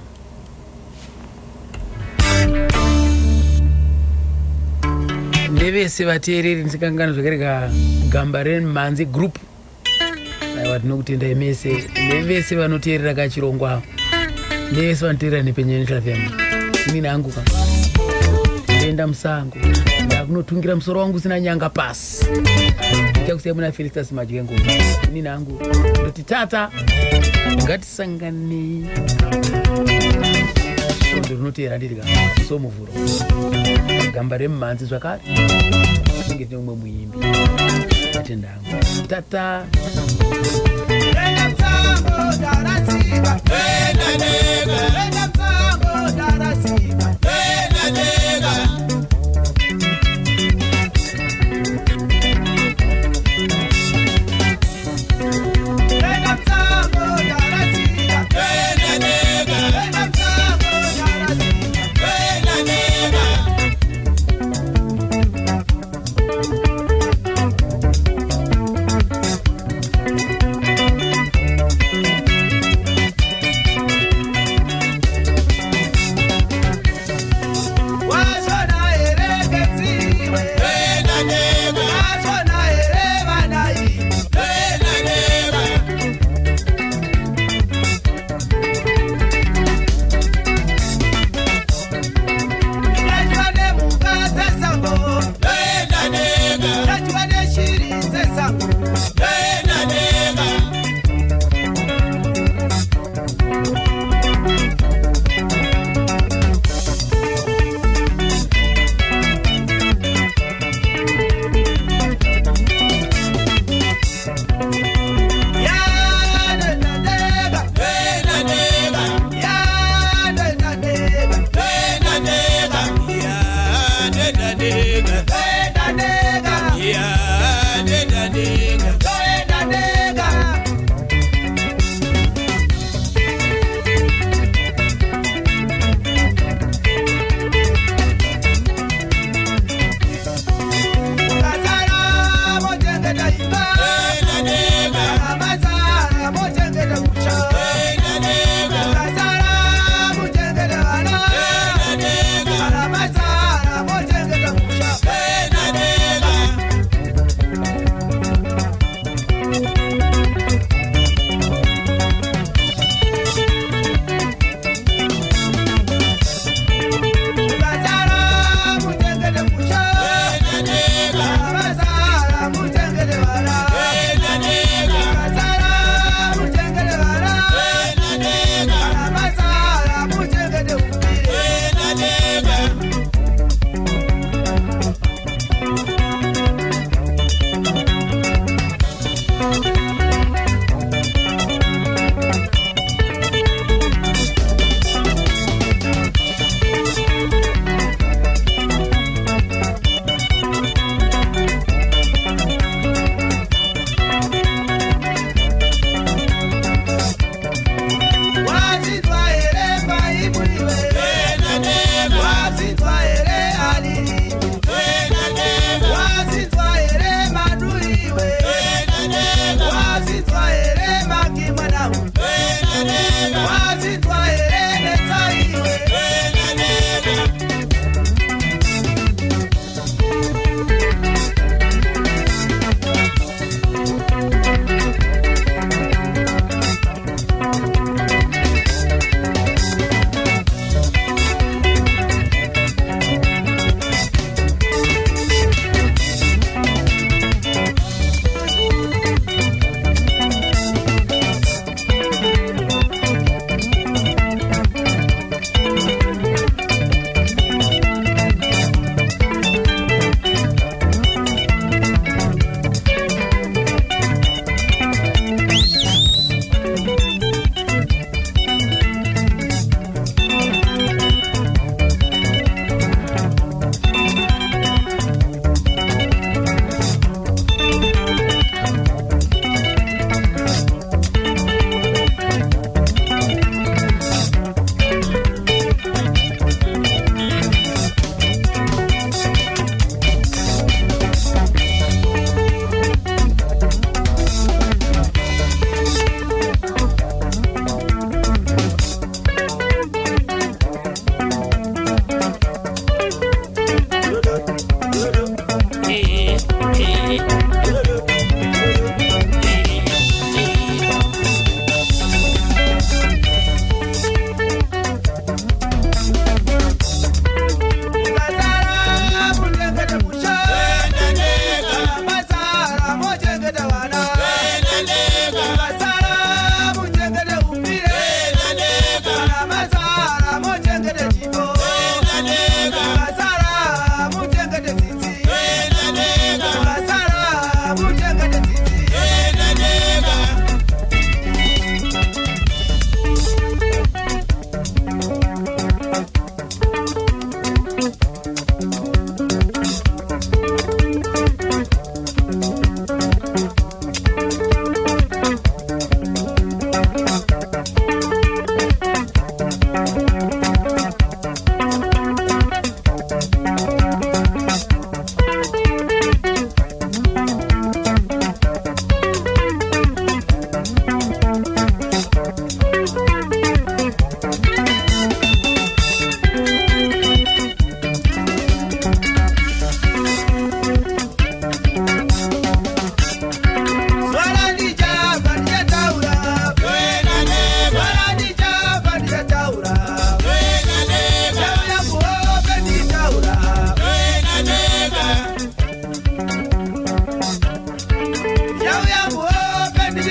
A: Nevese vateereri ndisikangano zvakare ka gamba remhanzi group aiwa tinokutendai mese nevese vanoteerera kachirongwa nevese vanoteerera nepenyenetla fm inini hangu ka ndoenda musango ndakunotungira musoro wangu usina nyanga pasi ndichakusiya muna Felistas Madyengo inini hangu ndoti tata ngatisanganei svondo rinoteera ndiri ka somuvhuro gamba remumhanzi zvakare tinenge tine umwe muimbi atenda tata.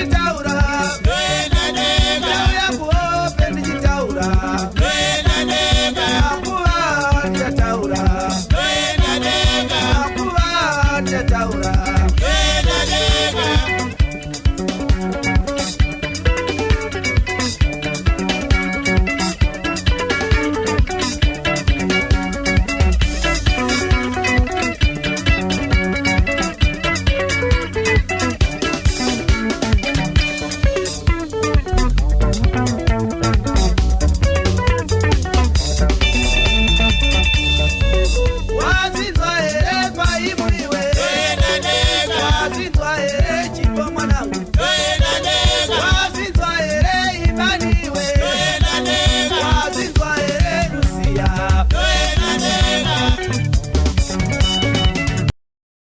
Q: Vachitaura.